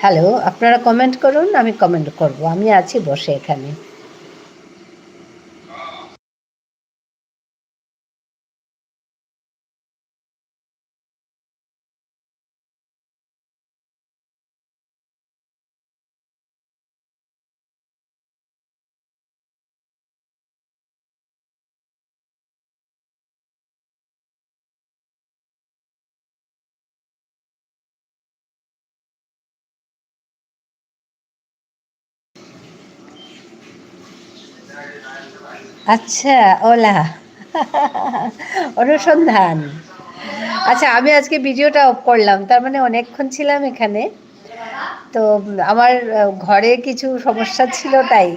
হ্যালো, আপনারা কমেন্ট করুন, আমি কমেন্ট করব। আমি আছি বসে এখানে। আচ্ছা, ওলা। অনুসন্ধান। আচ্ছা, আমি আজকে ভিডিওটা অফ করলাম, তার মানে অনেকক্ষণ ছিলাম এখানে। তো আমার, আহ, ঘরে কিছু সমস্যা ছিল, তাই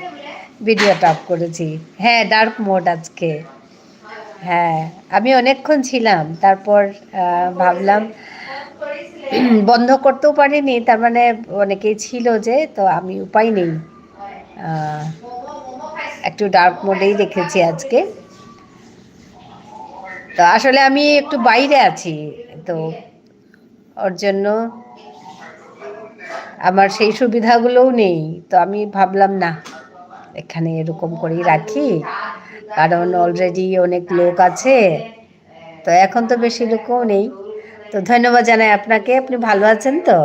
ভিডিওটা অফ করেছি। হ্যাঁ, ডার্ক মোড আজকে। হ্যাঁ, আমি অনেকক্ষণ ছিলাম, তারপর, আহ, ভাবলাম বন্ধ করতেও পারিনি, তার মানে অনেকেই ছিল যে, তো আমি উপায় নেই, আহ, একটু ডার্ক মোডেই রেখেছি আজকে। তো আসলে আমি একটু বাইরে আছি, তো ওর জন্য আমার সেই সুবিধাগুলোও নেই। তো আমি ভাবলাম, না, এখানে এরকম করেই রাখি, কারণ অলরেডি অনেক লোক আছে। তো এখন তো বেশি লোকও নেই। তো ধন্যবাদ জানাই আপনাকে, আপনি ভালো আছেন তো?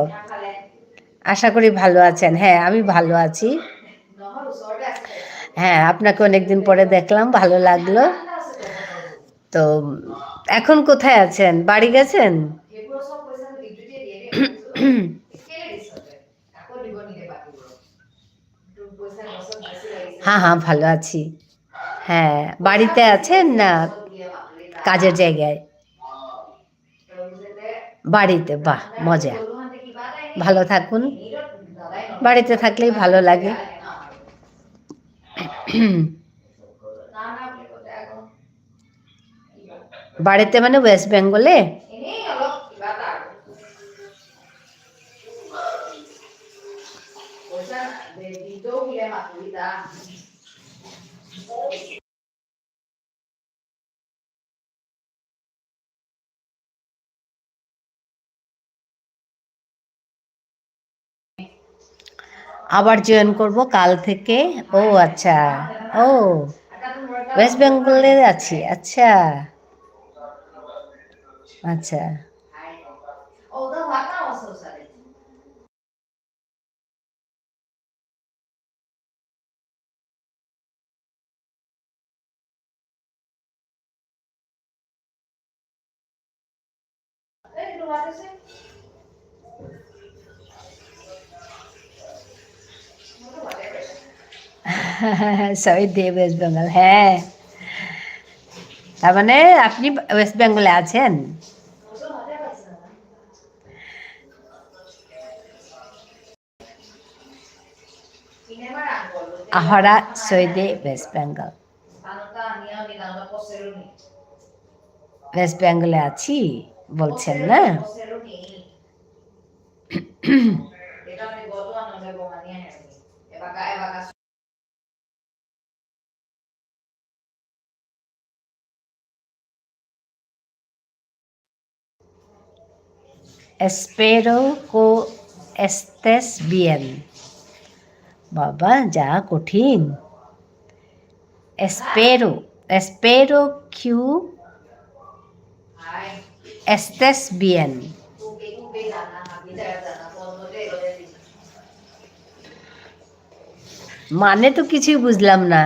আশা করি ভালো আছেন। হ্যাঁ, আমি ভালো আছি। হ্যাঁ, আপনাকে অনেকদিন পরে দেখলাম, ভালো লাগলো। তো এখন কোথায় আছেন? বাড়ি গেছেন? হ্যাঁ, হ্যাঁ, ভালো আছি। হ্যাঁ, বাড়িতে আছেন না কাজের জায়গায়? বাড়িতে, বাহ, মজা। ভালো থাকুন। বাড়িতে থাকলেই ভালো লাগে। বাড়িতে মানে ওয়েস্ট বেঙ্গলে? আবার জয়েন করব কাল থেকে। ও আচ্ছা, ও ওয়েস্ট বেঙ্গলে আছি। আচ্ছা, আচ্ছা। সৌদি, ওয়েস্ট বেঙ্গল, হ্যাঁ। তার মানে আপনি ওয়েস্ট বেঙ্গলে আছেন? আহরা, সৌদি, ওয়েস্ট বেঙ্গল। ওয়েস্ট বেঙ্গলে আছি বলছেন না? Espero que estés bien. বাবা, যা কঠিন। Espero, espero que estés bien. মানে তো কিছুই বুঝলাম না,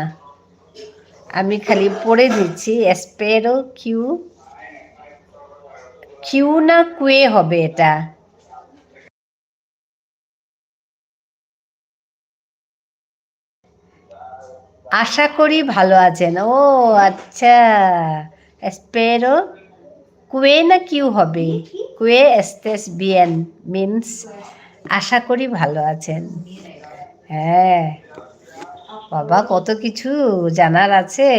আমি খালি পড়ে দিচ্ছি। Espero que, que না que হবে এটা? আশা করি ভালো আছেন। ও আচ্ছা, espero que না que হবে? Que estés bien means আশা করি ভালো আছেন। হ্যাঁ, বাবা, কত কিছু জানার আছে।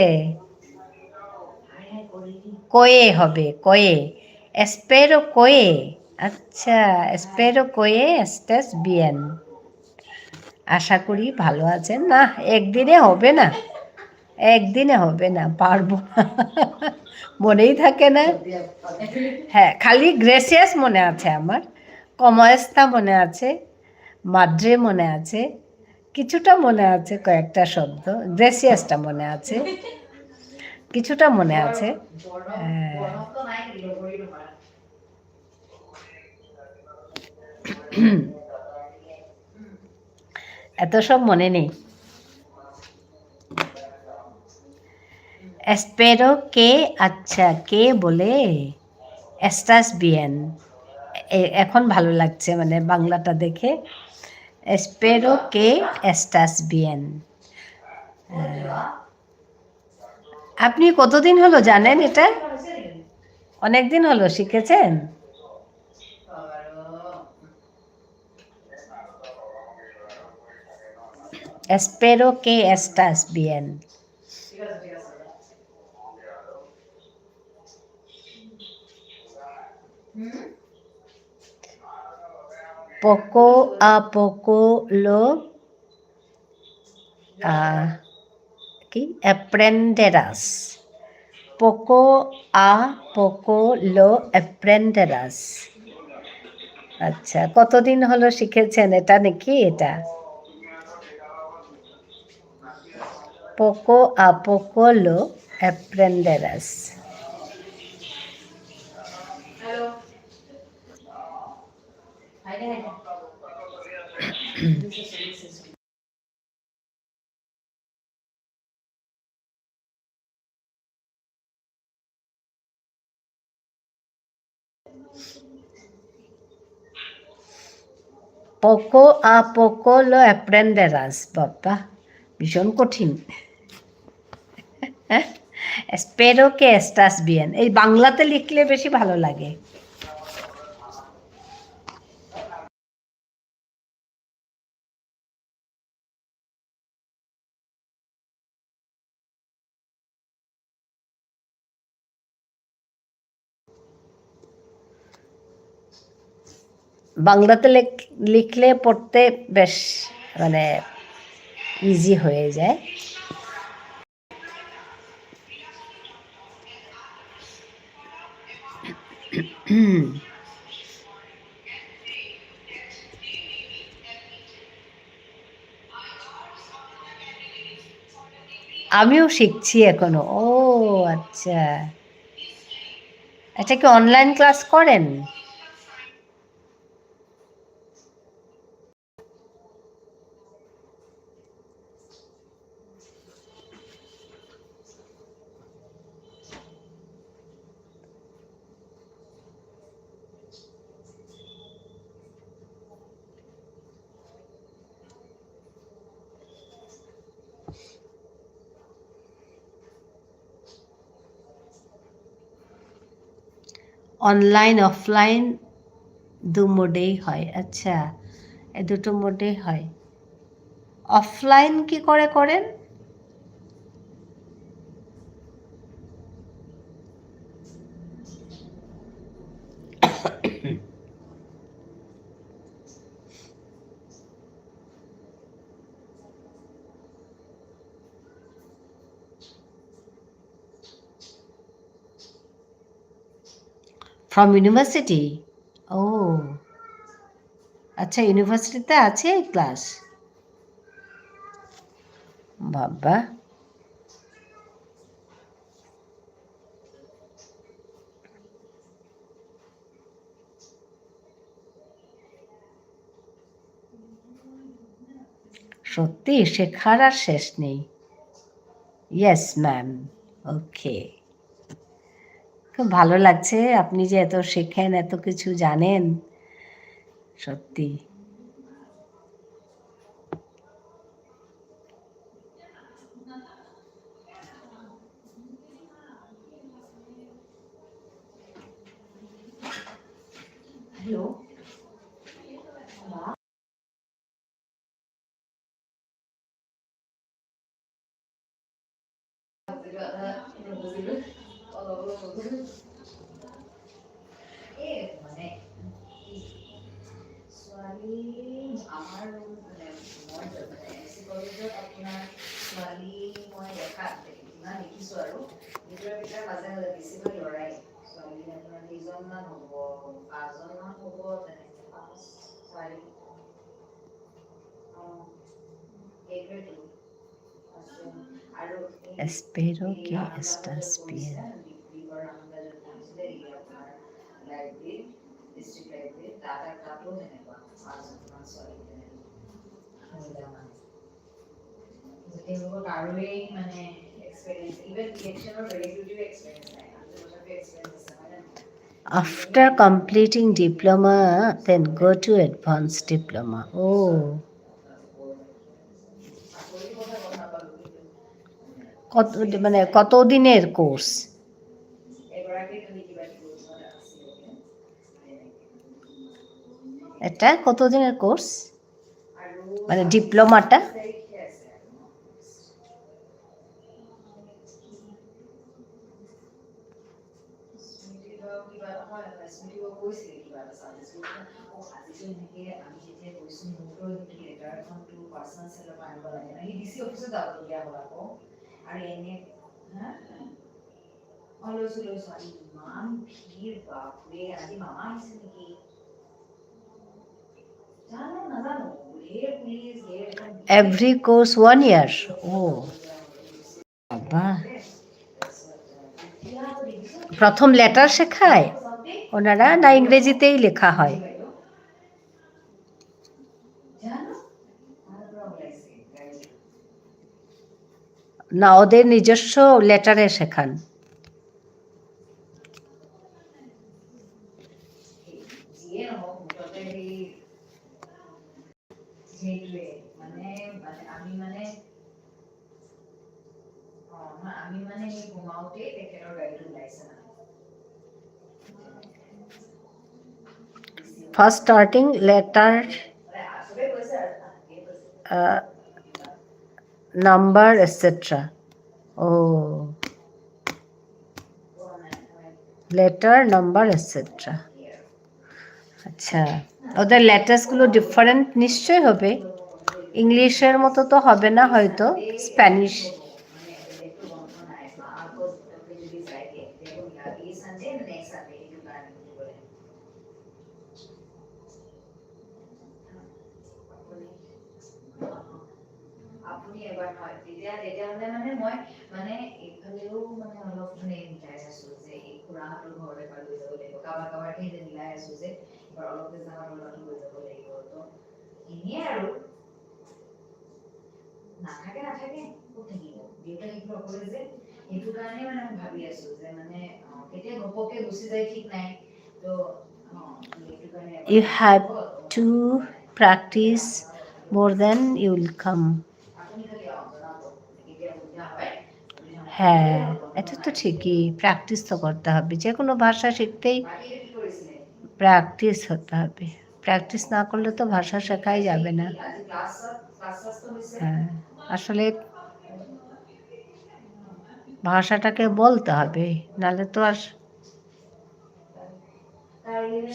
Que হবে, que। Espero que। আচ্ছা, espero que estés bien। আশা করি ভালো আছেন। না, একদিনে হবে না, একদিনে হবে না, পারবো না। মনেই থাকে না। হ্যাঁ, খালি gracias মনে আছে আমার, como está মনে আছে, মাদ্রে মনে আছে, কিছুটা মনে আছে, কয়েকটা শব্দ, গ্রেসিয়াসটা মনে আছে, কিছুটা মনে আছে। আহ, এত সব মনে নেই। Espero que, আচ্ছা, কে বলে? Estás bien. এ-, এখন ভালো লাগছে, মানে, বাংলাটা দেখে। Espero que estás bien. আহ, আপনি কতদিন হলো জানেন এটা? অনেকদিন হলো শিখেছেন? Espero que estás bien. Poco a poco lo, ah, ¿qué? Aprenderás. Poco a poco lo aprenderás. আচ্ছা, কতদিন হলো শিখেছেন এটা নাকি এটা? Poco a poco lo aprenderás. Poco a poco lo aprenderás, বাবা, ভীষণ কঠিন। Espero que estás bien. এই বাংলাতে লিখলে বেশি ভালো লাগে। বাংলাতে লেখ-, লিখলে পড়তে বেশ, মানে, ইজি হয়ে যায়। আমিও শিখছি এখনো। ও, আচ্ছা। এটা কি অনলাইন ক্লাস করেন? অনলাইন, অফলাইন দু মোডেই হয়। আচ্ছা, এ দুটো মোডেই হয়। অফলাইন কি করে করেন? From university? ও, আচ্ছা, ইউনিভার্সিটিতে আছে এই ক্লাস? বাবা। সত্যি শেখার আর শেষ নেই। Yes, ma'am. Okay. খুব ভালো লাগছে আপনি যে এত শেখেন, এত কিছু জানেন। সত্যি। হ্যালো। এ, মানে, কি? ছোৱালী আমাৰ, মানে, মই, মানে, এছ চি কলেজত আপোনাৰ ছোৱালী মই দেখা, যিমান দেখিছোঁ আৰু, ভিতৰে ভিতৰে মাজে মাজে বেছিভাগ ল'ৰাই। ছোৱালী আপোনাৰ কেইজনমান হ'ব, পাঁচজনমান হ'ব, তেনেকে পাঁচ, চাৰি, Espero que estás bien. After completing diploma, then go to advanced diploma. Oh. কত, মানে, কত দিনের কোর্স? এটা কত দিনের কোর্স? মানে, ডিপ্লোমাটা? Every course one year. Oh. বাবা। প্রথম লেটার শেখায় ওনারা, না ইংরেজিতেই লেখা হয়? না, ওদের নিজস্ব লেটারে শেখান। First starting letter, uh, number, et cetera. Oh. Letter, number, et cetera. আচ্ছা, ওদের লেটার্সগুলো ডিফারেন্ট নিশ্চয়ই হবে, ইংলিশের মতো তো হবে না হয়তো, স্প্যানিশ। আপুনি এবাৰ হয়, তেতিয়া, তেতিয়াহ'লে মানে মই মানে এইফালেও মানে অলপ মানে মিলাই আছো যে এই খুৰাহঁতৰ ঘৰত এবাৰ লৈ যাব লাগিব, কাৰোবাৰ কাৰোবাৰ সেই যে মিলাই আছো যে এবাৰ অলপ যে যাওঁ, অলপ লৈ যাব লাগিব। তো এনেই আৰু নাথাকে, নাথাকে, ক'ত থাকিব? দেউতাই সেইটো নকৰে যে, সেইটো কাৰণে মানে মই ভাবি আছো যে মানে, অ, কেতিয়া ঘপককে গুচি যায় ঠিক নাই। তো, অ, সেইটো কাৰণে এবাৰ You have to practice more than you will come. হ্যাঁ, এটা তো ঠিকই, প্র্যাকটিস তো করতে হবে। যে কোনো ভাষা শিখতেই প্র্যাকটিস হতে হবে। প্র্যাকটিস না করলে তো ভাষা শেখাই যাবে না। হ্যাঁ, আসলে ভাষাটাকে বলতে হবে, নাহলে তো আর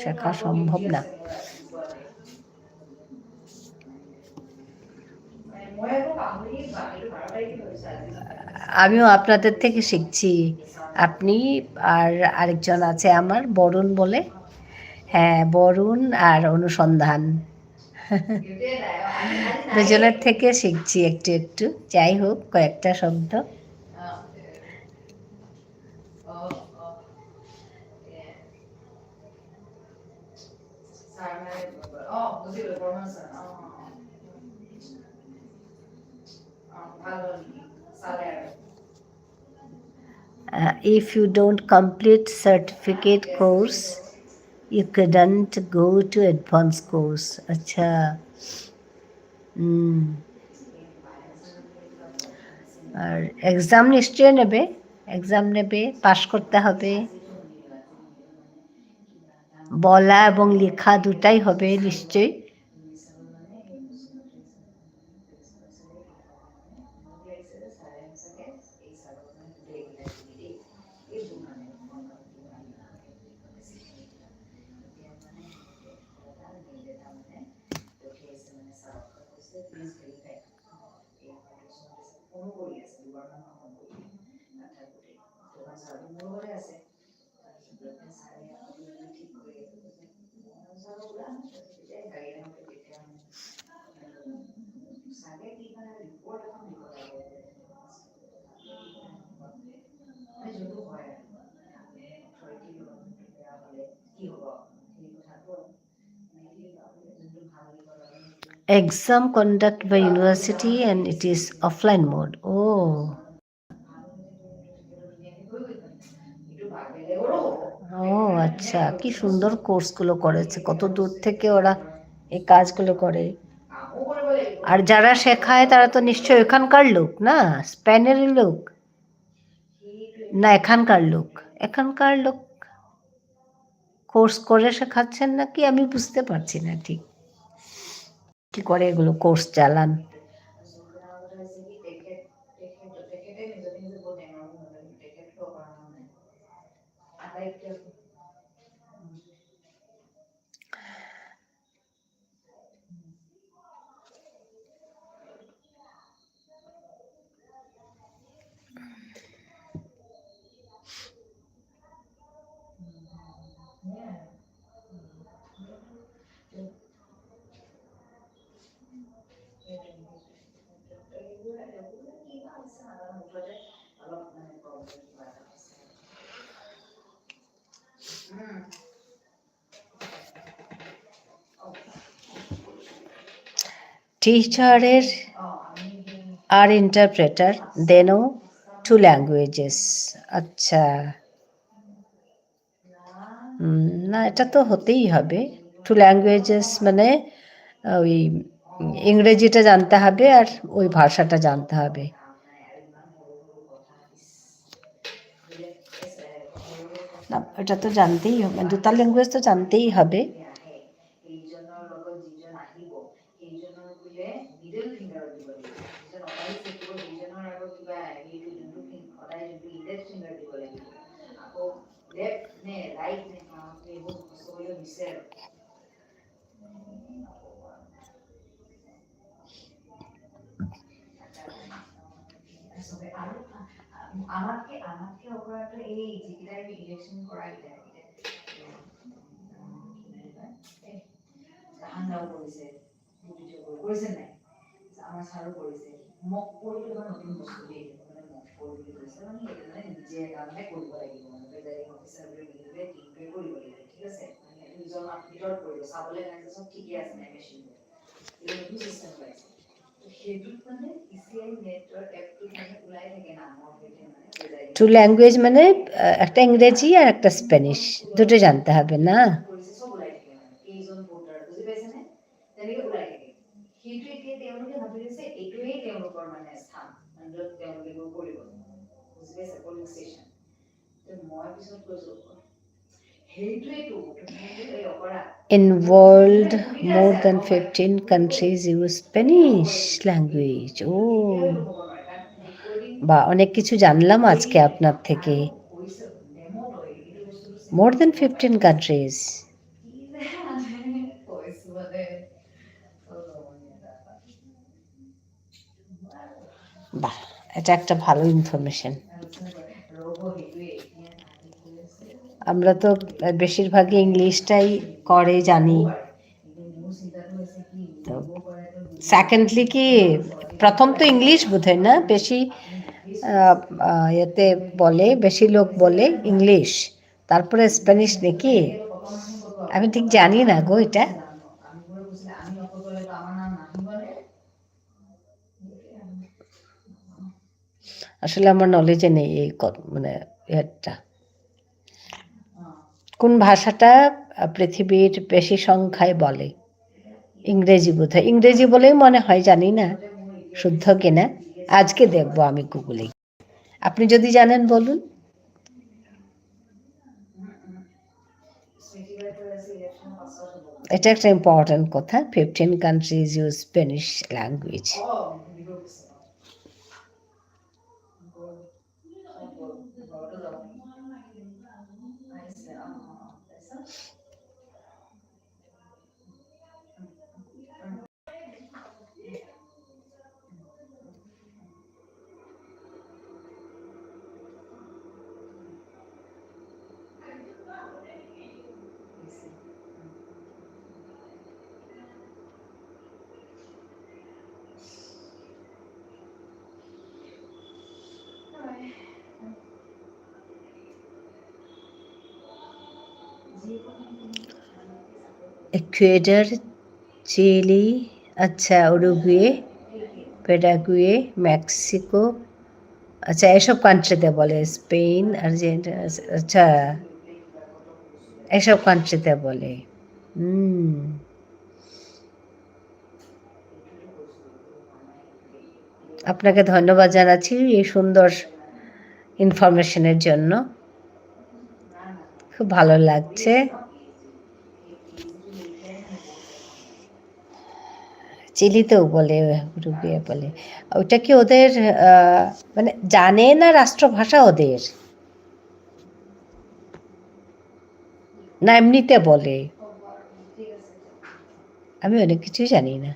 শেখা সম্ভব না। আমিও আপনাদের থেকে শিখছি। আপনি আর আরেকজন আছে আমার, বরুণ বলে। হ্যাঁ, বরুণ আর অনুসন্ধান। দুজনের থেকে শিখছি একটু একটু, যাই হোক, কয়েকটা শব্দ। Uh, if you don't complete certificate course, you couldn't go to advanced course. আচ্ছা। হুম। আর এক্সাম নিশ্চয় নেবে, এক্সাম নেবে, পাস করতে হবে। বলা এবং লেখা দুটাই হবে নিশ্চয়। Exam conduct by university and it is offline mode. Oh. ও আচ্ছা, কি সুন্দর কোর্সগুলো করেছে, কত দূর থেকে ওরা এই কাজগুলো করে। আর যারা শেখায় তারা তো নিশ্চয়ই ওখানকার লোক, না স্পেনের লোক, না এখানকার লোক? এখানকার লোক কোর্স করে শেখাচ্ছেন নাকি, আমি বুঝতে পারছি না ঠিক। কি করে এগুলো কোর্স চালান? টিচারের আর ইন্টারপ্রেটার, দেনও টু ল্যাঙ্গুয়েজেস। আচ্ছা। উম, না, এটা তো হতেই হবে। টু ল্যাঙ্গুয়েজেস মানে, আহ, ওই, উম, ইংরেজিটা জানতে হবে আর ওই ভাষাটা জানতে হবে। না, এটা তো জানতেই হবে, দুটা ল্যাঙ্গুয়েজ তো জানতেই হবে। টু ল্যাঙ্গুয়েজ মানে, আহ, একটা ইংরেজি আর একটা স্প্যানিশ, দুটো জানতে হবে না? Involved more than fifteen countries use Spanish language. ও বা, অনেক কিছু জানলাম আজকে আপনার থেকে। More than fifteen countries. বাহ, এটা একটা ভালো ইনফরমেশন। আমরা তো বেশিরভাগই ইংলিশটাই করে জানি। তো সেকেন্ডলি কি, প্রথম তো ইংলিশ বোধহয় না বেশি, আহ, আহ, এতে বলে, বেশি লোক বলে ইংলিশ, তারপরে স্প্যানিশ নাকি? আমি ঠিক জানি না গো এটা। আসলে আমার নলেজে নেই এই ক-, মানে, একটা। কোন ভাষাটা, আহ, পৃথিবীর বেশি সংখ্যায় বলে? ইংরেজি বোধহয়। ইংরেজি বলেই মনে হয়, জানি না শুদ্ধ কিনা। আজকে দেখবো আমি গুগলে। আপনি যদি জানেন বলুন। এটা একটা ইম্পর্টেন্ট কথা, fifteen countries use Spanish language. Ecuador, Chile, আচ্ছা, উরুগুয়ে, প্যারাগুয়ে, মেক্সিকো। আচ্ছা, এসব কান্ট্রিতে বলে, স্পেন, আর্জেন্টিনা, আচ্ছা, এসব কান্ট্রিতে বলে। হুম। আপনাকে ধন্যবাদ জানাচ্ছি এই সুন্দর ইনফরমেশনের জন্য। খুব ভালো লাগছে। চিলিতেও বলে, উরুগুয়ে বলে। ওটা কি ওদের, আহ, মানে, জানে না রাষ্ট্রভাষা ওদের? না এমনিতে বলে? আমি অনেক কিছুই জানি না।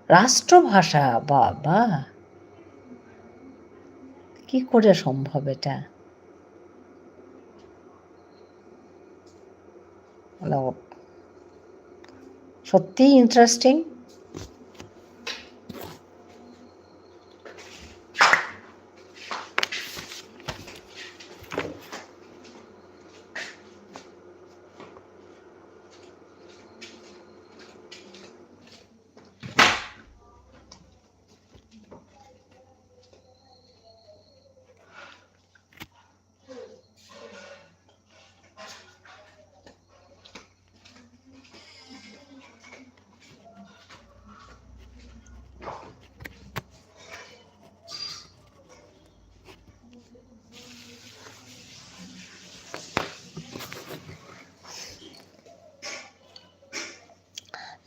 রাষ্ট্রভাষা, বাবা! কি করে সম্ভব এটা? মানে, সত্যিই ইন্টারেস্টিং।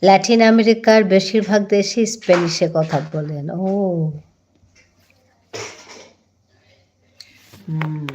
ল্যাটিন আমেরিকার বেশিরভাগ দেশই স্প্যানিশে কথা বলেন। ও। হুম।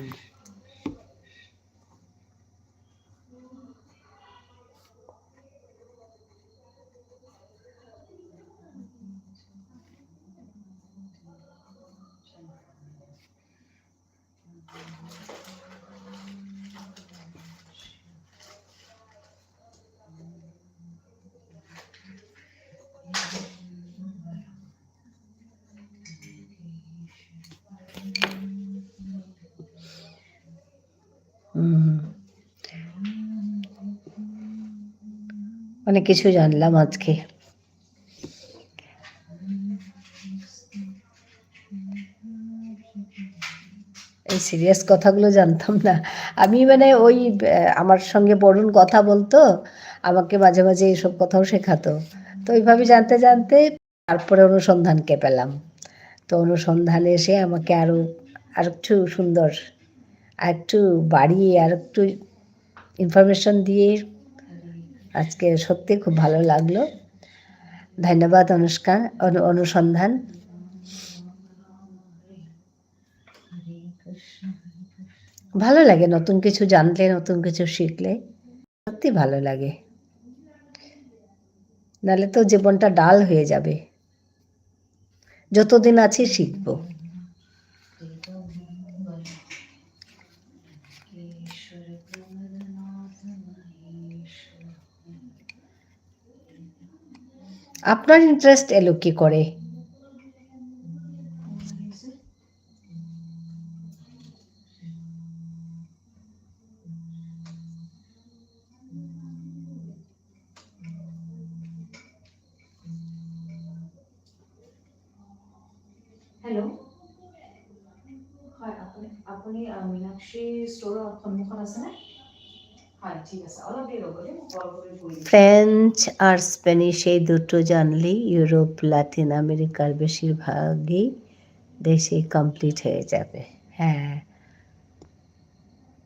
হুম। অনেক কিছু জানলাম আজকে। এই সিরিয়াস কথাগুলো জানতাম না। আমি মানে ওই, আহ, আমার সঙ্গে বরুণ কথা বলতো, আমাকে মাঝে মাঝে এইসব কথাও শেখাতো। তো এইভাবে জানতে জানতে তারপরে অনুসন্ধানকে পেলাম। তো অনুসন্ধানে এসে আমাকে আরো, আরেকটু সুন্দর, আরেকটু বাড়িয়ে, আরেকটু ইনফরমেশন দিয়ে আজকে সত্যি খুব ভালো লাগলো। ধন্যবাদ অনুষ্কা-, অনু-, অনুসন্ধান। ভালো লাগে নতুন কিছু জানলে, নতুন কিছু শিখলে, সত্যি ভালো লাগে। নাহলে তো জীবনটা ডাল হয়ে যাবে। যতদিন আছি শিখবো। আপনার ইন্টারেস্ট এলো কি করে? হেল্ল'। হয়, আপুনি, আপুনি, আ, মীনাক্ষী ষ্ট'ৰৰ সন্মুখত আছেনে? হয়, ঠিক আছে। অলপ দেৰি ৰ'ব দেই, মই কল কৰি কৈ দিম। ফ্ৰেঞ্চ আৰু স্পেনিছ এই দুটো জানলি ইউৰোপ, লাতিন আমেৰিকাৰ বেছিভাগেই দেশেই কমপ্লিট হয়ে যাবে। হ্যাঁ।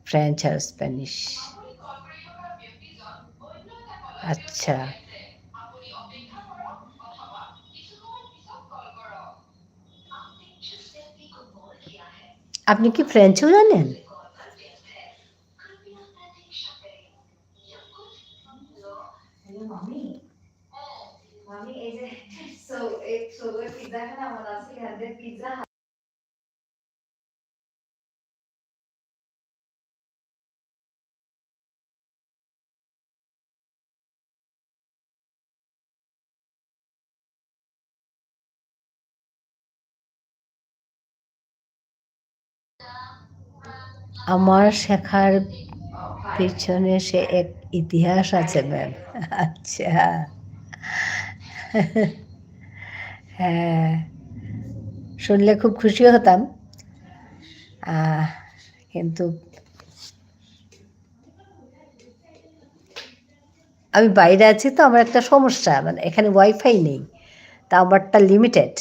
ফ্রেঞ্চ আর স্প্যানিশ। আচ্ছা। আপনি কি ফ্রেঞ্চও জানেন? হ্যালো, মামি। মামি, এই যে, সো, এই সো, পিৎজা খানা আমার আছে, এখান থেকে পিৎজা আমার শেখার পিছনে সে এক ইতিহাস আছে, ম্যাম। আচ্ছা। হ্যাঁ, শুনলে খুব খুশি হতাম। আহ, কিন্তু আমি বাইরে আছি তো, আমার একটা সমস্যা, মানে, এখানে Wi-Fi নেই, তা আমারটা limited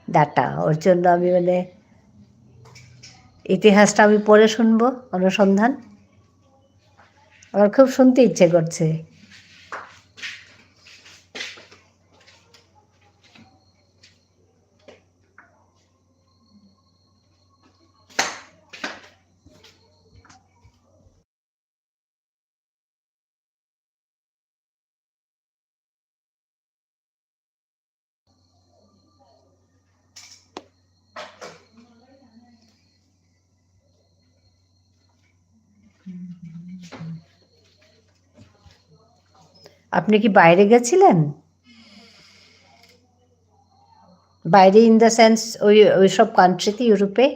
data, ওর জন্য আমি, মানে, ইতিহাসটা আমি পরে শুনবো, অনুসন্ধান। আমার খুব শুনতে ইচ্ছে করছে। আপনি কি বাইরে গেছিলেন? বাইরে in the sense ওই, ওইসব কান্ট্রিতে, ইউরোপে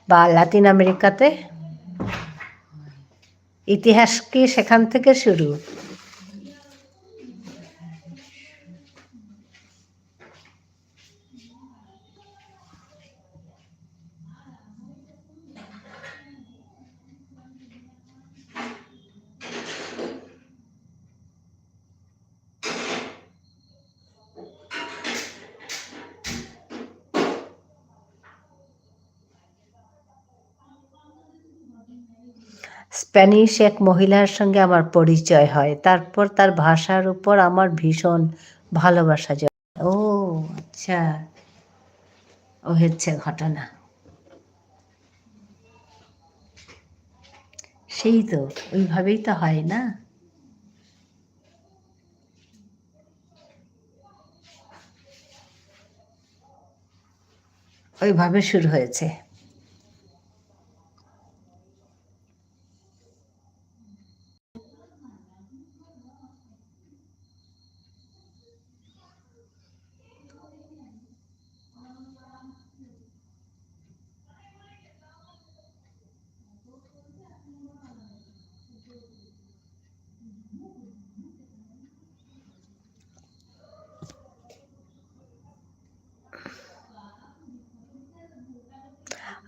বা লাতিন আমেরিকাতে? ইতিহাস কি সেখান থেকে শুরু? স্প্যানিশ এক মহিলার সঙ্গে আমার পরিচয় হয়, তারপর তার ভাষার উপর আমার ভীষণ ভালোবাসা জন্মে। ও আচ্ছা, ও হচ্ছে ঘটনা। সেই তো, ওইভাবেই তো হয় না? ওইভাবে শুরু হয়েছে।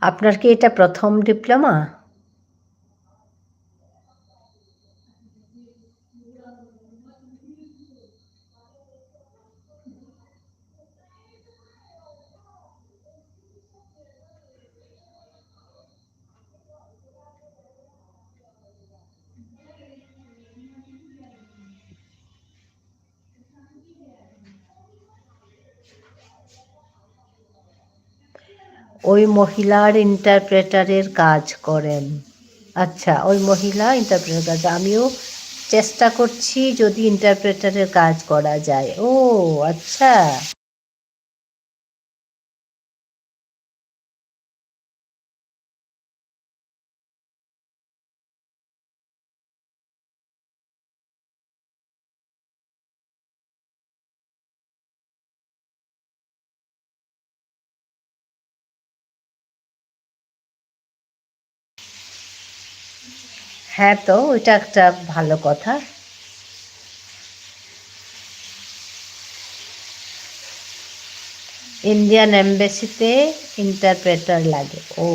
আপনার কি এটা প্রথম ডিপ্লোমা? ওই মহিলার ইন্টারপ্রেটারের কাজ করেন। আচ্ছা, ওই মহিলা ইন্টারপ্রেটার কাজ। আমিও চেষ্টা করছি যদি ইন্টারপ্রেটারের কাজ করা যায়। ও, আচ্ছা। হ্যাঁ তো, ওইটা একটা ভালো কথা। ইন্ডিয়ান এমবাসিতে ইন্টারপ্রেটার লাগে। ও,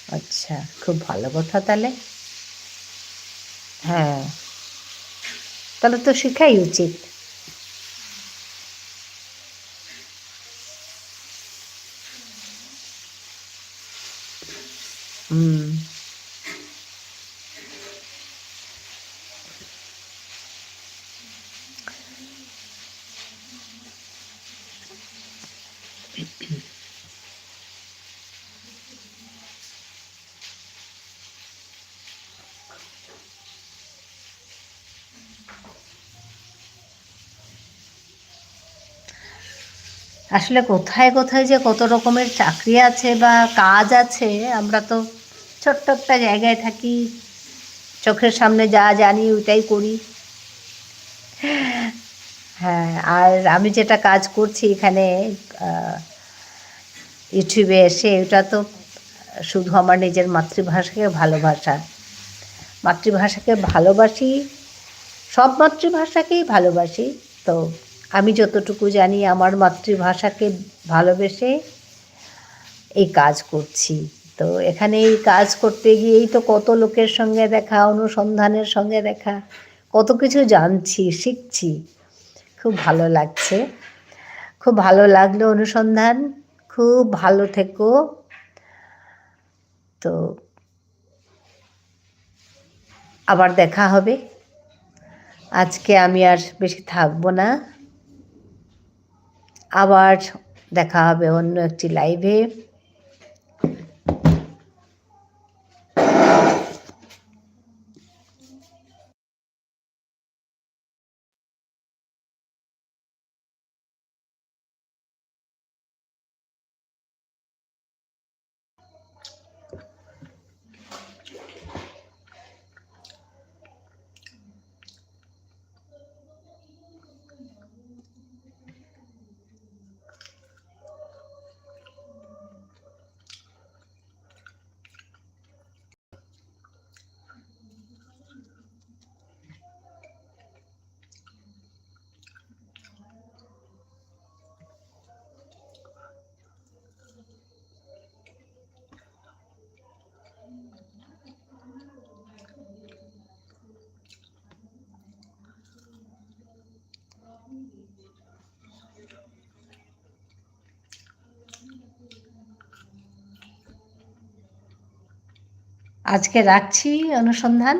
আচ্ছা, খুব ভালো কথা তাহলে। হ্যাঁ, তাহলে তো শেখাই উচিত। হুম। আসলে কোথায় কোথায় যে কত রকমের চাকরি আছে বা কাজ আছে, আমরা তো ছোট্ট একটা জায়গায় থাকি, চোখের সামনে যা জানি ওইটাই করি। হ্যাঁ, আর আমি যেটা কাজ করছি এখানে, আহ, YouTube-এ এসে, এটা তো শুধু আমার নিজের মাতৃভাষাকে ভালোবাসা। মাতৃভাষাকে ভালোবাসি, সব মাতৃভাষাকেই ভালোবাসি। তো আমি যতটুকু জানি, আমার মাতৃভাষাকে ভালোবেসে এই কাজ করছি। তো এখানে এই কাজ করতে গিয়েই তো কত লোকের সঙ্গে দেখা, অনুসন্ধানের সঙ্গে দেখা, কত কিছু জানছি, শিখছি। খুব ভালো লাগছে। খুব ভালো লাগলো অনুসন্ধান। খুব ভালো থেকো। তো আবার দেখা হবে। আজকে আমি আর বেশি থাকবো না। আবার দেখা হবে অন্য একটি live-এ। আজকে রাখছি অনুসন্ধান।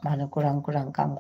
মানু কুরাং কুরাং কাম